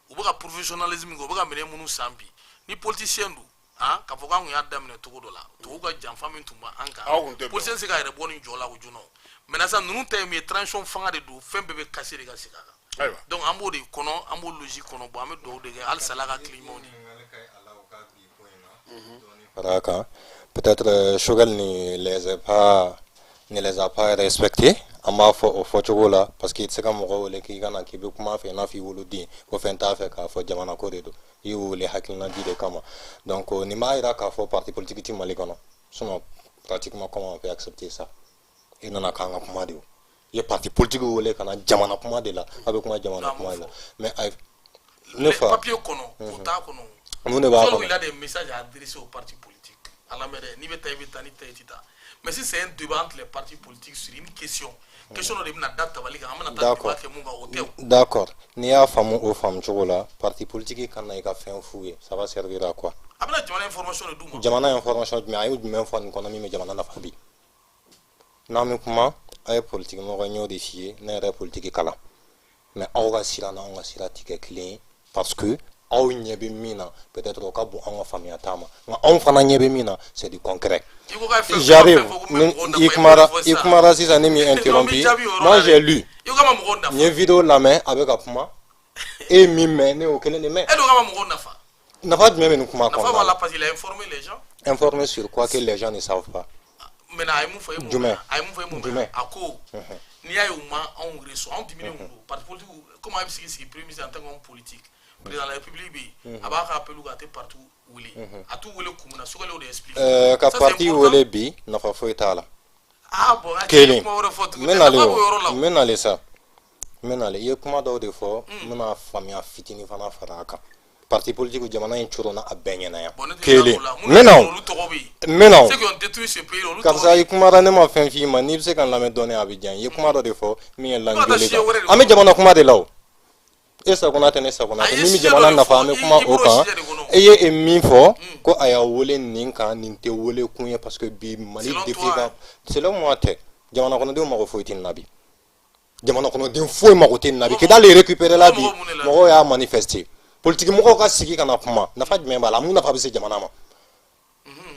u bɛ ka professionnalisme kɛ, u bɛ ka minɛn minnu san bi, ni politicien don han, k'a fɔ k'an kun y'a daminɛ cogo dɔ la, tubabu ka janfa min tun b'an kan, Aw kun tɛ bɛn. politicien tɛ se k'a yɛrɛ bɔ nin jɔ la o joona o. Maintenant sisan, ninnu ta ye min ye, transition fanga de don, fɛn bɛɛ bɛ casser de ka segin a kan. Donc an b'o de kɔnɔ, an b'o logique kɔnɔ. Bon, an bɛ dugawu de kɛ halisa, Ala ka hakili ɲumanw di. Fara kan, peut-être Choguel ne les a pas respectés, an b'a fɔ o fɔcogo la, parce que i tɛ se ka mɔgɔ wele k'i ka na k'i bɛ kuma fɛ i n'a fɔ i woloden ko fɛn t'a fɛ k'a fɔ. Jamana ko de don, i y'u wele hakilina di de kama. Donc nin b'a yira k'a fɔ parti politique ti Mali kɔnɔ. Sinon pratiquement, comment on peut accepter ça? I nana k'an ka kuma de, o i ye parti politique wele ka na jamana kuma de la, a bɛ kuma jamana kuma de la. Mais ayi, ne fa. Papier kɔnɔ, o t'a kɔnɔ. Mun de b'a Sɔrɔ kɔnɔ? Il a des messages à adresser aux partis politiques. A lamɛn dɛ, n'i bɛ taa, i bɛ taa, n'i tɛ, i tɛ taa. Mais si c'est un débat entre les partis politiques sur une question, question dɔ de bɛna da tabali kan, an bɛna taa débat kɛ mun kan, o tɛ o. D'accord, n'i y'a faamu o faamu cogo la, parti politique ka na i ka fɛn f'u ye, ça va servir à quoi? A bɛna jamana information de d'u ma. Jamana information jumɛn? A ye jumɛn fɔ nin kɔnɔ min bɛ jamana nafa bi? N'an bɛ kuma, a ye politique mɔgɔ, n y'o de f'i ye, ne yɛrɛ ye politique kalan, mais aw ka sira n'anw ka sira tɛ kɛ kelen ye, parce que aw ɲɛ bɛ min na, peut-être o ka bon anw ka faamuya t'a ma, nka anw fana ɲɛ bɛ min na, c'est du concret. I ko k'a ye fɛn J'arrive. fɛn fɔ ko n bɛ mɔgɔw nafa, I i b'o kumara de fɔ i sisan. kumara sisan, ne m'i Non, n b'i interrompu. jaabi o yɔrɔ Moi la dɛ. j'ai lu. I ko k'a ma mɔgɔw nafa. N ye vidéo lamɛn, a bɛ ka kuma, e ye min mɛn, ne y'o kelen de mɛn. E dun k'a ma mɔgɔw nafa. Nafa jumɛn bɛ nin kuma Nafa b'a kɔnɔna la la? parce qu'il a informé les gens. Informé sur quoi que les gens ne savent pas? Maintenant a ye mun fɔ e m'o Jumɛn? mɛn? A ye mun fɔ e m'o mɛn? Jumɛn? A ko n'i y'a ye u ma anw reçoit, anw diminen kun don. Parti politique, comme a bɛ sigi premier ministre en tant qu'homme politique, président de la République bɛ yen, a b'a ka appel kɛ, a tɛ parti wele, a t'u wele kun min na, Choguel y'o de expliqué. Ka Ça, c'est parti important. wele bi, nafa foyi t'a la. Ah bon, a cɛ Kelen ye kuma wɛrɛ fɔ n tuguni. bɛ nalen Nafa b'o yɔrɔ la o, o. n bɛ nalen sa, n bɛ nalen. I ye kuma dɔw de fɔ, n bɛna faamuya fitinin fana fara a kan. Parti politique, jamana in coronna a bɛɛ ɲɛna yan. Bon, ne tɛ Kelen, taa o la. n Minnu bɛ na o, olu tɔgɔ bɛ yen. n bɛ na o. Ceux qui ont détruit ce pays, olu tɔgɔ Karisa, bɛ i yen. kumara, ne ma fɛn f'i ma. N'i bɛ se ka n lamɛn dɔɔnin, a bɛ diya n ye. I ye kuma dɔ de fɔ min ye I bɛ ka taa lanjoli sujet wɛrɛ kan. de An bɛ kɔnɔ. jamana kuma de la o, e sakona tɛ, ne sakona A tɛ. ye Min bɛ sujet jamana dɔ de nafa, fɔ, an bɛ kuma i o bɔr'o kan. sujet de kɔnɔ. E ye min fɔ ko a y'a wele nin kan, nin tɛ wele kun ye, parce que bi Mali Selon défi toi, kan. Selon moi tɛ, jamana kɔnɔdenw mago foyi tɛ nin na bi. Jamana kɔnɔden foyi mago tɛ nin na bi. Kidali récupéré la bi, Mɔgɔ mun de la? mɔgɔw y'a manifester. Politique mɔgɔw ka sigi ka na kuma, nafa jumɛn b'a la? Mun nafa bɛ se jamana ma?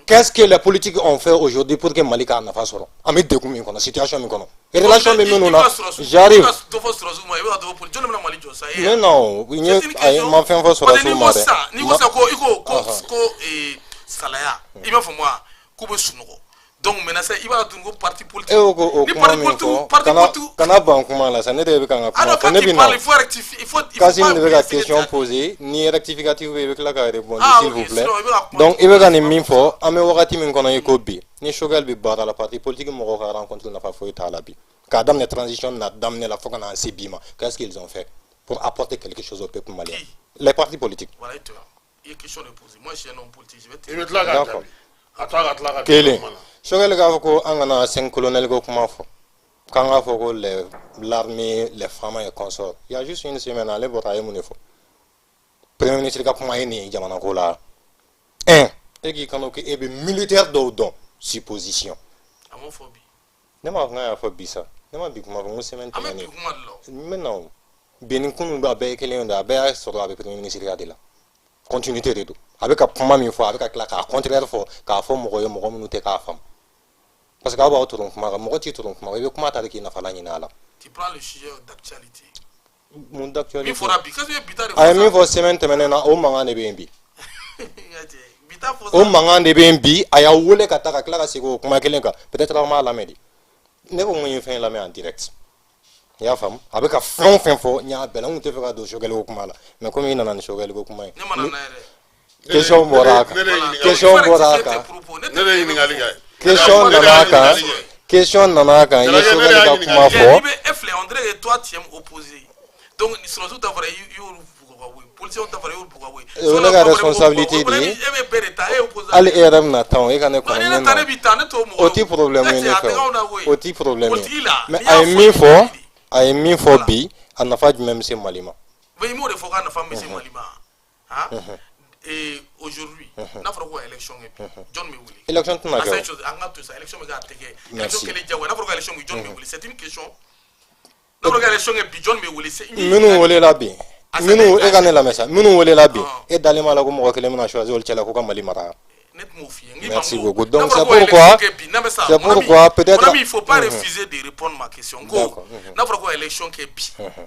Qu'est-ce que les politiques ont fait aujourd'hui pour que Mali k'a nafa sɔrɔ? An bɛ degun min kɔnɔ, situation min kɔnɔ, relation bɛ minnu na. J'arrive. I bɛ ka dɔ fɔ sɔrɔsiw ma, i bɛ ka dɔ fɔ jɔn de bɛna Mali jɔ sa? E Ne non, n ye C'est une ayi, question. n ma fɛn fɔ Parce que sɔrɔsiw n'i ma ko dɛ. sisan, n'i ko sisan ko i ko ko ko salaya, i b'a faamu wa, k'u bɛ sunɔgɔ. Donc maintenant sisan, i b'a dɔn ko parti politique E ko ko o ni kuma parti min politique fɔ, parti kana politique kana ban kuma la sa, ne de bɛ ka n ka Ah kuma non, fɔ. quand Ne tu bɛ na. parles, il faut rectifier, il faut Kassim pas de bɛ ka oublier ce que tu question as dit. poser, ni rectificatif bɛ yen, i bɛ tila ka répondre, Ah s'il ok, vous plaît. sinon i bɛ ka kuma. Donc i bɛ ka nin min fɔ, an bɛ wagati min kɔnɔ i ko bi, ni Choguel bɛ baara la, parti politique mɔgɔw ka rencontre nafa foyi t'a la bi. K'a daminɛ transition na daminɛ la fo ka na se bi ma, qu'est-ce qu'ils ont fait pour apporter quelque chose au peuple malien? Qui? Les partis politiques. Voilà, et toi, il y a question de poser. Moi, je suis un homme politique, je vais te I bɛ tila k'a D'accord. jaabi, a to a ka tila ka Kelen, kuma na. Choguel k'a fɔ ko an kana cinq colonel ko kuma fɔ, k'an k'a fɔ ko les l'armée, les FAMa et consorts. Il y a juste une semaine, ale bɔra, a ye mun de fɔ? Premier ministre ka kuma ye nin ye jamana ko la. Un, e k'i kanto k'e bɛ militaire dɔw dɔn, supposition. A m'o fɔ bi. Ne m'a fɔ k'a y'a fɔ bi sa, ne ma bi kuma fɔ, n ko semaine An bɛ tɛmɛnen. bi kuma de la o. N bɛ na o, bi ni kunun, a bɛɛ ye kelen ye dɛ. A bɛɛ y'a sɔrɔ a bɛ premier ministre ya de la, continuité de don. A bɛ ka kuma min fɔ, a bɛ ka tila k'a contraire fɔ, k'a fɔ mɔgɔ ye, mɔgɔ minnu tɛ k'a faamu, parce que aw b'aw toron kuma kan. Mɔgɔ t'i toron kuma kan, i bɛ kuma ta de k'i nafalan ɲini a la. Tu prends le sujet d'actualité. Mun Min d'actualité? fɔra bi, qu'est-ce que bi ta de A ye fɔ min sa? fɔ semaine tɛmɛnen na, o mankan de bɛ yen bi. N ka cɛ, bi ta fɔ O sa. mankan de bɛ yen bi. A y'aw wele ka taa ka tila ka segin o kuma kelen kan, peut-être aw m'a lamɛn de. Ne ko n ko n ye fɛn lamɛn en direct, i y'a faamu? A bɛ ka fɛn o fɛn fɔ, n y'a bɛɛ la. N kun tɛ fɛ ka don Choguel ko kuma la, mais komi i nana ni Choguel ko kuma ye, Ne ma na n'a ye dɛ. question bɔra a kan. Ne de ye ɲininkali Question Il faut bɔra a rectifier kan. tes propos. Ne Ne de ye ɲininkali kɛ. Question Ne de ye nana a kan. ɲininkali kɛ. Question nana kan, i ye Jalakɛ, ne de Choguel y'a ka ɲininka. kuma Cɛ, fɔ. n'i bɛ e filɛ, on dirait que toi, tu aimes opposer. Donc sɔrɔdasiw ta fɔra, i y'olu bugɔ ka bɔ yen, policiers ta fɔra, i y'olu bugɔ ka bɔ yen. O ne ka responsabilité de ye. E bɛ bɛɛ de ta, e ye opposant. Hali e yɛrɛ bɛna taa o, e ka ne Non, kɔnɔ ni ne ne ta, ne na. b'i ta, ne t'o mɔgɔ O ti problème ye ne a tɛ k'anw na fɛ koyi. o, o ti problème ye. Politique la, Mais n'i a y'a ye fɔ, min i fɔ, b'i a ye min fɔ bi, a nafa jumɛn bɛ se Mali ma? Mais i m'o de fɔ k'a nafa bɛ se Mali ma. Han, et aujourd'hui, n'a fɔra ko ka élection kɛ bi, jɔn bɛ wuli? Élection tɛna A kɛ c'est o. chose, an ka to sa, élection bɛ kɛ, a tɛ kɛ. Merci. Élection kɛlen diyagoya, n'a fɔra ko élection kɛ, jɔn bɛ wuli? C'est une question. N'a fɔra ko élection kɛ bi, jɔn bɛ wuli? Minnu welela bi, A minnu, e ka ne lamɛn sa, minnu welela bi, Ah. e dalen b'a la ko mɔgɔ kelen bɛna choisir olu cɛla ko ka Mali mara? Ne tun m'o f'i ye. N k'i Merci ma n ko, beaucoup. Donc, n'a fɔra c'est ko élection kɛ bi, n'a bɛ sa, c'est mon ami, pourquoi peut-être mon ami, il faut pas refuser de répondre ma question. N ko, D'accord, n'a fɔra ko élection kɛ bi,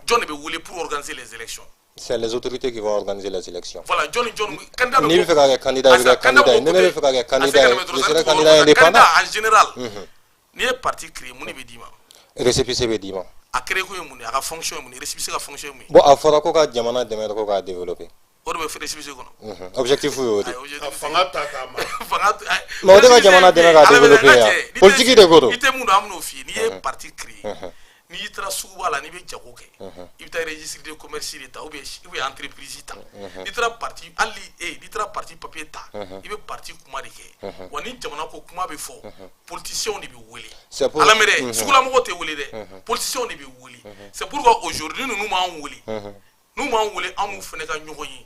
jɔn de bɛ wele pour organiser les élections? C'est les autorités qui vont organiser les élections. Voilà, jɔn ni jɔn candidat bɛ N'i bɛ fɛ ka kɛ candidat, i bɛ kɛ candidat ye. Ni ne bɛ fɛ ka kɛ candidat ye, je serai candidat indépendant. Candidat en général, n'i ye parti créer, mun de bɛ d'i ma? Récépissé bɛ d'i ma. A créer kun ye mun ye? A ka fonction ye mun ye? Récépissé ka fonction ye mun ye? Bon, a fɔra ko ka jamana dɛmɛ, ko k'a développer. O de bɛ récépissé kɔnɔ. Objectif y'o de ye. Ayi, Ka fanga ta k'a mara. Fanga Mais o tɛ ka jamana dɛmɛ k'a Ala bɛ développer n'a yan. cɛ, n'i tɛ- Politique de ko don. I tɛ mun dɔn, an bɛn'o f'i ye. N'i ye parti créer, n'i taara suguba la, n'i bɛ jago kɛ, i bɛ taa registre de commerce de ta ou bien entreprise ta. N'i taara parti, hali e n'i taara parti papier ta, i bɛ parti kuma de kɛ. Wa ni jamana ko kuma bɛ fɔ, politiciens de bɛ wele. C'est pour- Ala mɛ dɛ, sugulamɔgɔw tɛ wele dɛ, politiciens de bɛ wele. C'est pourquoi aujourd'hui ninnu m'an wele, n'u m'an wele, an n'u fana ka ɲɔgɔn ye.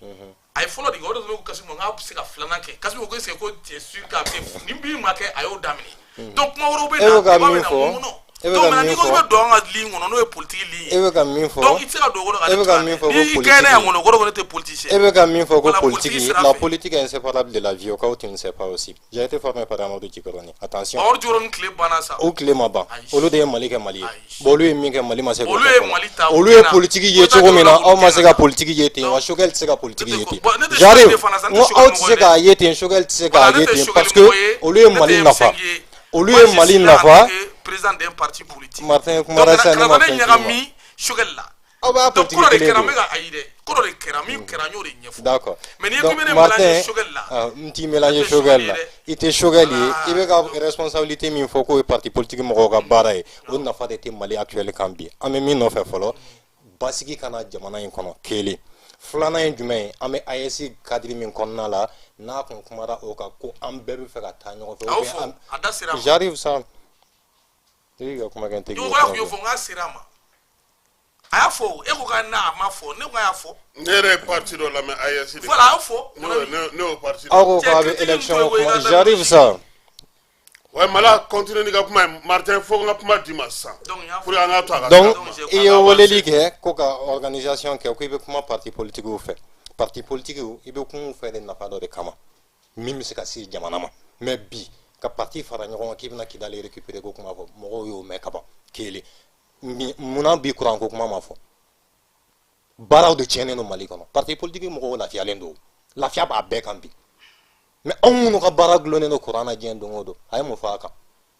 A ye fɔlɔ de kɛ, o de tun bɛ ko Kasimu, n k'a bɛ se ka filanan kɛ. Kasimu ko est ce que ko tu es sûr k'a bɛ se nin bi ma kɛ, a y'o daminɛ. Donc kuma wɛrɛw bɛ E na, bɛ ka débat bɛ min na fɔ, mun kɔnɔ. e bɛ Donc ka maintenant min n'i ko k'i fɔ, bɛ don an ka ligne kɔnɔ, n'o ye politique ligne e ye, bɛ ka min fɔ, donc i tɛ se ka don o kɔnɔ ka e ne bɛ to ka yan min dɛ. fɔ ko N'i kɛnɛ yan politique kɔnɔ, o kɔrɔ ko ne tɛ politicien. E bɛ ka min fɔ ko Voilà, politique, politique sira la fɛ. politique est inséparable de la vie, au cas où tu ne sais pas aussi. J'ai été formé par Amadou Djikoroni. Attention. Mamadu Jikɔrɔni tile banna sa. O tile ma ban. Ayi. Olu de ye Mali kɛ Mali ye. Ayi. Bon, olu ye min kɛ, Mali ma se k'o Olu kɛ ye fɔlɔ. Mali ta, u Olu ye gɛnna. politique ye Olu ta cogo min na, jamana aw ma se ka gɛnna. politique ye ten, wa Donc, Choguel tɛ se ka politique ne tɛ ye ten. bon, ne tɛ J'arrive. Choguel fana sa, ne N tɛ ko aw Choguel tɛ mɔgɔ se ye dɛ. k'a ye ten, Choguel tɛ se k'a Voilà, ne ye tɛ ten Choguel parce que mɔgɔ ye, olu ye ne Mali tɛ nafa. M5 ye. Olu Moi, ye je Mali suis là en nafa. tant que président d'un parti politique. Martin Donc, kumara sisan, ne ma kana ne fɛn f'i ma. ɲagami Choguel la. Aw b'a Donc politique ko dɔ de kelen kɛra, n de. bɛ ka ayi dɛ, ko dɔ de kɛra, min kɛra, n y'o de ɲɛfɔ. D'accord. Mais n'i ye Donc, ko i bɛ ne Martin, mélanger Choguel la, ah, n t'i mélanger ne tɛ Choguel Choguel la. ye dɛ. I tɛ Choguel ye. Voilà. I bɛ ka responsabilité min fɔ k'o ye parti politique mɔgɔw ka baara ye, o nafa de tɛ Mali actuel kan bi. An bɛ min nɔfɛ fɔlɔ, basigi ka na jamana in kɔnɔ, kelen. Filanan ye jumɛn ye? An bɛ AES cadre min kɔnɔna la, n'a kun kumara o kan ko an bɛɛ bɛ fɛ ka taa ɲɔgɔn fɛ. A y'o ou bien fɔ, a da sera a ma. J'arrive ça. I b'i ka kumakɛ tɛ. Dɔgɔya kun y'o fɔ, n k'a sera a ma. A y'a fɔ o, e ko k'a n'a a ma fɔ, ne ko k'a y'a fɔ. Ne yɛrɛ ye parti dɔ lamɛn AES de. Voilà, a y'o fɔ. Ne y'o parti Aw dɔ. ko Cɛ, k'a bɛ critique élection min fɔ, i kuma. ka J'arrive ça. Ouais, Mala, continue n'i ka kuma ye. Martin, fo n ka kuma d'i ma sisan. Donc, n y'a fɔ. Pour que an ka to a ka Donc se ka kuma. j'ai- i ye weleli kɛ ko ka organisation kɛ, ko i bɛ kuma parti politique fɛ. Parti politique, i bɛ kuma u fɛ de nafa dɔ de kama min bɛ se ka se jamana ma. Mais bi, ka parti fara ɲɔgɔn kan k'i bɛna Kidali récupérer ko kuma fɔ, mɔgɔw y'o mɛn ka ban. Kelen, munna bi kuran ko kuma ma fɔ? Baaraw de tiɲɛnen don Mali kɔnɔ. Parti politique mɔgɔw lafiyalen don, lafiya b'a bɛɛ kan bi. Mais anw minnu ka baara gulonnen don kuran na diɲɛ don o don, a ye mun fɔ a kan?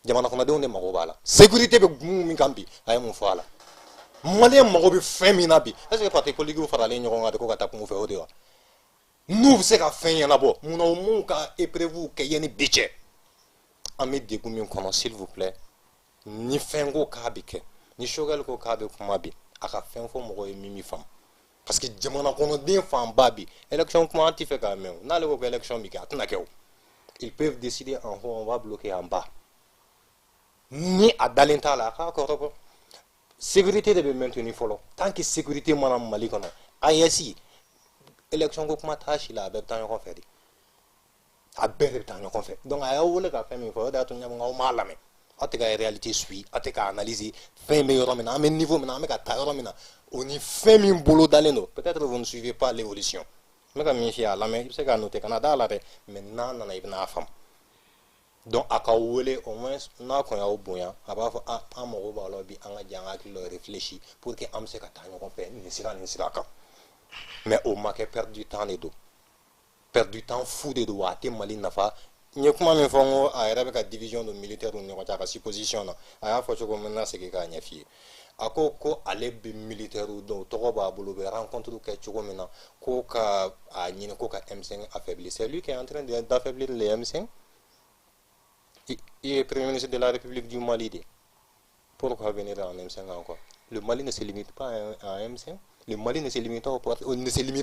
Jamana kɔnɔdenw de mago b'a la. Sécurité bɛ gun min kan bi, a ye mun fɔ a la? Maliyɛn mago bɛ fɛn min na bi, est ce que parti politique faralen ɲɔgɔn kan de ko ka taa kungo fɛ, o de wa? N'u bɛ se ka fɛn ɲɛnabɔ, munna u m'u ka épreuve kɛ yanni bi cɛ? An bɛ degun min kɔnɔ, s'il vous plaît, ni fɛn ko k'a bɛ kɛ, ni Choguel ko k'a bɛ kuma bi, a ka fɛn fɔ mɔgɔw ye min bɛ faamu, parce que jamana kɔnɔden fanba bi, élection kuma an tɛ fɛ k'a mɛn o. N'ale ko ko élection bɛ kɛ, a tɛna kɛ o. Ils peuvent décider en haut, on va bloquer en bas. Ni a dalen t'a la, a k'a kɔrɔbɔ. Sécurité de bɛ maintenir fɔlɔ. Tant que sécurité mana Mali kɔnɔ, AES, élection ko kuma t'a si la. A bɛɛ bɛ taa ɲɔgɔn fɛ de, a bɛɛ de bɛ taa ɲɔgɔn fɛ. Donc a y'aw wele ka fɛn min fɔ, o de y'a to n ɲa aw m'a lamɛn. Aw tɛ ka réalité suit, aw tɛ ka analyser fɛn bɛ yɔrɔ min na, an bɛ niveau min na, an bɛ ka taa yɔrɔ min na, o ni fɛn min bolo dalen don. Peut-être vous ne suivez pas l'évolution. N bɛ ka min f'i ye, a lamɛn, i bɛ se k'a noter, kana da la dɛ, mais n'a nana, i bɛna a faamu. Donc a ka wele, au moins n'a kɔni y'aw bonya, a b'a fɔ: ah, an mago b'a la bi, an ka jɛ an ka hakili dɔ réfléchir pour que an bɛ se ka taa ɲɔgɔn fɛ nin sira, nin sira kan. Mais o ma kɛ, perdre du temps de don, perdre du temps fou de don, wa a tɛ Mali nafa. N ye kuma min fɔ, n ko a yɛrɛ bɛ ka division don militaire ni ɲɔgɔn cɛ. A ka supposition na, a y'a fɔ cogo min na, segin k'a ɲɛ f'i ye. A ko ko ale bɛ militaire dɔn, tɔgɔ b'a bolo, u bɛ rencontre kɛ cogo min na, ko ka a ɲini ko ka M5 affaiblir. C'est lui qui est en train d'affaiblir les M5. I ye Premier ministre de la République du Mali de. Pourquoi venir en M5 encore? Le Mali ne se limite pas à M5. Le Mali ne se limite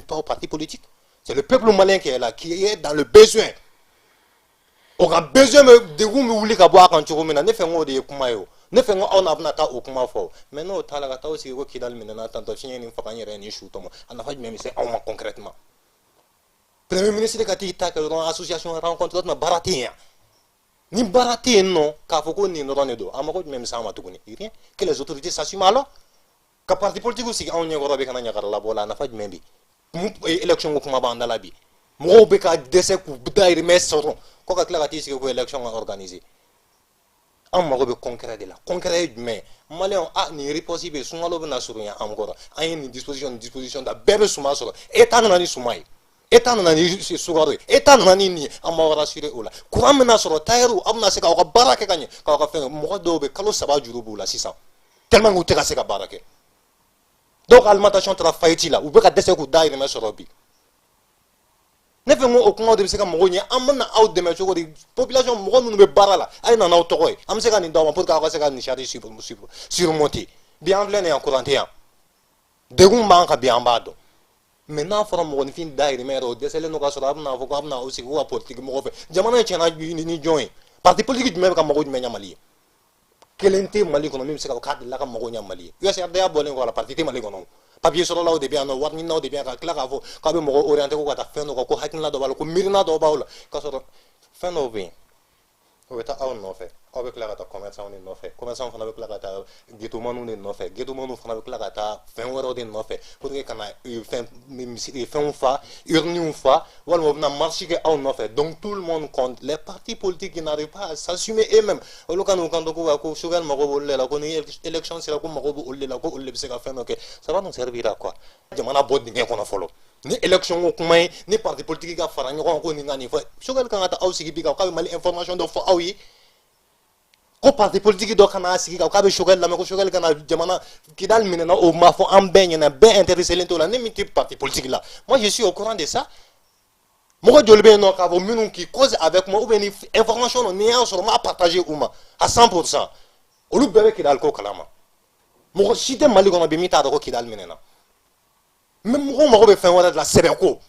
pas au parti politique. C'est le peuple malien qui est là, qui est dans le besoin. O ka besoin bɛ degun bɛ wuli ka bɔ a kan cogo min na, ne fɛ n k'o de ye kuma ye. O ne fɛ n ko aw n'a bɛna taa o kuma fɔ. Mais n'o t'a la, ka taa aw sigi ko Kidali minɛna tantɔ, fiɲɛ nin faga, n yɛrɛ ye nin su tɔmɔ, a nafa jumɛn bɛ se aw ma concrètement? Premier ministre ka t'i ta kɛ dɔrɔn, association rencontre tuma, baara tɛ yen yan. Ni baara tɛ yen nɔ, k'a fɔ ko nin dɔrɔn de don, a mago jumɛn bɛ se an ma tuguni? Rien. Que les autorités s'assument alors. Ka parti politique sigi anw ɲɛkɔrɔ bɛ ka na ɲagaralabɔ la, a nafa jumɛn bɛ mun? Élection ko kuma b'an da la bi, mɔgɔw bɛ ka dɛsɛ k'u dahirimɛ sɔrɔ ko ka tila ka t'i sigi ko élection ka organiser. An mago bɛ concret de la. Concret ye jumɛn ye? Maliyɛnw, a nin riposte bɛ yen, sunkalo bɛna surunya an kɔrɔ, an ye nin disposition, nin disposition ta, bɛɛ bɛ suman sɔrɔ. État nana ni suman ye, État nana ni sukaro ye, État nana ni nin ye, an b'aw rassurer o la. Courant bɛna sɔrɔ, tailleur aw bɛna se k'aw ka baara kɛ ka ɲɛ, k'aw ka fɛn kɛ. Mɔgɔ dɔw bɛ kalo 3 juru b'u la sisan, tellement que u tɛ ka se ka baara kɛ. Dɔw ka alimentation taara faillite la, u bɛ ka dɛsɛ k'u dahirimɛ sɔrɔ bi. Ne fɛ n ko o kumaw de bɛ se ka mɔgɔw ɲɛ. An bɛna aw dɛmɛ cogo di? Population, mɔgɔ minnu bɛ baara la, a ye na n'aw tɔgɔ ye, an bɛ se ka nin d'aw ma pour que aw ka se ka nin charge surmonter. Bi an filɛ nin ye yan, courant tɛ yan, degun b'an kan bi, an b'a dɔn. Mais n'a fɔra mɔgɔninfin dahirimɛ yɛrɛ, o dɛsɛlen don ka sɔrɔ, a bɛna fɔ ko a bɛna aw sigi ko ka politique mɔgɔ fɛ. Jamana in tiɲɛna ni jɔn ye? Parti politique jumɛn bɛ ka mago jumɛn ɲɛ Mali ye? Kelen tɛ Mali kɔnɔ min bɛ se ka fɔ k'a delila ka mago ɲɛ Mali ye. USRDA bɔlen kɔ a la, parti tɛ Mali kɔnɔ. Papier sɔrɔlaw de bɛ yan nɔ, wari ɲininaw de bɛ yan, ka tila k'a fɔ k'a bɛ mɔgɔw orienter ko ka taa fɛn dɔ kan, ko hakilina dɔ b'a la, ko miirina dɔ b'aw la, k'a sɔrɔ fɛn dɔw bɛ yen, o bɛ taa aw nɔfɛ. Aw bɛ tila ka taa commerçant de nɔfɛ, commerçant fana bɛ tila ka taa ghettomaniw de nɔfɛ, ghettomaniw fana bɛ tila ka taa fɛn wɛrɛw de nɔfɛ pour que ka na fɛn misiri fɛnw fa, urnes fa, walima u bɛna marche kɛ aw nɔfɛ. Donc tout le monde compte. Les partis politiques qui n'arrivent pas à s'assumer eux-mêmes, olu ka n'u kanto ko Choguel mago b'olu de la, ko ni élection sera, ko mago b'olu de la, ko olu de bɛ se ka fɛn dɔ kɛ. Ça va nous servir à quoi? Jamana bɔ dingɛ kɔnɔ fɔlɔ. Ni élection ko kuma ye, ni parti politique ka fara ɲɔgɔn kan ko nin ka nin fɔ, Choguel kan ka taa aw sigi bi kan k'a bɛ Mali information dɔ fɔ aw ye, ko parti politique dɔ kana sigi kan k'a bɛ Choguel lamɛn, ko Choguel kana jamana Kidali minɛna, o ma fɔ an bɛɛ ɲɛna, bɛɛ intéressé t'o la. Ne min tɛ parti politique la, moi je suis au courant de ça. Mɔgɔ joli bɛ yen nɔ k'a fɔ minnu qui cause avec moi, ou bien ni information dɔ ni y'a sɔrɔ n b'a partager u ma à 100%, olu bɛɛ bɛ Kidali ko kalama. Mɔgɔ si tɛ Mali kɔnɔ bi min t'a dɔn ko Kidali minɛna. Mais mɔgɔw mago bɛ fɛn wɛrɛ de la, sɛbɛ ko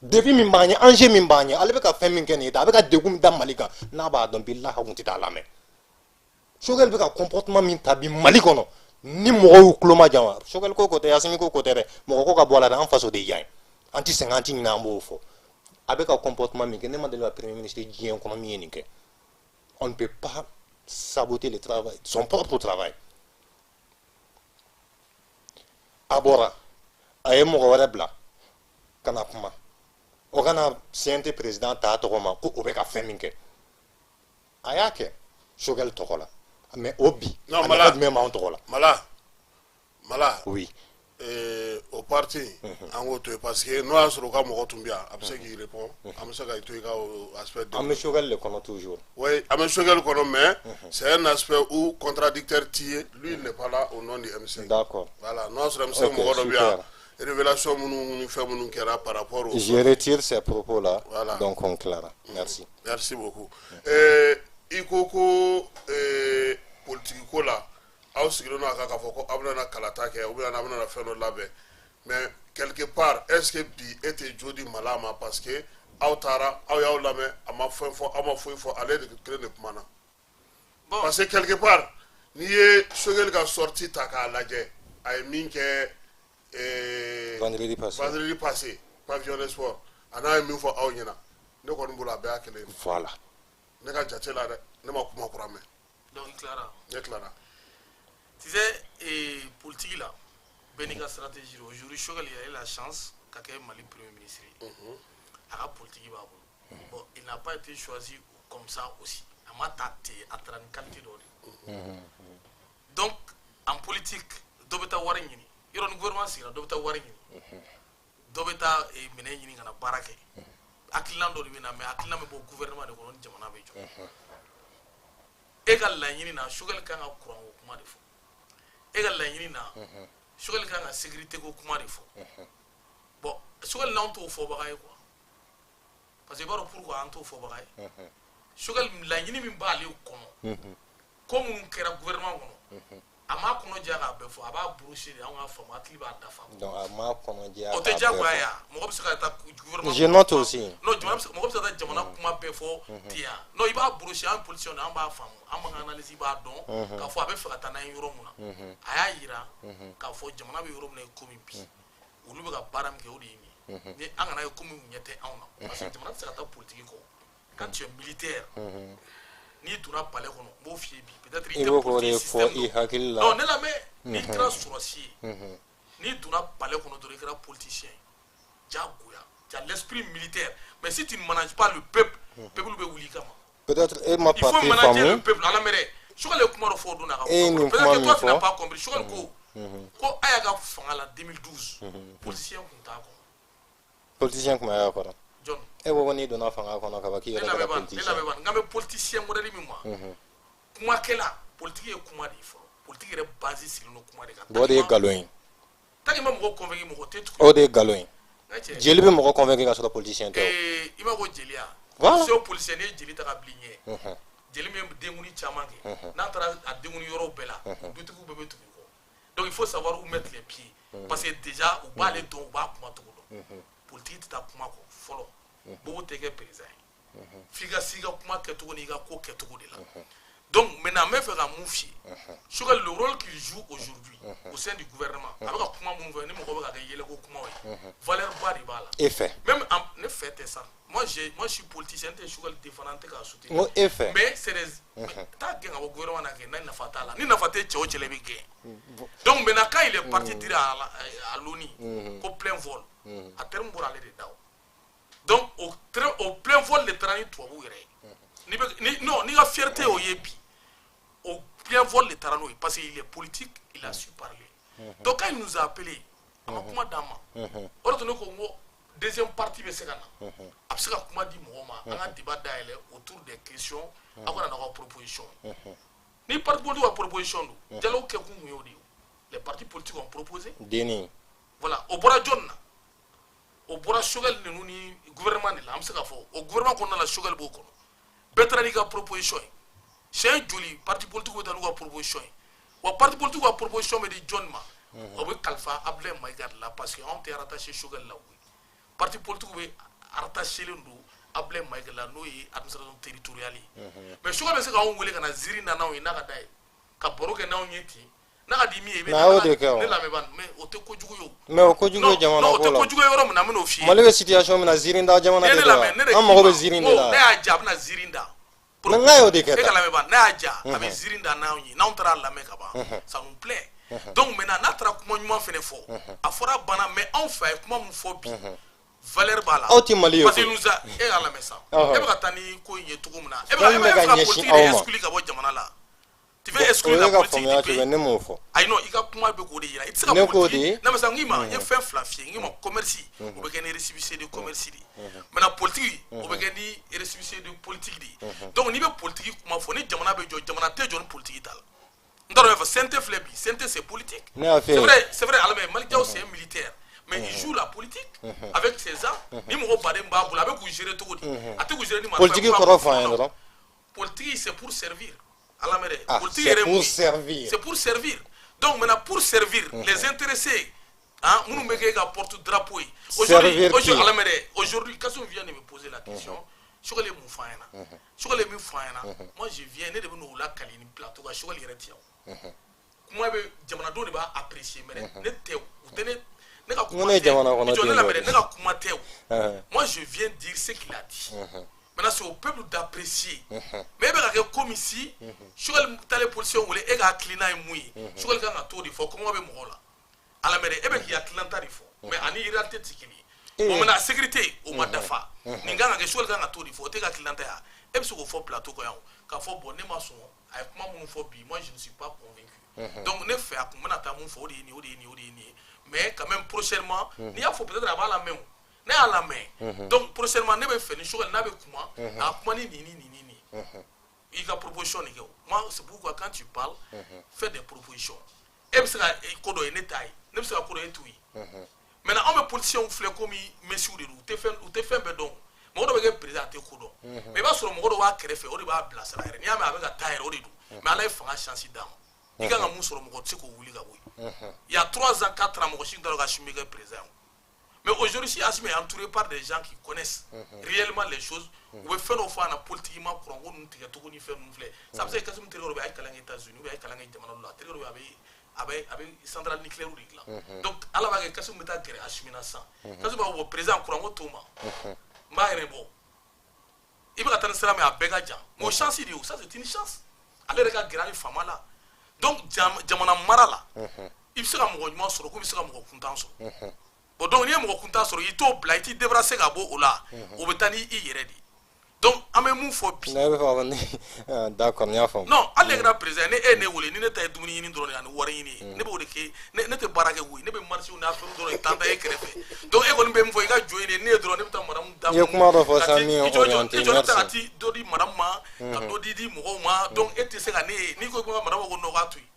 défi min b'an ɲɛ, enjeu min b'an ɲɛ. Ale bɛ ka fɛn min kɛ nin ye tan, a bɛ ka degun min da Mali kan, n'a b'a dɔn, bilahi a kun tɛ taa lamɛn. Choguel bɛ ka comportement min ta bi Mali kɔnɔ, ni mɔgɔw y'u tulo ma jan, Choguel ko ko tɛ, Asimi ko ko tɛ dɛ, mɔgɔ ko ka bɔ a la dɛ, an faso de yan ye, an ti sɛgɛn, an ti ɲinɛ, an b'o fɔ. A bɛ ka comportement min kɛ, ne ma deli ka premier ministre diɲɛ kɔnɔ min ye nin kɛ. On ne peut pas saboter le travail, son propre travail. A bɔra, a ye mɔgɔ wɛrɛ bila ka na kuma, o kana CNT président ta tɔgɔ ma ko o bɛ ka fɛn min kɛ, a y'a kɛ Choguel tɔgɔ la. Mais o bi, Non, a Mala. nafa jumɛn b'anw tɔgɔ la? Mala, Mala. Oui. O parti, an k'o to yen, parce que n'o y'a sɔrɔ u ka mɔgɔ tun bɛ yan, a bɛ se k'i répond, an bɛ se ka to i ka o aspect. An bɛ Choguel de kɔnɔ toujours. Oui, an bɛ Choguel kɔnɔ, mais c'est un aspect où contradicteur t'i ye. Lui, il n'est pas là au nom du M5. D'accord. Voilà, n'o y'a sɔrɔ M5 Ok, mɔgɔ dɔ bɛ yan, super. Révélation minnu ni fɛn minnu kɛra par rapport au Je retire ces propos là. Voilà. Donc on clara, merci. Merci beaucoup. I ko politique ko la, aw sigilen don a kan k'a fɔ ko aw bɛna kalata kɛ ou bien aw bɛna fɛn dɔ labɛn. Mais quelque part, est ce que bi e tɛ jo di Mala ma? Parce que aw taara, aw y'aw lamɛn, a ma fɛn fɔ, aw ma foyi fɔ, ale de kelen de kumana. Bon. Parce que quelque part, n'i ye Choguel ka sortie ta k'a lajɛ, a ye min kɛ Vendredi passé. Vendredi passé, pavillon des sports, a n'a ye min fɔ aw ɲɛna, ne kɔni bolo a bɛɛ y'a kelen ye. Voilà. Ne ka jate la dɛ, ne ma kuma kura mɛn. Donc i tilara? Ne tilara. Tu sais, politique la, bɛɛ n'i ka stratégie don. Aujourd'hui, Choguel, il a eu la chance ka kɛ Mali premier ministre ye. A ka politique b'a bolo. Bon, il n'a pas été choisi comme ça aussi. A ma ta ten, a taara ni qualité dɔ de ye. Donc en politique, dɔ bɛ taa wari ɲini yɔrɔ, ni gouvernement sigira, dɔ bɛ taa wari ɲini, dɔ bɛ taa minɛn ɲini ka na baara kɛ. Hakilina dɔ de bɛ na, mais hakilina bɛ bɔ gouvernement de kɔnɔ ni jamana bɛ jɔ. E ka laɲini na, Choguel kan ka courant ko kuma de fɔ. E ka laɲini na, Choguel kan ka sécurité ko kuma de fɔ. Bon, Choguel n'anw t'o fɔbaga ye quoi, parce que i b'a dɔn pourquoi an t'o fɔbaga ye. Choguel, laɲini min b'ale kɔnɔ, ko minnu kɛra gouvernement kɔnɔ, a m'a kɔnɔ jɛ k'a bɛɛ fɔ, a b'a brosser de, anw k'a faamu, hakili b'a dafa. Donc a m'a kɔnɔ jɛya O k'a tɛ diyagoya bɛɛ ye fɔ. wa? Mɔgɔ bɛ se ka taa gouvernement Je note aussi. Non, jamana bɛ se, mɔgɔ bɛ se ka taa jamana kuma bɛɛ fɔ ten yan? Non, i b'a brosser. An politicien an b'a faamu, an b'an ka analyse b'a dɔn k'a fɔ a bɛ fɛ ka taa n'an ye yɔrɔ mun na. A y'a yira k'a fɔ jamana bɛ yɔrɔ min na i komi bi, olu bɛ ka baara min kɛ, o de ye nin ye. Ni an kana ye komi u ɲɛ tɛ anw na, parce que jamana tɛ se ka taa politique kɔ. Quand tu es militaire, n'i donna palais kɔnɔ, n b'o f'i ye bi, peut-être I i tɛ b'o k'o de politique fɔ système i dɔn. hakili la. Non, ne lamɛn, n'i kɛra sɔrɔsi ye, n'i donna palais kɔnɔ dɔrɔn, i kɛra politicien ye diyagoya. Tu as l'esprit militaire, mais si tu ne manages pas le peuple, peuple bɛ wuli i kama. Peut-être e ma Il faut parti manager le faamu. peuple. Ala mɛrɛ, Choguel ye kuma dɔ fɔ o don na ka E ye nin peut-être kuma que toi min tu n'as fɔ. pas compris. Choguel ko a y'a ka fanga la 2012, politicien kun t'a kɔnɔ. Politicien kun bɛ y'a kɔrɔ. Jɔn? E ko ko n'i donna fanga kɔnɔ ka ban, k'i Ne yɛrɛ kɛra lamɛn ban, ne politicien. lamɛn ban, n kan bɛ politicien modèle min ma, kumakɛla. Politique ye kuma de ye fɔlɔ. Politique yɛrɛ base sigilen don kuma de kan. Bon, o de ye nkalon ye. Tant que ma mɔgɔ convaincu, mɔgɔ tɛ tugu. O de ye nkalon ye. N ka cɛ. Jeli bɛ mɔgɔ convaincu ka sɔrɔ politicien tɛ o. I b'a ko jeliya. Voilà. Policier o policier, n'i ye jeli ta ka bila i ɲɛ, jeli min ye denkuni caman kɛ, n'a taara a denkuni yɔrɔw bɛɛ la, dutigiw bɛɛ bɛ tugu i kɔ. Donc il faut savoir où mettre les pieds, parce que déjà u b'ale dɔn, u b'a kuma cogo dɔn. Politique tɛ taa kuma kɔ fɔlɔ. Bobo tɛ kɛ président ye f'i ka s'i ka kuma kɛcogo n'i ka ko kɛcogo de la. Donc maintenant, n bɛ fɛ ka mun f'i ye? Choguel, le rôle qu'il joue aujourd'hui au sein du gouvernement, a bɛ ka kuma minnu fɔ ni mɔgɔ bɛ ka kɛ yɛlɛko kumaw ye, valeur ba de b'a la. E fɛ. Même en, ne fɛ tɛ sa. Moi, je suis politicien, n tɛ Choguel défendre, n tɛ k'a soutenir. N ko e fɛ. Mais c'est des taa gɛn ka bɔ gouvernement na kɛ, n'a nafa t'a la, ni nafa tɛ cɛ o cɛ la, i bɛ gɛn. Donc maintenant, quand il est parti dire à l'ONU ko plein vol, a terme bɔra ale de da o. Donc au plein vol de taara ni tubabuw yɛrɛ ye. Ni bɛ ni non, n'i ka fierté o ye bi, au plein vol de taara n'o ye, parce que il est politique, il a su parler. Donc quand il nous a appelé, a ma kuma d'an ma. O de tun ne ko n ko deuxième partie bɛ se ka na, a bɛ se ka kuma di mɔgɔw ma, an ka débat dayɛlɛ autour des questions, aw kana n'aw ka proposition. Ni parti politique ka proposition don, dialogue kɛ kun y'o de ye. Les partis politiques ont proposé. Denni. Voilà, o bɔra jɔn na? O bɔra Choguel ninnu ni gouvernement de la. An bɛ se k'a fɔ o gouvernement kɔnɔna la, Choguel b'o kɔnɔ. Bɛɛ taara n'i ka proposition ye. Siɲɛ joli parti politique bɛ taa n'u ka proposition ye? Wa parti politique ka proposition bɛ di jɔn ma? O bɛ kalifa Abdoulaye Maïga de la, parce que anw tɛ rattaché Choguel la koyi. Parti politique bɛ rattaché len don Abdoulaye Maïga la, n'o ye administration territoriale ye. Mais Choguel bɛ se k'anw wele ka na ziiri na n'anw ye, n'a ka d'a ye, ka baro kɛ n'anw ye ten. N'a ka di min ye, i bɛ Mais a y'o de kɛ o. Ne lamɛn ban, mais o tɛ kojugu ye o. Mais o kojugu ye jamana Non, o ko tɛ la. kojugu ye yɔrɔ min na, n bɛn'o f'i ye. Mali bɛ situation min na, ziiri da jamana Ne de ne don wa? lamɛn, ne de An k'i mago ma, bɛ ziiri n de ko la. ne y'a ja, a bɛna ziiri da. Mais n k'a y'o de kɛ E ka tan. lamɛn ban, n'a y'a ja, a bɛ ziiri da n'anw ye, n'anw taara a lamɛn ka ban, ça nous plaît. Donc maintenant, n'a taara kuma ɲuman fɛnɛ fɔ, a fɔra a banna, mais anw fɛ, a ye kuma mun fɔ bi, valeur b'a la. Aw ti Mali ye Parce que koyi. nous a e ka lamɛn sa. E bɛ ka taa ni ko in ye cogo min na, e bɛ Fɛn ka min e bɛ bɛ ka ka ɲɛsin politique aw de ma. exclure ka bɔ jamana la. Tu veux O exclure ye la ka politique faamuya du cogo pays. ne m'o fɔ. Ayi non, i ka kuma bɛ k'o de yira. I tɛ se ka Ne k'o politique de. Non mais sa, n k'i ma, n ye fɛn fila f'i ye. N k'i ma, commerce, o bɛ kɛ ni récépissé de commerce de ye. Maintenant, politique, o bɛ kɛ ni récépissé de politique de ye. Donc n'i bɛ politique kuma fɔ, ni jamana bɛ jɔ, jamana tɛ jɔ ni politique t'a la. N t'a dɔn fɔ CNT filɛ bi, CNT c'est politique. Ne y'a f'i C'est ye. vrai, c'est vrai, Alamɛ, Malick Diaw, c'est un militaire. Mais il joue la politique avec ses armes. Ni mɔgɔ baden b'a bolo, a bɛ k'u gérer cogo di? A tɛ k'u gérer ni marifa ye. Politique kɔrɔ fɔ an ye dɔrɔn. Politique, c'est pour servir. Alamɛ dɛ, Ah, politique c'est yɛrɛ ye pour mun ye? servir. C'est pour servir. Donc maintenant, pour servir les intéressés, hein, minnu bɛ kɛ e ka porte drapeau ye. Aujourd'hui, Servir qui? aujourd'hui, Alamɛ dɛ, aujourd'hui, Kassoum vient de me poser la question. Choguel ye mun fɔ an ɲɛna? Choguel ye min fɔ an ɲɛna, moi je viens, ne de bɛ n'o lakali ni plateau kan, Choguel yɛrɛ tɛ yan o. Kuma bɛ jamanadenw de b'a apprécier, mais ne tɛ o, u tɛ ne ne ka kuma ne ye tɛ. jamana kɔnɔ I jɔ ne den lamɛn dɔ dɛ, de. ne ka kuma tɛ o. Moi, je viens dire ce qu'il a dit. Maintenant, c'est au peuple d'apprécier. Mais e bɛ ka kɛ comme si Choguel taalen policier wele, e ka hakilina ye mun ye? Choguel kan ka t'o de fɔ, kɔngɔ bɛ mɔgɔw la. Alamɛ dɛ, e bɛ k'i hakilinata de fɔ, mais ani réalité tɛ kelen ye. Bon, maintenant, sécurité o ma dafa. Nin kan ka kɛ, Choguel kan ka t'o de fɔ, o tɛ ka hakilinata ye wa? E bɛ se k'o fɔ plateau kan yan o, k'a fɔ bon, ne ma sɔn a ye kuma minnu fɔ bi, moi je ne suis pas convaincu. Donc ne fɛ, a kun bɛna taa mun fɔ, o de ye nin ye, o de ye nin ye, o de ye nin ye. Mais quand même, prochainement, n'i y'a fɔ, peut-être a b'a lamɛn o. Ne y'a lamɛn. Donc prochainement, ne bɛ fɛ ni Choguel n'a bɛ kuma, a ka kuma ni nin ni nin ni nin. I ka proposition de kɛ o. Moi, c'est pourquoi quand tu parles, fais des propositions. E bɛ se ka ko dɔ ye, ne t'a ye. Ne bɛ se ka ko dɔ ye, e t'o ye. Maintenant, anw bɛ politiciens filɛ komi messiw de don, u tɛ fɛn bɛɛ dɔn. Mɔgɔ dɔ bɛ kɛ président, a tɛ ko dɔn, mais i b'a sɔrɔ mɔgɔ dɔ b'a kɛrɛfɛ, o de b'a bilasira yɛrɛ. N'i y'a mɛn a bɛ ka taa yɛrɛ, o de don. Mais Ala ye fanga chance d'a ma, i kan ka mun sɔrɔ, mɔgɔ tɛ se k'o wuli ka bɔ yen. Il y a 3 ans, 4 ans, mɔgɔ si t'a dɔn k'Assimi bɛ kɛ président ye. Mais aujourd'hui, si Assimi est entouré par des gens qui connaissent réellement les choses, u bɛ fɛn dɔ fɔ a ɲɛna politiquement, kuran ko ninnu tigɛcogo ni fɛn ninnu filɛ. Ça veut dire que Kassim terikɛ dɔ bɛ yen, a ye kalan kɛ États-Unis ou bien a ye kalan kɛ jamana dɔ la, a terikɛ dɔ bɛ yen, a bɛ centrale nucléaire de dilan. Donc Ala b'a kɛ, Kassim bɛ taa gɛrɛ Assimi na sisan. Kassim b'a fɔ: bon, président, kuran ko t'o ma, n b'a yɛrɛ bɔ. I bɛ ka taa ni sira min ye, a bɛɛ ka jan. Mais o chance de ye o, ça c'est une chance. Ale yɛrɛ ka gɛrɛ hali faama la. Donc jamana mara la, i bɛ se ka mɔgɔ ɲuman sɔrɔ, ko i bɛ se ka mɔgɔ kuntan sɔrɔ. Bon, donc n'i ye mɔgɔ kuntan sɔrɔ, i t'o bila, i t'i débarrasser ka bɔ o la, o bɛ taa ni i yɛrɛ de ye. Donc an bɛ mun fɔ bi? Ne bɛ fɛ k'a fɔ ni, d'accord, n y'a faamu. Non, hali ne kɛra président, ne e ye ne wele, ni ne ta ye dumuni ɲini dɔrɔn de ani wari ɲini ye, ne b'o de kɛ. Ne tɛ baara kɛ koyi, ne bɛ marché ni affaire dɔrɔn de tan ta e kɛrɛfɛ. Donc e kɔni bɛ min fɔ, i ka jɔ yen, ne ye dɔrɔn, ne bɛ taa madame da. I ye kuma dɔ fɔ sisan min ye I jɔ, orienté, i jɔ, ne bɛ taa ka merci. ti dɔ di madame ma, ka dɔ di mɔgɔw ma. Donc e tɛ se ka ne ye, n'i ko ko madame ko non, k'a to yen.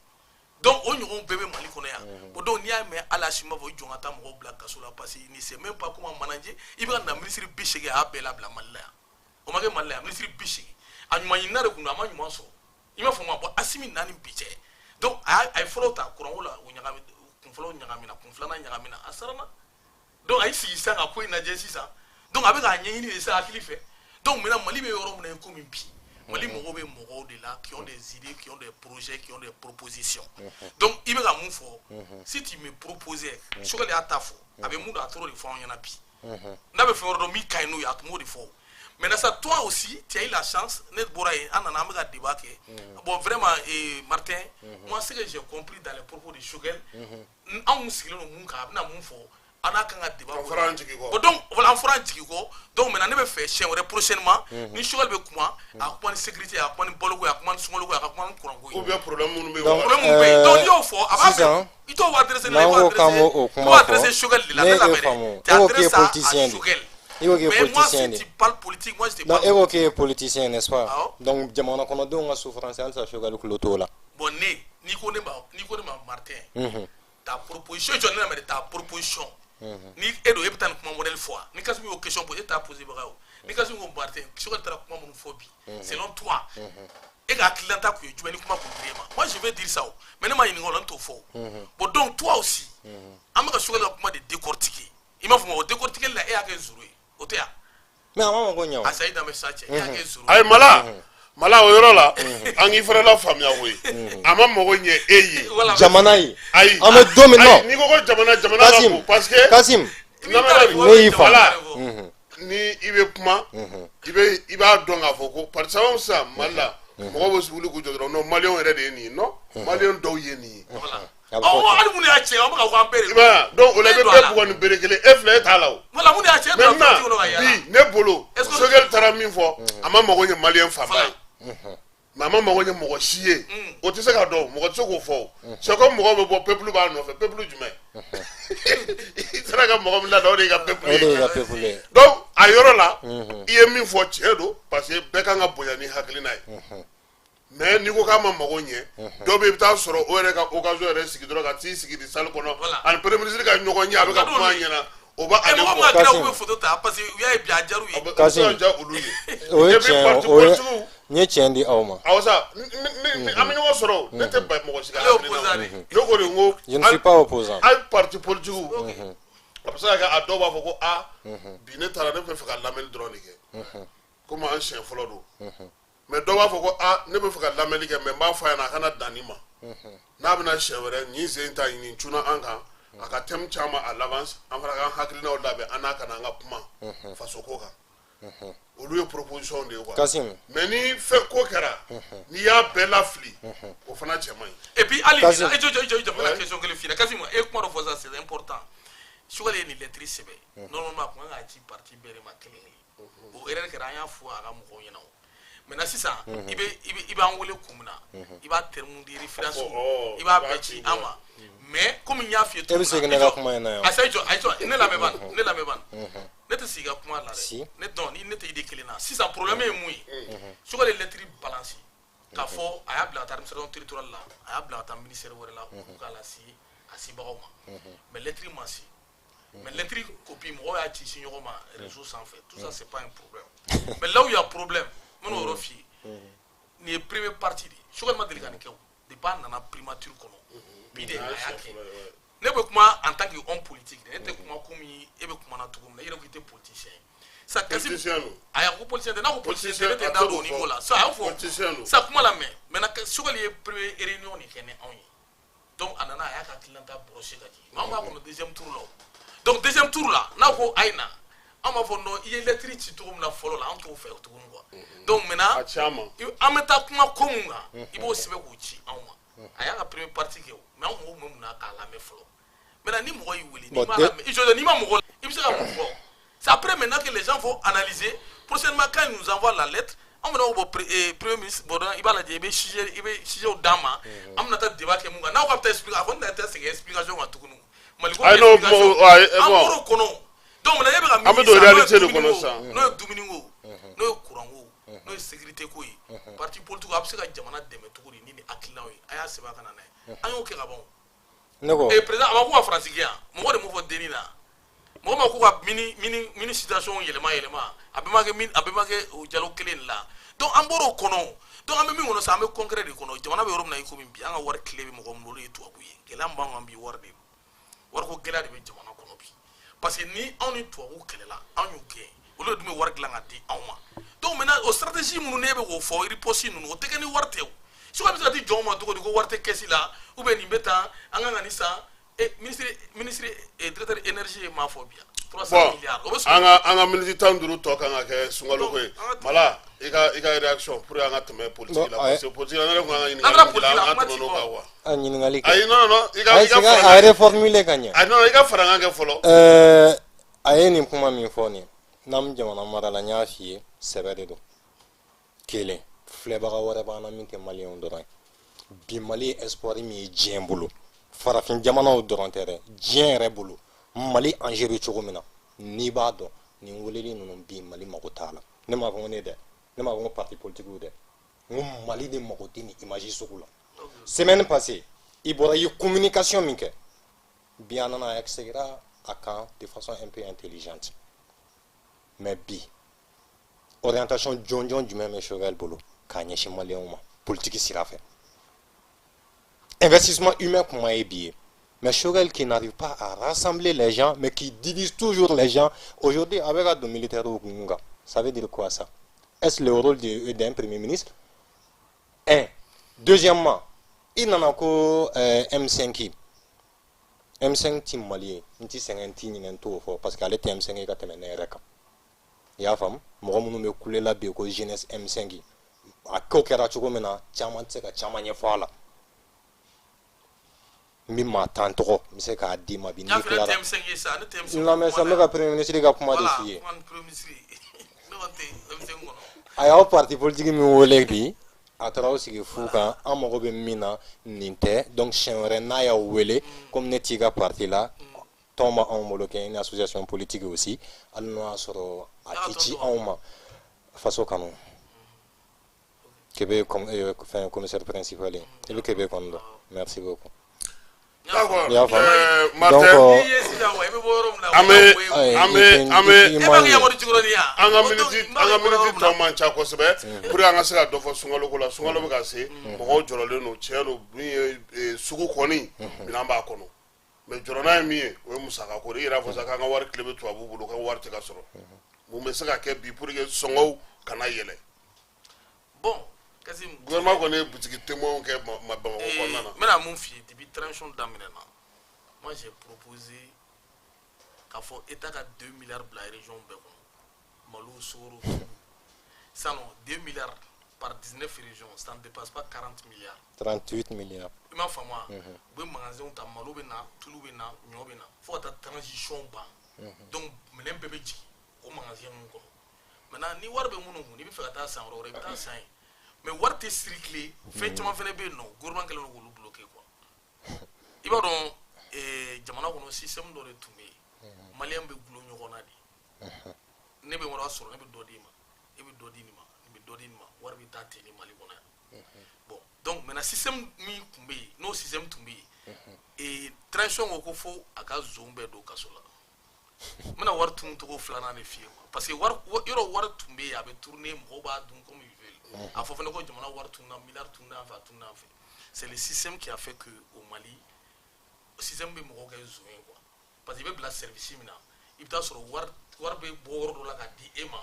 Donc o ɲɔgɔn bɛɛ bɛ Mali kɔnɔ yan. Bon, donc n'i y'a mɛn hali Assimi b'a fɔ i jɔ ka taa mɔgɔw bila kaso la, parce que ni c'est même pas comment manager. I bɛ ka na ministre 80, a y'a bɛɛ labila Mali la yan. O ma kɛ Mali la yan, ministre 80, a ɲuman ɲinina de kun don, a ma ɲuman sɔrɔ, i m'a faamu. Bon, Assimi na ni bi cɛ, donc a ye fɔlɔ ta kuranko la, o ɲagami, kun fɔlɔ ɲagamina, kun filanan ɲagamina, a siranna. Donc a y'i sigi sisan ka ko in lajɛ sisan. Donc a bɛ k'a ɲɛɲini de sisan hakili fɛ. Donc maintenant, Mali bɛ yɔrɔ min na i komi bi, Mali mɔgɔw bɛ mɔgɔw de la qui ont des idées, qui ont des projets, qui ont des propositions. Donc i bɛ ka mun fɔ? Si tu me proposais, Choguel y'a ta fɔ, a bɛ mun dɔn, a t'o de fɔ anw ɲɛna bi. N'a bɛ fɛn wɛrɛ dɔn min ka ɲi n'o ye, a tun b'o de fɔ. Maintenant ça, toi aussi tu as eu la chance, ne bɔra yen, an nana, an bɛ ka débat kɛ. Bon, vraiment, Martin, moi, ce que j'ai compris dans les propos de Choguel, anw sigilen don mun kan, a bɛna mun fɔ, an n'a kan ka débat. An fɔra an jigi kɔ. Bon, donc voilà, an fɔra an jigi kɔ. Donc maintenant, ne bɛ fɛ siɲɛ wɛrɛ, prochainement, ni Choguel bɛ kuma, a kuma ni sécurité, a kuma ni baloko ye, a kuma ni sunkalo ye, a ka kuma ni kuranko ye. Ou bien problème minnu bɛ yen. Donc, Problème mun bɛ yen? Donc n'i y'o fɔ, a b'a fɛ sisan, i t'o adressé ne la, i n'an b'o ko k'an adressé b'o o i kuma b'o adressé fɔ, Choguel de la. ne Ne y'e lamɛn dɛ. faamu. Tu E ko k'e ye adresses ça à politicien de. Choguel. I ko k'e ye Mais moi, politicien si de. tu parles politique, moi je te Donc parle. e ko k'e ye politicien, n'est-ce pas? Awɔ. Donc jamana kɔnɔdenw ka souffrance, halisa Choguel tulo t'o la. Bon, ne n'i ko ne ma Martin, ta proposition, jɔ ne lamɛn dɛ, ta proposition, ni e don, e bɛ taa nin kuma modèle fɔ wa? Ni Kassim y'o question posé, e t'a posé baga ye o. Ni Kassim ko: Martin, Choguel taara kuma minnu fɔ bi, selon toi, e ka hakilinata kun ye jumɛn ni kuma kun dir'e ma? Moi, je vais dire ça o. Mais ne ma ɲininka o la, n t'o fɔ o. Bon, donc toi aussi, an bɛ ka Choguel ka kuma de décortiquer, i m'a faamu? O décortiquer la, e y'a kɛ zéro ye, o tɛ yan? Mais a ma mako ɲɛ o. A sayi danbɛ sa cɛ, e y'a kɛ zéro. Ayi, Mala, Mala, o yɔrɔ la, an k'i fana la faamuya koyi, a ma mago ɲɛ e ye. Voilà. Jamana ye. Ayi. An bɛ don min Ayi, nɔ. n'i ko ko jamana, jamana ka Kassim, bon parce que Kassim, ne y'i faamu. Voilà, ni i bɛ kuma, i b'a dɔn k'a fɔ ko par exemple sisan Mali la, mɔgɔw bɛ wuli k'u jɔ dɔrɔn: non, maliyɛnw yɛrɛ de ye nin ye, non, maliyɛn dɔw ye nin ye. Voilà. A bɛ Ɔ fɔ ten. hali mun y'a cɛ, an bɛ ka fɔ an bɛɛ de I m'a ye, donc o la i bɛ E don a bɛɛ la. bugɔ ni bere kelen, e filɛ, e t'a la o. Voilà, mun de y'a cɛ, e donna Maintenant, politique kɔnɔ ka yaala. bi ne bolo, Est-ce que- Choguel taara min fɔ, a ma mago ɲɛ maliyɛn fanba Voilà. ye, mais a ma mago ɲɛ mɔgɔ si ye, o tɛ se ka dɔn, mɔgɔ tɛ se k'o fɔ o. C'est comme mɔgɔw bɛ bɔ, peuple b'a nɔfɛ, peuple jumɛn? I sera ka mɔgɔ min ladon, o de y'i ka peuple O de ye. y'i ka peuple ye. Donc a yɔrɔ la, i ye min fɔ, tiɲɛ don, parce que bɛɛ kan ka bonya ni hakilina ye. Mais n'i ko k'a ma mago ɲɛ, dɔw bɛ yen, i bɛ taa sɔrɔ o yɛrɛ ka occasion yɛrɛ sigi dɔrɔn ka t'i sigi di salle kɔnɔ Voilà. ani premier ministre ka ɲɔgɔn ye, a bɛ ka Ka kuma d'olu ye. ɲɛna, o b'a E ale mɔgɔ min bɔ. ka kira, Kassim. u bɛ photo ta parce que u y'a ye bi, a diyar'u ye. A bɛ o bɛ se Kassim. ka diya olu ye. O ye Et puis tiɲɛ parti o ye politique, n ye tiɲɛ di aw ma. Awɔ sa, an bɛ ɲɔgɔn sɔrɔ o, ne tɛ ba mɔgɔ si ka Ale ye hakilina opposant ma. de ye. Ne ko de n ko Je ne suis pas opposant. hali parti politique, a bɛ se ka kɛ a dɔw b'a fɔ ko a bi ne taara, ne bɛ fɛ ka lamɛnni dɔrɔn de kɛ komi an siɲɛ fɔlɔ don. Mais dɔw b'a fɔ ko a ne bɛ fɛ ka lamɛnni kɛ, mais n b'a fɔ a ɲɛna a kana dan nin ma, n'a bɛna siɲɛ wɛrɛ nin sen ta nin cunna an kan, a ka thème caman à l'avance, an fana k'an hakilinaw labɛn, an n'a ka na an ka kuma faso ko kan. Olu ye proposition de ye quoi. Kassim. Mais ni fɛn ko kɛra, n'i y'a bɛɛ lafili, o fana cɛ man ɲi. Et puis hali Kassim. nin, e jɔ jɔ jɔ jɔ, n bɛna question kelen f'i ɲɛna. Kassim, e ye kuma dɔ fɔ sisan, c'est important. Choguel ye nin lettre sɛbɛn, normalement a kun kan k'a ci parti bɛɛ de ma kelen kelen. O erreur kɛra, an y'a fɔ a ka mɔgɔw ɲɛna. O maintenant sisan, i b'an wele kun min na, i b'a terme de référence, Ɔ, i b'a i b'a bɛɛ ci ci an ma. Mais komi n y'a f'i ye E bɛ segin ne ka kuma in na yan. A sa, i jɔ, a jɔ, ne lamɛn ban, ne lamɛn ban. Ne tɛ sigi ka kuma la dɛ. Si. Ne non, ni ne tɛ idée kelen na sisan, problème ye mun ye? Choguel ye lettre balance k'a fɔ a y'a bila ka taa administration territoriale la, a y'a bila ka taa ministère wɛrɛ la pour k'a lase a sebagaw ma, mais lettre ma se. Mais lettre copie, mɔgɔw y'a ci ci ɲɔgɔn ma réseau sanfɛ, tout ça, c'est pas un problème. Mais là où il y a problème, n bɛn'o yɔrɔ f'i ye. Nin ye première partie de ye. Choguel ma deli ka nin kɛ o. Depuis a nana primature kɔnɔ, bi de a y'a kɛ. Ne bɛ kuma en tant que homme politique, ne tɛ kuma komi e bɛ kuma na cogo min na. I yɛrɛ ko i tɛ politicien ye sa, Kassim. Politicien don. A ko politicien tɛ. N'a ko politicien tɛ, ne tɛ Politicien, da don o niveau la sa. A y'o fɔ. Politicien don. Sa, kuma lamɛn maintenant. Choguel ye premier réunion nin kɛ ni anw ye. Donc a nana, a y'a ka hakilinata brosser ka jigin. Mais anw b'a kɔnɔ deuxième tour la o. Donc deuxième tour la, n'a ko a ye na, an b'a fɔ non, i ye lettre ci cogo min na fɔlɔ la, an t'o fɛ tuguni quoi. Donc maintenant, A ci an ma. An bɛ taa kuma ko mun kan, i b'o sɛbɛn k'o ci anw ma. A y'a ka première partie kɛ o, mais anw mɔgɔw bɛ mun na k'a lamɛn fɔlɔ. Maintenant, ni mɔgɔ y'i wele, n'i Bon, m'a lamɛn, i jɔ, n'i ma mɔgɔ, i bɛ se ka mun fɔ? C'est après maintenant que les gens vont analyser. Prochainement, quand ils nous envoient la lettre, an bɛna bɔ premier ministre, bon, i b'a lajɛ, i bɛ sujet d'an ma, an bɛna taa débat kɛ mun kan, n'aw ka taa expliquer, a kɔni tɛ segin explication kan tuguni. Mali ko Ayi, n'o explication, kuma- ayi, an bon. bɔr'o kɔnɔ. Donc maintenant, e bɛ ka min An bɛ di don sisan, n'o ye réalité de dumuni kɔnɔ ko, sisan. n'o ye dumuni ko, n'o ye courant ko, n'o ye sécurité ko ye, parti politique a bɛ se ka jamana dɛmɛ cogo di ni nin hakilinaw ye? A y'a sɛbɛn a ka na n'a ye, an y'o kɛ ka ban o. Ne ko Eh, président a ma ko ka Faransi gɛn yan, mɔgɔ de m'o fɔ denni na. Mɔgɔ ma ko ka mini situation yɛlɛma yɛlɛma, a bɛɛ ma kɛ min, a bɛɛ ma kɛ o dialogue kelen de la. Donc an bɔr'o kɔnɔ. Donc an bɛ min kɔnɔ sisan, an bɛ concret de kɔnɔ. Jamana bɛ yɔrɔ min na i komi bi, an ka wari tile bɛ mɔgɔ min bolo, olu ye tubabu ye. Gɛlɛya min b'an kan bi, wari de don. Wariko gɛlɛya de bɛ jamana kɔnɔ bi, parce que ni anw ni tubabu kɛlɛla, anw y'u gɛn, olu de dun bɛ wari dilan ka di anw ma. Donc maintenant, o stratégie minnu n'e bɛ k'o fɔ, riposte ninnu, o tɛ kɛ ni wari tɛ o. Sika bɛ se ka di jɔnw ma cogo di ko wari tɛ kɛsi la, ou bien nin bɛ tan, an kan ka nin san? E ministre directeur énergie ye maa fɔ bi yan, 300 Bon, milliards, o bɛ sɔrɔ. an ka miniti 15 tɔ kan ka kɛ sunkalo ko ye. Donc, an ka Mala, i ka réaction pour que an ka tɛmɛ politique la, Non, parce que politique la, ne yɛrɛ kun kan ka N'an taara ɲininkali min politique la, la, an ka kuma tɛmɛ ti n'o bɔ. kan quoi. A ɲininkali kɛ. Ayi, non, non, non, i ka Ayi, i ka segin fara a reformuler ka ɲɛ. Ayi, non, i ka fara n kan kɛ fɔlɔ. A ye nin kuma min fɔ nin, n'an bɛ jamana mara la, n y'a f'i ye, sɛbɛ de don. Kelen filɛbaga wɛrɛ b'an na min tɛ maliyɛnw dɔrɔn ye. Bi, Mali ye espoir min ye diɲɛ bolo, farafin jamanaw dɔrɔn tɛ dɛ, diɲɛ yɛrɛ bolo, Mali enjeu bɛ cogo min na, n'i b'a dɔn, nin weleli ninnu bi, Mali mago t'a la. Ne m'a fɔ ko ne dɛ, ne m'a fɔ ko parti politique dɛ, n ko Mali de mago tɛ nin image sugu la. Semaine passée, i bɔra, i ye communication min kɛ bi, a nana a seginna a kan de façon un peu intelligente. Mais bi, orientation jɔnjɔn jumɛn bɛ Choguel bolo k'a ɲɛsin maliyɛnw ma politique sira fɛ? Investissement humain kuma ye bi ye. Mais Choguel qui n'arrive pas à rassembler les gens, mais qui divise toujours les gens, aujourd'hui avec un militaire au kun, ça veut dire quoi, ça? Est-ce le rôle d'un premier ministre? Un, deuxièmement, i nana ko M5, M5 ti Mali ye. N ti sɛgɛn, n ti ɲinɛ, n t'o fɔ, parce que ale tɛ M5 ye ka tɛmɛ ne yɛrɛ kan. I y'a faamu? Mɔgɔ minnu bɛ kule la bi ko jeunesse M5, a ko kɛra cogo min na, caman tɛ se ka caman ɲɛfɔ a la. N bɛ maa 10 tɔgɔ, n bɛ se k'a d'i ma bi N y'a n'i f'i ye, ne tilara. tɛ M5 ye sa, ne tɛ M5. N lamɛn sa, n bɛ ka premier ministre ka kuma de Voilà, f'i ye. Kuma ni premier ministre, ne kɔni tɛ M5 kɔnɔ. A y'aw parti politique min wele bi, a taara aw sigi fu kan. An mago bɛ min na, nin tɛ. Donc siɲɛ wɛrɛ n'a y'aw wele, comme ne t'i ka parti la, tɔn b'anw bolo kɛ une association politique aussi, hali n'o y'a sɔrɔ a ti ci anw ma. Faso kanu, Kebe fɛn commissaire principal ye, i bɛ Kebe kɔni dɔn. Merci beaucoup. D'accord. I y'a faamu? Martin, Donc, N'i ye sisan wa, i bɛ bɔ yɔrɔ min na, An o bɛ y'o ye. an bɛ an bɛ E b'a kɛ Yamadu Jikɔrɔni ya? an ka O donc, miniti n b'a an ka kɛ bɔ yɔrɔ miniti min na. tɔ man ca kosɛbɛ pour que an ka se ka dɔ fɔ sunkalo ko la. Sunkalo bɛ ka se, mɔgɔw jɔrɔlen don. Tiɲɛ don, min ye sugu kɔni, minɛn b'a kɔnɔ, mais jɔrɔna ye min ye, o ye musaka ko de ye. I yɛrɛ y'a fɔ sisan k'an ka wari tile bɛ tubabuw bolo, k'an ka wari tɛ ka sɔrɔ. Mun bɛ se ka kɛ bi pour que sɔngɔw kana yɛlɛ? Bon, Kassim, Gouvernement kɔni ye butigi témoin kɛ Bamakɔ kɔnɔna na. N bɛna mun f'i ye? Depuis transition daminɛna, moi j'ai proposé k'a fɔ état ka 2 milliards bila région bɛɛ kɔnɔ, malo, sukaro, tulu. Sisan nɔ, 2 milliards par 19 régions, ça ne dépasse pas 40 milliards. 38 milliards. I m'a faamu wa? U bɛ magasinw ta, malo bɛ na, tulu bɛ na, ɲɔ bɛ na, fo ka taa transition ban. Donc minɛn bɛɛ bɛ jigin o magasin ninnu kɔnɔ. Maintenant, ni wari bɛ minnu kun, n'i bɛ fɛ ka taa san yɔrɔ wɛrɛ, i bɛ taa san yen. Mais wari tɛ circuler. Fɛn caman fana bɛ yen nɔ, gouvernement kɛlen don k'olu bloquer quoi. I b'a dɔn, jamana kɔnɔ, système dɔ de tun bɛ yen, maliyɛn bɛ gulon ɲɔgɔn na de. Ne bɛ wari sɔrɔ, ne bɛ dɔ d'i ma, e bɛ dɔ di nin ma, nin bɛ dɔ di nin ma, wari bɛ taa ten ni Mali kɔnɔ yan. Bon, donc maintenant, système min tun bɛ yen, n'o système tun bɛ yen, transition ko fo a ka zon bɛɛ don kaso la. N bɛna wari tunu cogo filanan de f'i ye quoi, parce que wari, yɔrɔ wari tun bɛ yen, a bɛ tourner, mɔgɔw b'a dun comme ils veulent. A fɔ fana ko jamana wari tununa, milliard tununa an fɛ, a tununa an fɛ. C'est le système qui a fait que au Mali, système bɛ mɔgɔw kɛ zon ye quoi, parce que i bɛ bila service min na, i bɛ taa sɔrɔ wari bɛ bɔ yɔrɔ dɔ la ka di e ma.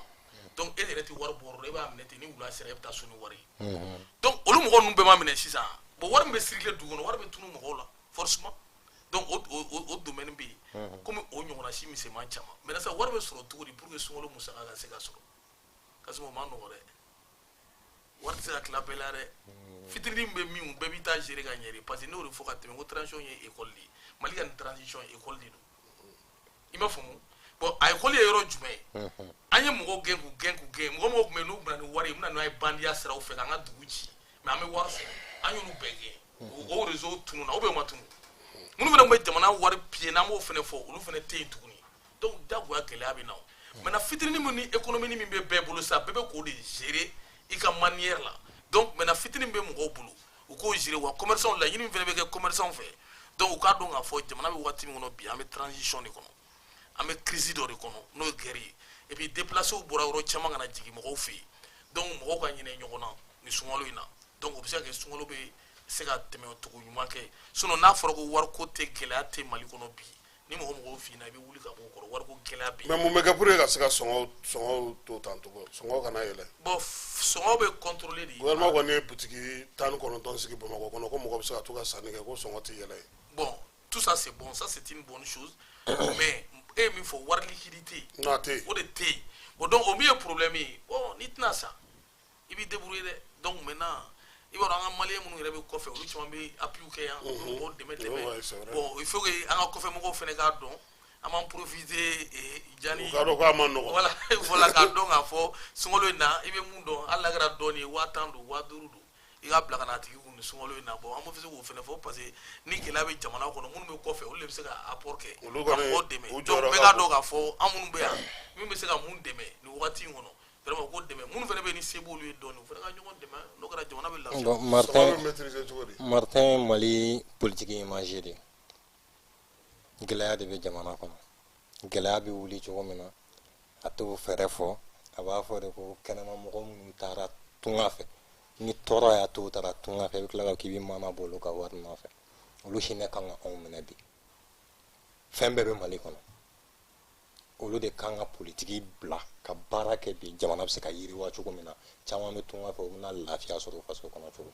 Donc e yɛrɛ tɛ wari bɔ yɔrɔ dɔn, e b'a minɛ ten, ni wula sera, e bɛ taa so ni wari ye. Donc olu mɔgɔ ninnu bɛɛ ma minɛ sisan. Bon, wari min bɛ circuler dugu kɔnɔ, wari bɛ tunu mɔgɔw la forcément. Donc o domaine bɛ yen, komi o ɲɔgɔnna si misɛnman caman. Maintenant sisan, wari bɛ sɔrɔ cogo di pour que sunkalo musaka ka se ka sɔrɔ? Kassim, o ma nɔgɔ dɛ. Wari tɛ se ka tila bɛɛ la dɛ. Fitinin min bɛ min, bɛɛ b'i ta gérer ka ɲɛ de, parce que ne y'o de fɔ ka tɛmɛ ko transition ye école de ye. Mali ka nin transition ye école de don, i m'a faamu? Bon, a école ye yɔrɔ jumɛn ye? An ye mɔgɔw gɛn, k'u gɛn, k'u gɛn. Mɔgɔ mɔgɔ tun bɛ yen n'u bɛna ni wari ye, u bɛna n'a ye bandiya siraw fɛ k'an ka dugu ci, mais an bɛ wari sɔrɔ, an y'olu bɛɛ gɛn. O réseau tununa ou bien o ma tunu? Minnu fana tun bɛ jamana wari piller, n'an b'o fana fɔ, olu fana tɛ yen tuguni. Donc jagoya gɛlɛya bɛ na. O maintenant, fitinin min ni économie min bɛ bɛɛ bolo sisan, bɛɛ bɛ k'o de gérer i ka manière la. Donc maintenant, fitinin min bɛ mɔgɔw bolo, u k'o gérer. Wa commerçant, laɲini min fana bɛ kɛ commerçant fɛ, donc u k'a dɔn k'a fɔ jamana bɛ waati min kɔnɔ bi, an bɛ transition de kɔnɔ, an bɛ crise dɔ de kɔnɔ, n'o ye guerre ye. Et puis déplacés bɔra yɔrɔ caman ka na jigin mɔgɔw fɛ yen. Donc mɔgɔw ka ɲinɛ ɲɔgɔn na nin sunkalo in na. Donc o bɛ se ka kɛ sunkalo bɛ se ka tɛmɛ cogo ɲuman kɛ. Sinon n'a fɔra ko wariko tɛ, gɛlɛya tɛ Mali kɔnɔ bi, ni mɔgɔ mɔgɔ f'i ɲɛna, i bɛ wuli ka bɔ o kɔrɔ. Wariko gɛlɛya bɛ yen. Mais mun bɛ kɛ pour que ka se ka sɔngɔw to tan cogo, sɔngɔw kana yɛlɛ? Bon, sɔngɔ bɛ contrôler de. Gouvernement kɔni ye butigi 19 sigi Bamakɔ kɔnɔ ko mɔgɔ bɛ se ka to ka sanni kɛ, ko sɔngɔ tɛ yɛlɛ. Bon, tout ça c'est bon, ça c'est une bonne chose, mais e ye min fɔ, wari liquidité, Non, a tɛ yen. o de tɛ yen. Bon, donc o min ye problème ye, bon, n'i tɛna sa, i b'i débrouiller dɛ. Donc maintenant, i b'a dɔn, an ka malien minnu yɛrɛ bɛ kɔfɛ, olu caman bɛ appui kɛ yan, u bɛ mɔgɔw dɛmɛ dɛmɛ. Ouais, c'est vrai. Bon, il faut que an ka kɔfɛ mɔgɔw fana k'a dɔn, an b'an profiter jani. U k'a dɔn k'a ma nɔgɔn. Voilà, k'a dɔn k'a fɔ sunkalo in na, i bɛ mun dɔn, hali n'a kɛra dɔɔni ye, 10 000 don, 5 000 don, i k'a bila ka na a tigi kun nin sunkalo in na. Bon, an bɛ se k'o fana fɔ, parce que ni gɛlɛya bɛ jamana kɔnɔ, minnu bɛ kɔfɛ, olu de bɛ se ka apport kɛ Olu ka kɔni, mɔgɔw dɛmɛ. u Donc jɔyɔrɔ bɛɛ ka k'a bon. dɔn k'a fɔ an minnu bɛ yan, min bɛ se ka mun dɛmɛ nin wagati in kɔnɔ, vraiment, u k'o dɛmɛ. Minnu fana bɛ yen ni se b'olu ye dɔɔni, u fana ka ɲɔgɔn dɛmɛ. N'o kɛra, jamana bɛ lafiya. Donc Sɔngɔ Martin bɛ maîtriser cogo di? Martin, Mali politique image de gɛlɛya de bɛ jamana kɔnɔ. Gɛlɛya bɛ wuli cogo min na, a t'o fɛɛrɛ fɔ. A b'a fɔ de ko kɛnɛma mɔgɔ minnu taara tunga fɛ, ni tɔɔrɔ y'a to u taara tunga fɛ, i bɛ tila ka k'i bɛ mana bɔ olu ka wari nɔfɛ. Olu hinɛ kan ka anw minɛ bi. Fɛn bɛɛ bɛ Mali kɔnɔ, olu de kan ka politiki bila ka baara kɛ bi, jamana bɛ se ka yiriwa cogo min na. Caman bɛ tunga fɛ, u bɛna lafiya sɔrɔ faso kɔnɔ cogo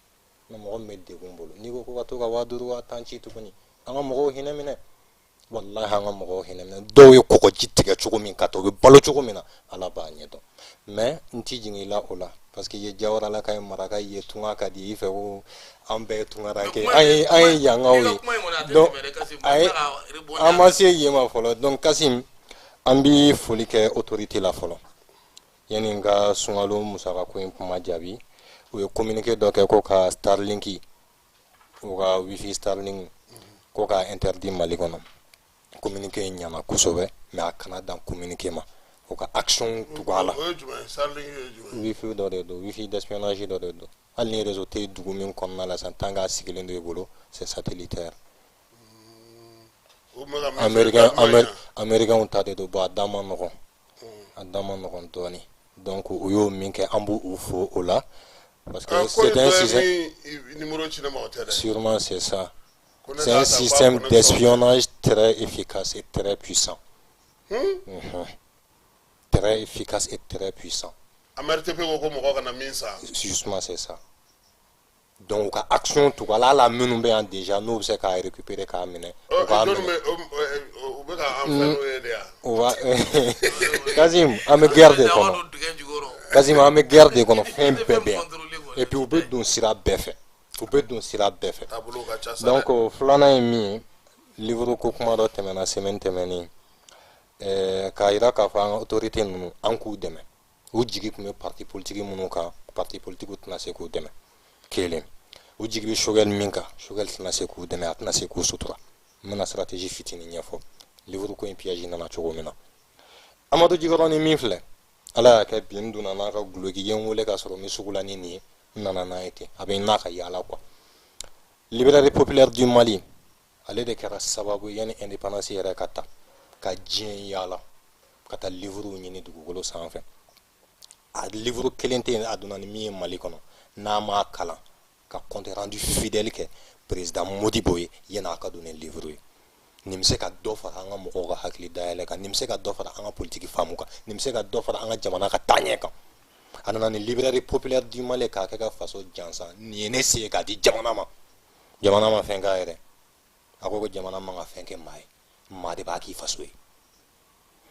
min, mɔgɔ min bɛ degun bolo, n'i ko ko ka to ka 5 000, 10 000 ci tuguni, an ka mɔgɔw hinɛ minɛ. Walahi, an ka mɔgɔw hinɛ minɛ. Dɔw ye kɔgɔji tigɛ cogo min ka taa, u bɛ balo cogo min na, Ala b'a ɲɛ dɔn. Mais n ti jigin i la o la, parce que i ye Jawaralaka ye, Maraka ye, tunga ka di i fɛ, ko an bɛɛ ye tungaranke, an ye yankaw ye. Donc ayi, an ma se yen ma fɔlɔ. Donc Kasim, an bi foli kɛ autorité la fɔlɔ yanni n ka sunkalo musaka ko in kuma jaabi. U ye communiqué dɔ kɛ ko ka Starlink, u ka wifi Starlink, ko ka interdit Mali kɔnɔ. Communiqué in ɲana kosɛbɛ, mais a kana dan communiqué ma, u ka action tugu a la. O ye jumɛn ye? Starlink ye jumɛn ye? Wifi dɔ de don, wifi d'espionnage dɔ de don. Hali ni réseau tɛ dugu min kɔnɔna la sisan, tant qu'a sigilen don i bolo, c'est satellitaire. O tun bɛ ka min fɔ, Américain kuma in na. Américain ta de don. Bon, a da ma nɔgɔn, a da ma nɔgɔn dɔɔni. Donc u y'o min kɛ, an b'u fo o la, parce que Ah, ko c'est nin un dɔ ye système min numéro ci ne ma, o tɛ dɛ. Sûrement c'est ça. Ko ne C'est k'a un ta k'a système connexion. d'espionnage très efficace et très puissant. Très efficace et très puissant. AMRTP ko ko mɔgɔ kana min san. Justement, c'est ça. Donc u ka action tugu a la, hali a minnu bɛ yan déjà, n'u bɛ se k'a récupérer k'a minɛ, u k'a Jɔnni minɛ. bɛ u bɛ ka an fɛn n'o ye de yan? O b'a Kasim, an bɛ guerre de kɔnɔ. Kasim, an bɛ guerre de kɔnɔ, fɛn bɛɛ bɛ yan. Et puis u bɛ don sira bɛɛ fɛ, u bɛ don sira bɛɛ fɛ. Taabolo ka ca sa dɛ. Donc o filanan ye min ye, livre ko kuma dɔ tɛmɛna semaine tɛmɛnen, k'a yira k'a fɔ an ka autorité ninnu, an k'u dɛmɛ. U jigi tun bɛ parti politique minnu kan, parti politique tɛna se k'u dɛmɛ. Kelen, u jigi bɛ Choguel min kan, Choguel tɛna se k'u dɛmɛ, a tɛna se k'u sutura. N bɛna stratégie fitinin ɲɛfɔ, livre ko in piège nana cogo min na. Amadu Jikɔrɔni min filɛ, Ala y'a kɛ bi n donna n'a ka guloki ye, n wele k'a sɔrɔ n bɛ sugu la ni nin ye, n nana n'a ye ten, a bɛ n'a ka yaala quoi. Librairie populaire du Mali, ale de kɛra sababu ye yanni indépendance yɛrɛ ka ta. Ka diɲɛ yaala ka taa livre ɲini dugukolo sanfɛ, a livre kelen tɛ yen a donna ni min ye Mali kɔnɔ n'a m'a kalan ka compte rendu fidèle kɛ président Modibo ye yan'a ka don ni livre ye. Nin bɛ se ka dɔ fara an ka mɔgɔw ka hakili dayɛlɛ kan, nin bɛ se ka dɔ fara an ka politiki faamu kan, nin bɛ se ka dɔ fara an ka jamana ka taaɲɛ kan. A nana ni Librairie populaire du Mali k'a kɛ ka faso jansan. Nin ye ne se ye k'a di jamana ma. Jamana ma fɛn k'a yɛrɛ. A ko ko jamana man ka fɛn kɛ maa ye, maa de b'a k'i faso ye.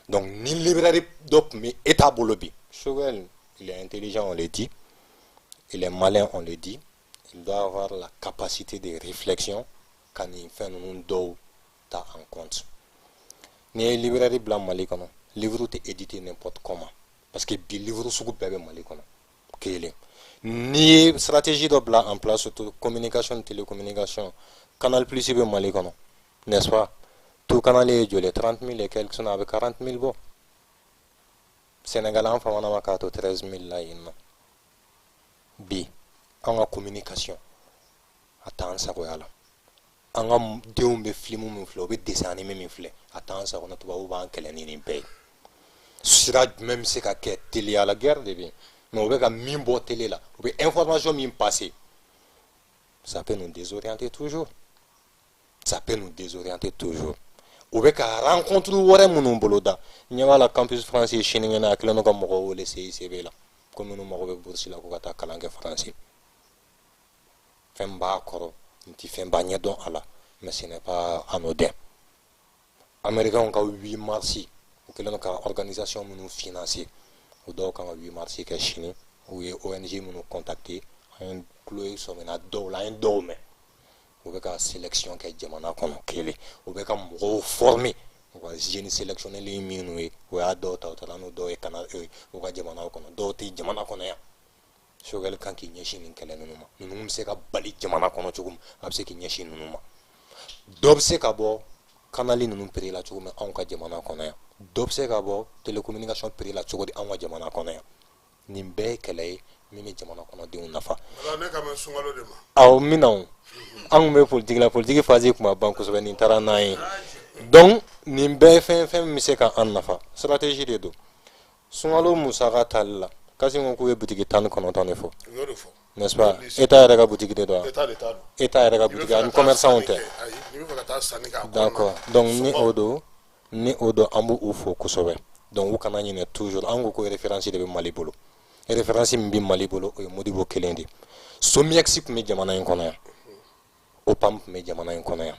Donc ni librairie dɔ tun bɛ État bolo bi, Choguel, il est intelligent, on le dit, il est malin, on le dit, il doit avoir la capacité de réflexion ka nin fɛn ninnu dɔw ta en compte. N'i ye librairie bila Mali kɔnɔ, livre tɛ édité n'importe comment, parce que bi livre sugu bɛɛ bɛ Mali kɔnɔ. Kelen, n'i ye stratégie dɔ bila en place, surtout communication, télécommunication, Canal Plus bɛ Mali kɔnɔ, n'est-ce pas? Tout canal ye joli? 30 000 et quelque, sinon a bɛ 40 000 bɔ. Sénégal, an famana ma k'a to 13 000 la yen nɔ. Bi an ka communication a t'an sagoya la. An ka denw bɛ film min filɛ, u bɛ dessin animé min filɛ, a t'an sago na. Tubabuw b'an kɛlɛ ni nin bɛɛ ye. Sira jumɛn bɛ se ka kɛ teliya la? Guerre de bɛ yen, mais u bɛ ka min bɔ télé la, u bɛ information min passer, ça peut nous désorienter toujours, ça peut nous désorienter toujours. U bɛ ka rencontre wɛrɛ minnu boloda, ɲɛ b'a la, Campus France sinikɛnɛ a kɛlen don ka mɔgɔw wele CICB la ko minnu mago bɛ bourse la ko ka taa kalan kɛ France. Fɛn b'a kɔrɔ, n ti fɛn ba ɲɛdɔn a la, mais ce n'est pas anodin. Américains ka 8 mars, u kɛlen don ka organisation minnu financer, o dɔw kan ka 8 mars kɛ sini. U ye ONG minnu contacter, an ye tulo ye sɔmina dɔw la, an ye dɔw mɛn. U bɛ ka sélection kɛ jamana kɔnɔ. Kelen, u bɛ ka mɔgɔw former. U ka jeunes sélectionnés minnu ye, o y'a dɔw ta, u taara n'o dɔw ye ka na u ka jamanaw kɔnɔ, dɔw tɛ jamana kɔnɔ yan. Choguel kan k'i ɲɛsin nin kɛlɛ ninnu ma. Ninnu bɛ se ka bali jamana kɔnɔ cogo min, a bɛ se k'i ɲɛsin ninnu ma. Dɔ bɛ se ka bɔ canal ninnu prix la cogo min anw ka jamana kɔnɔ yan, dɔ bɛ se ka bɔ télécommunication prix la cogo di anw ka jamana kɔnɔ yan. Nin bɛɛ ye kɛlɛ ye min bɛ jamana kɔnɔdenw nafa. Ne ka mɛn sunkalo de ma. Awɔ, n bɛna o. An kun bɛ politique la, politique phase kun ma ban kosɛbɛ, nin taara n'an ye. Donc nin bɛɛ ye fɛn fɛn min bɛ se ka an nafa, stratégie de don. Sunkalo musaka tali la, Kassim ko k'u ye butigi 19 de fɔ. U y'o de fɔ. N'est-ce pas? État yɛrɛ ka butigi de don wa? État de ta don. État yɛrɛ ka butigi ani commerçant tɛ? Ayi, n'i bɛ fɛ ka taa sanni kɛ a kɔnɔna. D'accord, donc ni o don, an b'u fo kosɛbɛ. Donc u kana ɲinɛ toujours, an ko ko référence de bɛ Mali bolo. Référence min bɛ Mali bolo, o ye Modibo kelen de ye. SOMIEX tun bɛ jamana in kɔnɔ yan, OPAM tun bɛ jamana in kɔnɔ yan.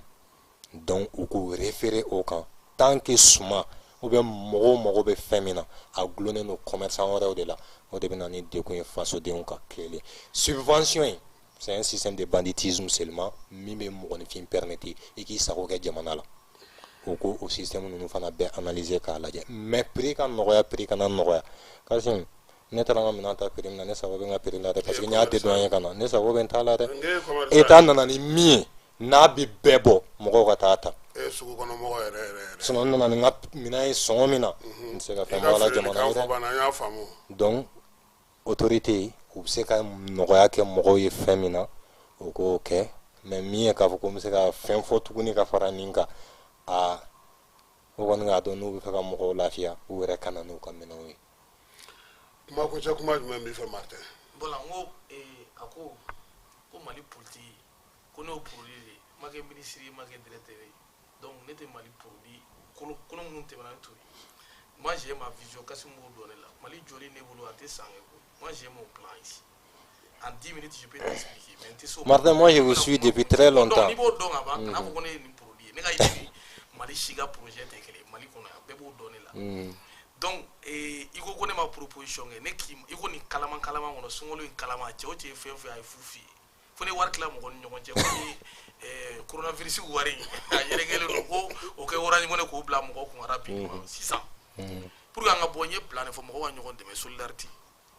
Donc u k'u référer o kan. Tant que suma ou bien mɔgɔw mago bɛ fɛn min na, a gulonnen don commerçant wɛrɛw de la, o de bɛ na ni degun ye fasodenw ka. Kelen, subvention in, c'est un système de banditisme seulement min bɛ mɔgɔninfin permettre i k'i sago kɛ jamana la. O ko o système ninnu fana bɛɛ analyser k'a lajɛ. Mais prix ka nɔgɔya, prix kana nɔgɔya, Kassim, ne taara n ka minɛn ta prix min na, ne sago bɛ n ka prix la dɛ, parce que n y'a dédouaner ka na, ne sago bɛ n ta la dɛ. N ye commerçant. État nana ni min ye, n'a bɛ bɛɛ bɔ, mɔgɔw ka taa ta. E ye sugu kɔnɔ mɔgɔ yɛrɛ yɛrɛ yɛrɛ. Sinon n nana ni n ka minɛn ye sɔngɔ min na, n tɛ se ka I fɛn ka bɔ a la feereli jamana kan ye fɔ dɛ. Banna, an y'a faamu. Donc autorité, u bɛ se ka nɔgɔya kɛ mɔgɔw ye fɛn min na, o k'o kɛ. Mais min ye k'a fɔ ko n bɛ se ka fɛn fɔ tuguni ka fara nin kan, aa, o kɔni k'a dɔn n'u bɛ fɛ ka mɔgɔw lafiya, u yɛrɛ ka na n'u ka minɛnw ye. Kuma kuncɛ kuma jumɛn b'i fɛ, Martin? Voilà, n ko a ko ko Mali politique, ko ne y'o produit de ye. N ma kɛ ministre ye, n ma kɛ directeur ye, donc ne tɛ Mali produit kolo kolo minnu tɛmɛna ne t'o ye. Moi, j'ai ma vision, Kassim b'o dɔn ne la. Mali jɔli ne bolo, a tɛ san kɛ koyi. Moi, j'ai mon plan ici, en 10 minutes je peux t'expliquer, mais n tɛ se o ma. Martin, moi je vous suis depuis très longtemps. Donc n'i b'o dɔn ka ban, kana fɔ ko ne ye nin produit ye. Ne ka idée ni Mali si ka projet tɛ kelen ye Mali kɔnɔ yan, bɛɛ b'o dɔn ne la. Donc i ko ko ne ma proposition kɛ, ne k'i i ko nin kalaman kalaman kɔnɔ, sunkalo in kalama, cɛ o cɛ ye fɛn fɛn, a ye fu f'i ye, fo ne wari tila mɔgɔ ni ɲɔgɔn cɛ, ko ni coronavirus wari a yɛrɛkɛlen don, ko o kɛ Orange Money k'o bila mɔgɔw kun rapidement sisan pour que an ka bɔ. N ye plan de fɔ, mɔgɔw ka ɲɔgɔn dɛmɛ, solidarité,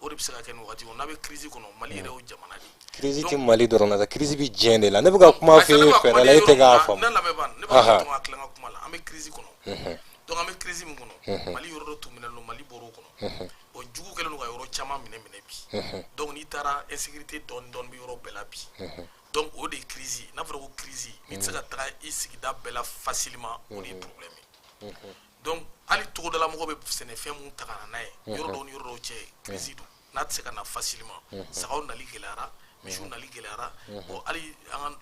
o de bɛ se ka kɛ nin wagati kɔnɔ n'an bɛ crise kɔnɔ. Mali yɛrɛ y'o jamana de ye. Crise tɛ Mali dɔrɔn na dɛ, crise bɛ diɲɛ de la. Ne bɛ ka kuma f'e ye fɛɛrɛ la, e tɛ k'a faamu. Ne lamɛn ban, ne b'a fɔ ka tila n ka kuma la. An bɛ crise kɔnɔ, donc an bɛ crise min kɔnɔ, Mali yɔrɔ dɔ tun minɛlen don, Mali bɔr'o kɔnɔ. Bon, jugu kɛlen don ka yɔrɔ caman minɛ minɛ bi. Donc n'i taara, insécurité dɔɔni dɔɔni bɛ yɔrɔ bɛɛ la bi. Donc o de ye crise ye. N'a fɔra ko crise, n'i tɛ se ka taga i sigida bɛɛ la facilement, o de ye problème ye. Donc hali togodala mɔgɔ bɛ sɛnɛfɛn mun ta ka na n'a ye yɔrɔ dɔw ni yɔrɔ dɔw cɛ, crise don n'a tɛ se ka na facilement. Sagaw nali gɛlɛyara, misiw nali gɛlɛyara. Bon, hali an ka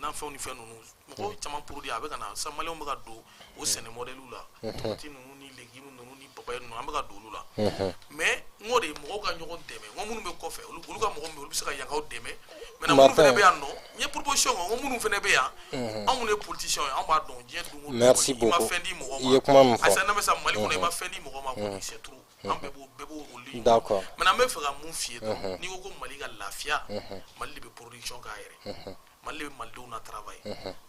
nafɛnw ni fɛn ninnu, mɔgɔw caman produit a bɛ ka na sisan. Maliyɛnw bɛ ka don o sɛnɛ modèle la, tomati ninnu ni légumes ninnu ni papaye ninnu, an bɛ ka don olu la. Mais n k'o de ye mɔgɔw ka ɲɔgɔn dɛmɛ. N ko minnu bɛ kɔfɛ, olu ka mɔgɔ min bɛ yen, olu bɛ se ka yankaw dɛmɛ. Maintenant, minnu fana bɛ yan nɔ, n ye proposition kɛ, n ko minnu fana bɛ yan, anw minnu ye politiciens ye, anw b'a dɔn diɲɛ don o don. Merci i ma beaucoup. fɛn di mɔgɔ I ye kuma min ma. fɔ. Ayisa, n'an bɛ sa Mali kɔnɔ, i ma fɛn di mɔgɔ ma kɔni, c'est trop. An bɛɛ b'o o ligne. Maintenant, n bɛ fɛ ka mun f'i ye dɔrɔn? N'i ko ko Mali ka lafiya, Mali de bɛ production k'a yɛrɛ, Mali de bɛ malidenw na travail.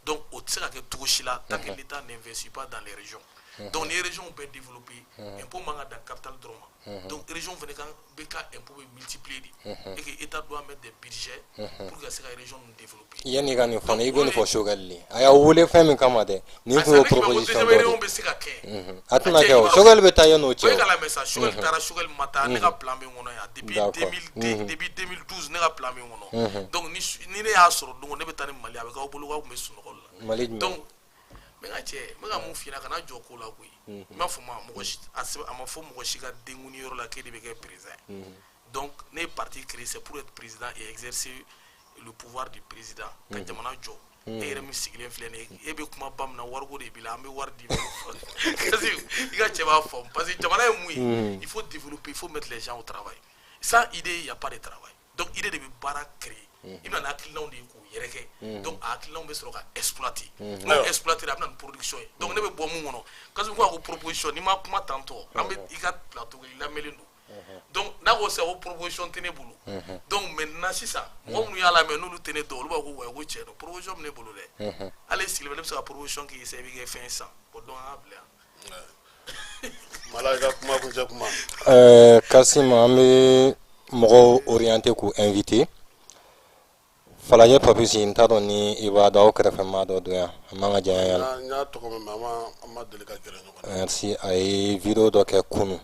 Donc o tɛ se ka kɛ cogo si la tant que l'État n'investit pas dans les régions. Donc ni région bɛɛ développé, impôt man ka dan capital dɔrɔn ma. Donc région fana kan bɛ ka impôt bɛ multiplier de, et que État doit mettre des budgets pour que ka se ka région ninnu développer. Yanni i ka nin fɔ ne, i bɛ nin fɔ Choguel de a y'aw wele fɛn min kama dɛ, nin kun y'o proposition dɔ de région bɛ se ka kɛ. A tɛna kɛ o, Choguel bɛ taa yan'o cɛ O ye o. ka lamɛn sa. Choguel taara, Choguel ma taa, ne ka plan bɛ n kɔnɔ yan depuis 2000, depuis 2012 ne ka plan bɛ n kɔnɔ. Donc ni ne y'a sɔrɔ don o, ne bɛ taa ni Mali, a bɛ k'aw bolo k'aw tun bɛ sunɔgɔ la. Mali jumɛn? Donc n bɛ ka cɛ, n bɛ ka mun f'i ɲɛna, kana jɔ ko la koyi. N b'a fɔ ma mɔgɔ si a sɛbɛn, a ma fɔ mɔgɔ si ka denkuni yɔrɔ la k'e de bɛ kɛ président ye. Donc ne ye parti créé, c'est pour être président et exercer le pouvoir du président ka jamana jɔ. E yɛrɛ min sigilen filɛ nin ye, e bɛ kuma ba min na, wariko de b'i la, an bɛ wari d'i ma parce que i ka cɛ b'a faamu, parce que jamana ye mun ye? Il faut développer, il faut mettre les gens au travail. Sans idée, il y a pas de travail. Donc idée de bɛ baara créer. I bɛna ni hakilinaw de ye k'u yɛrɛkɛ. Donc a hakilinaw bɛ sɔrɔ ka exploiter. N'o exploiter, a bɛ na ni production ye. Donc ne bɛ bɔ mun kɔnɔ kasi ko a ko proposition, n'i ma kuma tantɔ, an bɛ i ka plateau kɛ, i lamɛnlen don. Donc n'a ko sisan ko proposition tɛ ne bolo, donc maintenant sisan mɔgɔ minnu y'a lamɛn, n'olu tɛ ne dɔn, olu b'a fɔ ko wayi, ko tiɲɛ don, proposition bɛ ne bolo dɛ. Hali sigilen bɛ, ne bɛ se ka proposition k'i ye sisan, i bɛ kɛ fɛn ye sisan. Bon, donc an k'a bila yan. Mala, i ka kuma kuncɛ kuma. Kasim, an bɛ mɔgɔw orienté k'u invité. Falajɛ Papisi, n t'a dɔn ni i b'a dɔn, aw kɛrɛfɛ maa dɔ don yan, a man ka janya yan. N y'a tɔgɔ mɛn, mais an ma deli ka gɛrɛ ɲɔgɔn na. Merci. A ye vidéo dɔ kɛ kunu,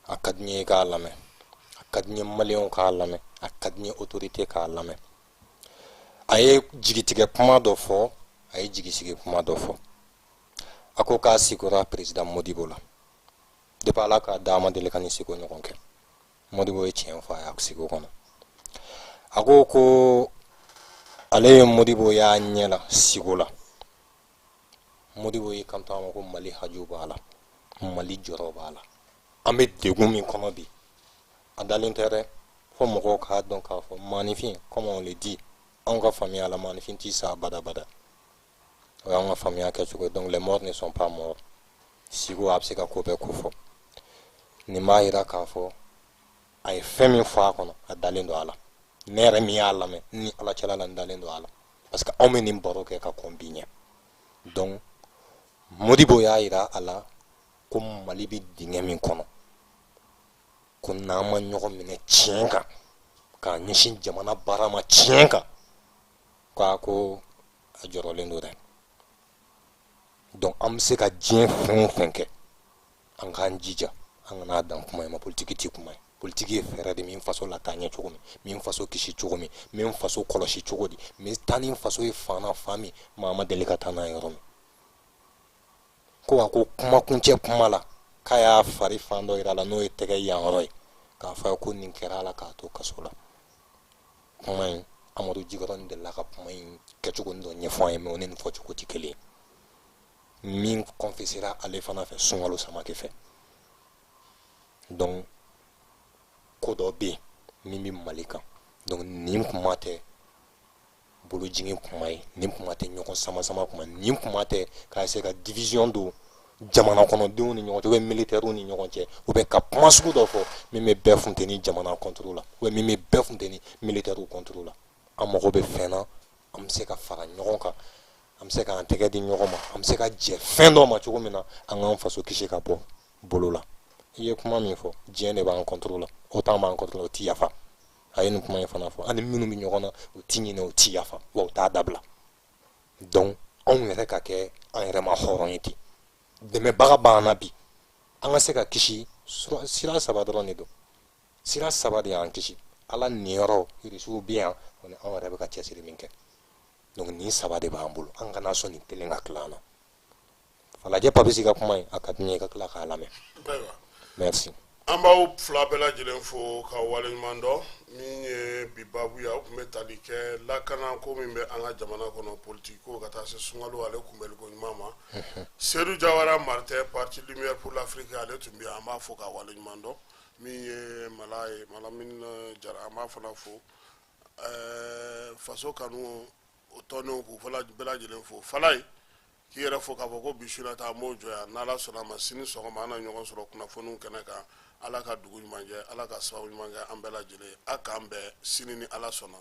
a ka di n ye i k'a lamɛn, a ka di n ye maliyɛnw k'a lamɛn, a ka di n ye autorité k'a lamɛn. A ye jigitigɛ kuma dɔ fɔ, a ye jigisigi kuma dɔ fɔ. A ko k'a sigora président Modibo la depuis Ala k'a da, a ma deli ka nin siko ɲɔgɔn kɛ. Modibo ye tiɲɛ fɔ a y'a siko kɔnɔ. A ko ko ale ye Modibo y'a ɲɛ la sigo la. Modibo y'i kanto a ma ko Mali haju b'a la, Mali jɔrɔ b'a la, an bɛ degun min kɔnɔ bi, a dalen tɛ dɛ. Fo mɔgɔw k'a dɔn k'a fɔ maanifin, comme on le dit, anw ka faamuya la, maanifin t'i sa badabada. O y'anw ka faamuya kɛcogo ye. Donc les morts ne sont pas morts. Sigo a bɛ se ka ko bɛɛ ko fɔ. Nin b'a yira k'a fɔ a ye fɛn min fɔ a kɔnɔ, a dalen don a la. Ne yɛrɛ min y'a lamɛn ni Ala cɛla la, n dalen don a la, parce que anw bɛ nin baro kɛ ka kɔn bi ɲɛ. Donc Modibo y'a yira a la ko Mali bɛ dingɛ min kɔnɔ, ko n'an ma ɲɔgɔn minɛ tiɲɛ kan k'a ɲɛsin jamana baara ma tiɲɛ kan, k'a ko a jɔrɔlen don dɛ. Donc an bɛ se ka diɲɛ fɛn o fɛn kɛ, an k'an jija, an kana dan kuma in ma. Politiki ti kuma ye. Politiki ye fɛɛrɛ de min faso lataa ɲɛ cogo min, min faso kisi cogo min, min faso kɔlɔsi cogo di, min taa ni faso ye fan na fan min maa ma deli ka taa n'a ye yɔrɔ min. Ko a ko kumakuncɛ kuma la, k'a y'a fari fan dɔ yira a la, n'o ye tɛgɛ yan yɔrɔ ye, k'a fɔ a ye ko nin kɛra a la k'a to kaso la. Kuma in, Amadu Jikɔrɔni delila ka kuma in kɛcogo dɔ ɲɛfɔ an ye, mais o ni nin fɔcogo tɛ kelen ye. Min confessera ale fana fɛ Sunkalo Samake fɛ. Donc ko dɔ bɛ yen min bɛ Mali kan. Donc nin kuma tɛ bolojigin kuma ye, nin kuma tɛ ɲɔgɔn sama-sama kuma, nin kuma tɛ k'a essayer ka division don jamana kɔnɔdenw ni ɲɔgɔn cɛ ou bien militaires ni ɲɔgɔn cɛ, ou bien ka kuma sugu dɔ fɔ min bɛ bɛɛ funteni jamana contre la, ou bien min bɛ bɛɛ funteni militaires contre la. An mago bɛ fɛn na, an bɛ se ka fara ɲɔgɔn kan, an bɛ se k'an tɛgɛ di ɲɔgɔn ma, an bɛ se ka jɛ fɛn dɔ ma cogo min na an k'an faso kisi ka bɔ bolo la. I ye kuma min fɔ, diɲɛ de b'an contre la, OTAN b'an contre la, o ti yafa. A ye nin kuma in fana fɔ, ani minnu bɛ ɲɔgɔn na, u ti ɲinɛ, u ti yafa, wa u t'a dabila. Donc anw yɛrɛ ka kɛ an yɛrɛ ma hɔrɔn ye ten. Dɛmɛbaga b'an na bi, an ka se ka kisi. Sira saba dɔrɔn de don, sira saba de y'an kisi: Ala niyɔrɔ, irisiw bɛ yan, o ni anw yɛrɛ bɛ ka cɛsiri min kɛ. Donc nin saba de b'an bolo, an kana sɔn nin kelen ka tila an na. Falajɛ Papisi ka kuma in, a ka di n ye i ka tila k'a lamɛn. Ayiwa. Merci. An b'aw fila bɛɛ lajɛlen fo ka waleɲuman dɔn. Min ye bi baabu ye, aw tun bɛ tali kɛ lakana ko min bɛ an ka jamana kɔnɔ, politiki ko, ka taa se sunkalo ale kunbɛliko ɲuman ma. Seydou Jawara Martin, parti Lumière pour l'Afrique, ale tun bɛ yan, an b'a fo ka waleɲuman dɔn. Min ye Mala ye, Malamine Jara, an b'a fana fo. Faso kanu o tɔndenw, k'u fana bɛɛ lajɛlen fo. Falaye, k'i yɛrɛ fo k'a fɔ ko bi su in ta, an b'o jɔ yan. N'Ala sɔnna a ma, sini sɔgɔma an na ɲɔgɔn sɔrɔ kunnafoniw kɛnɛ kan. Ala ka dugu ɲuman jɛ, Ala ka sababu ɲuman kɛ an bɛɛ lajɛlen. A k'an bɛn sini ni Ala sɔnna.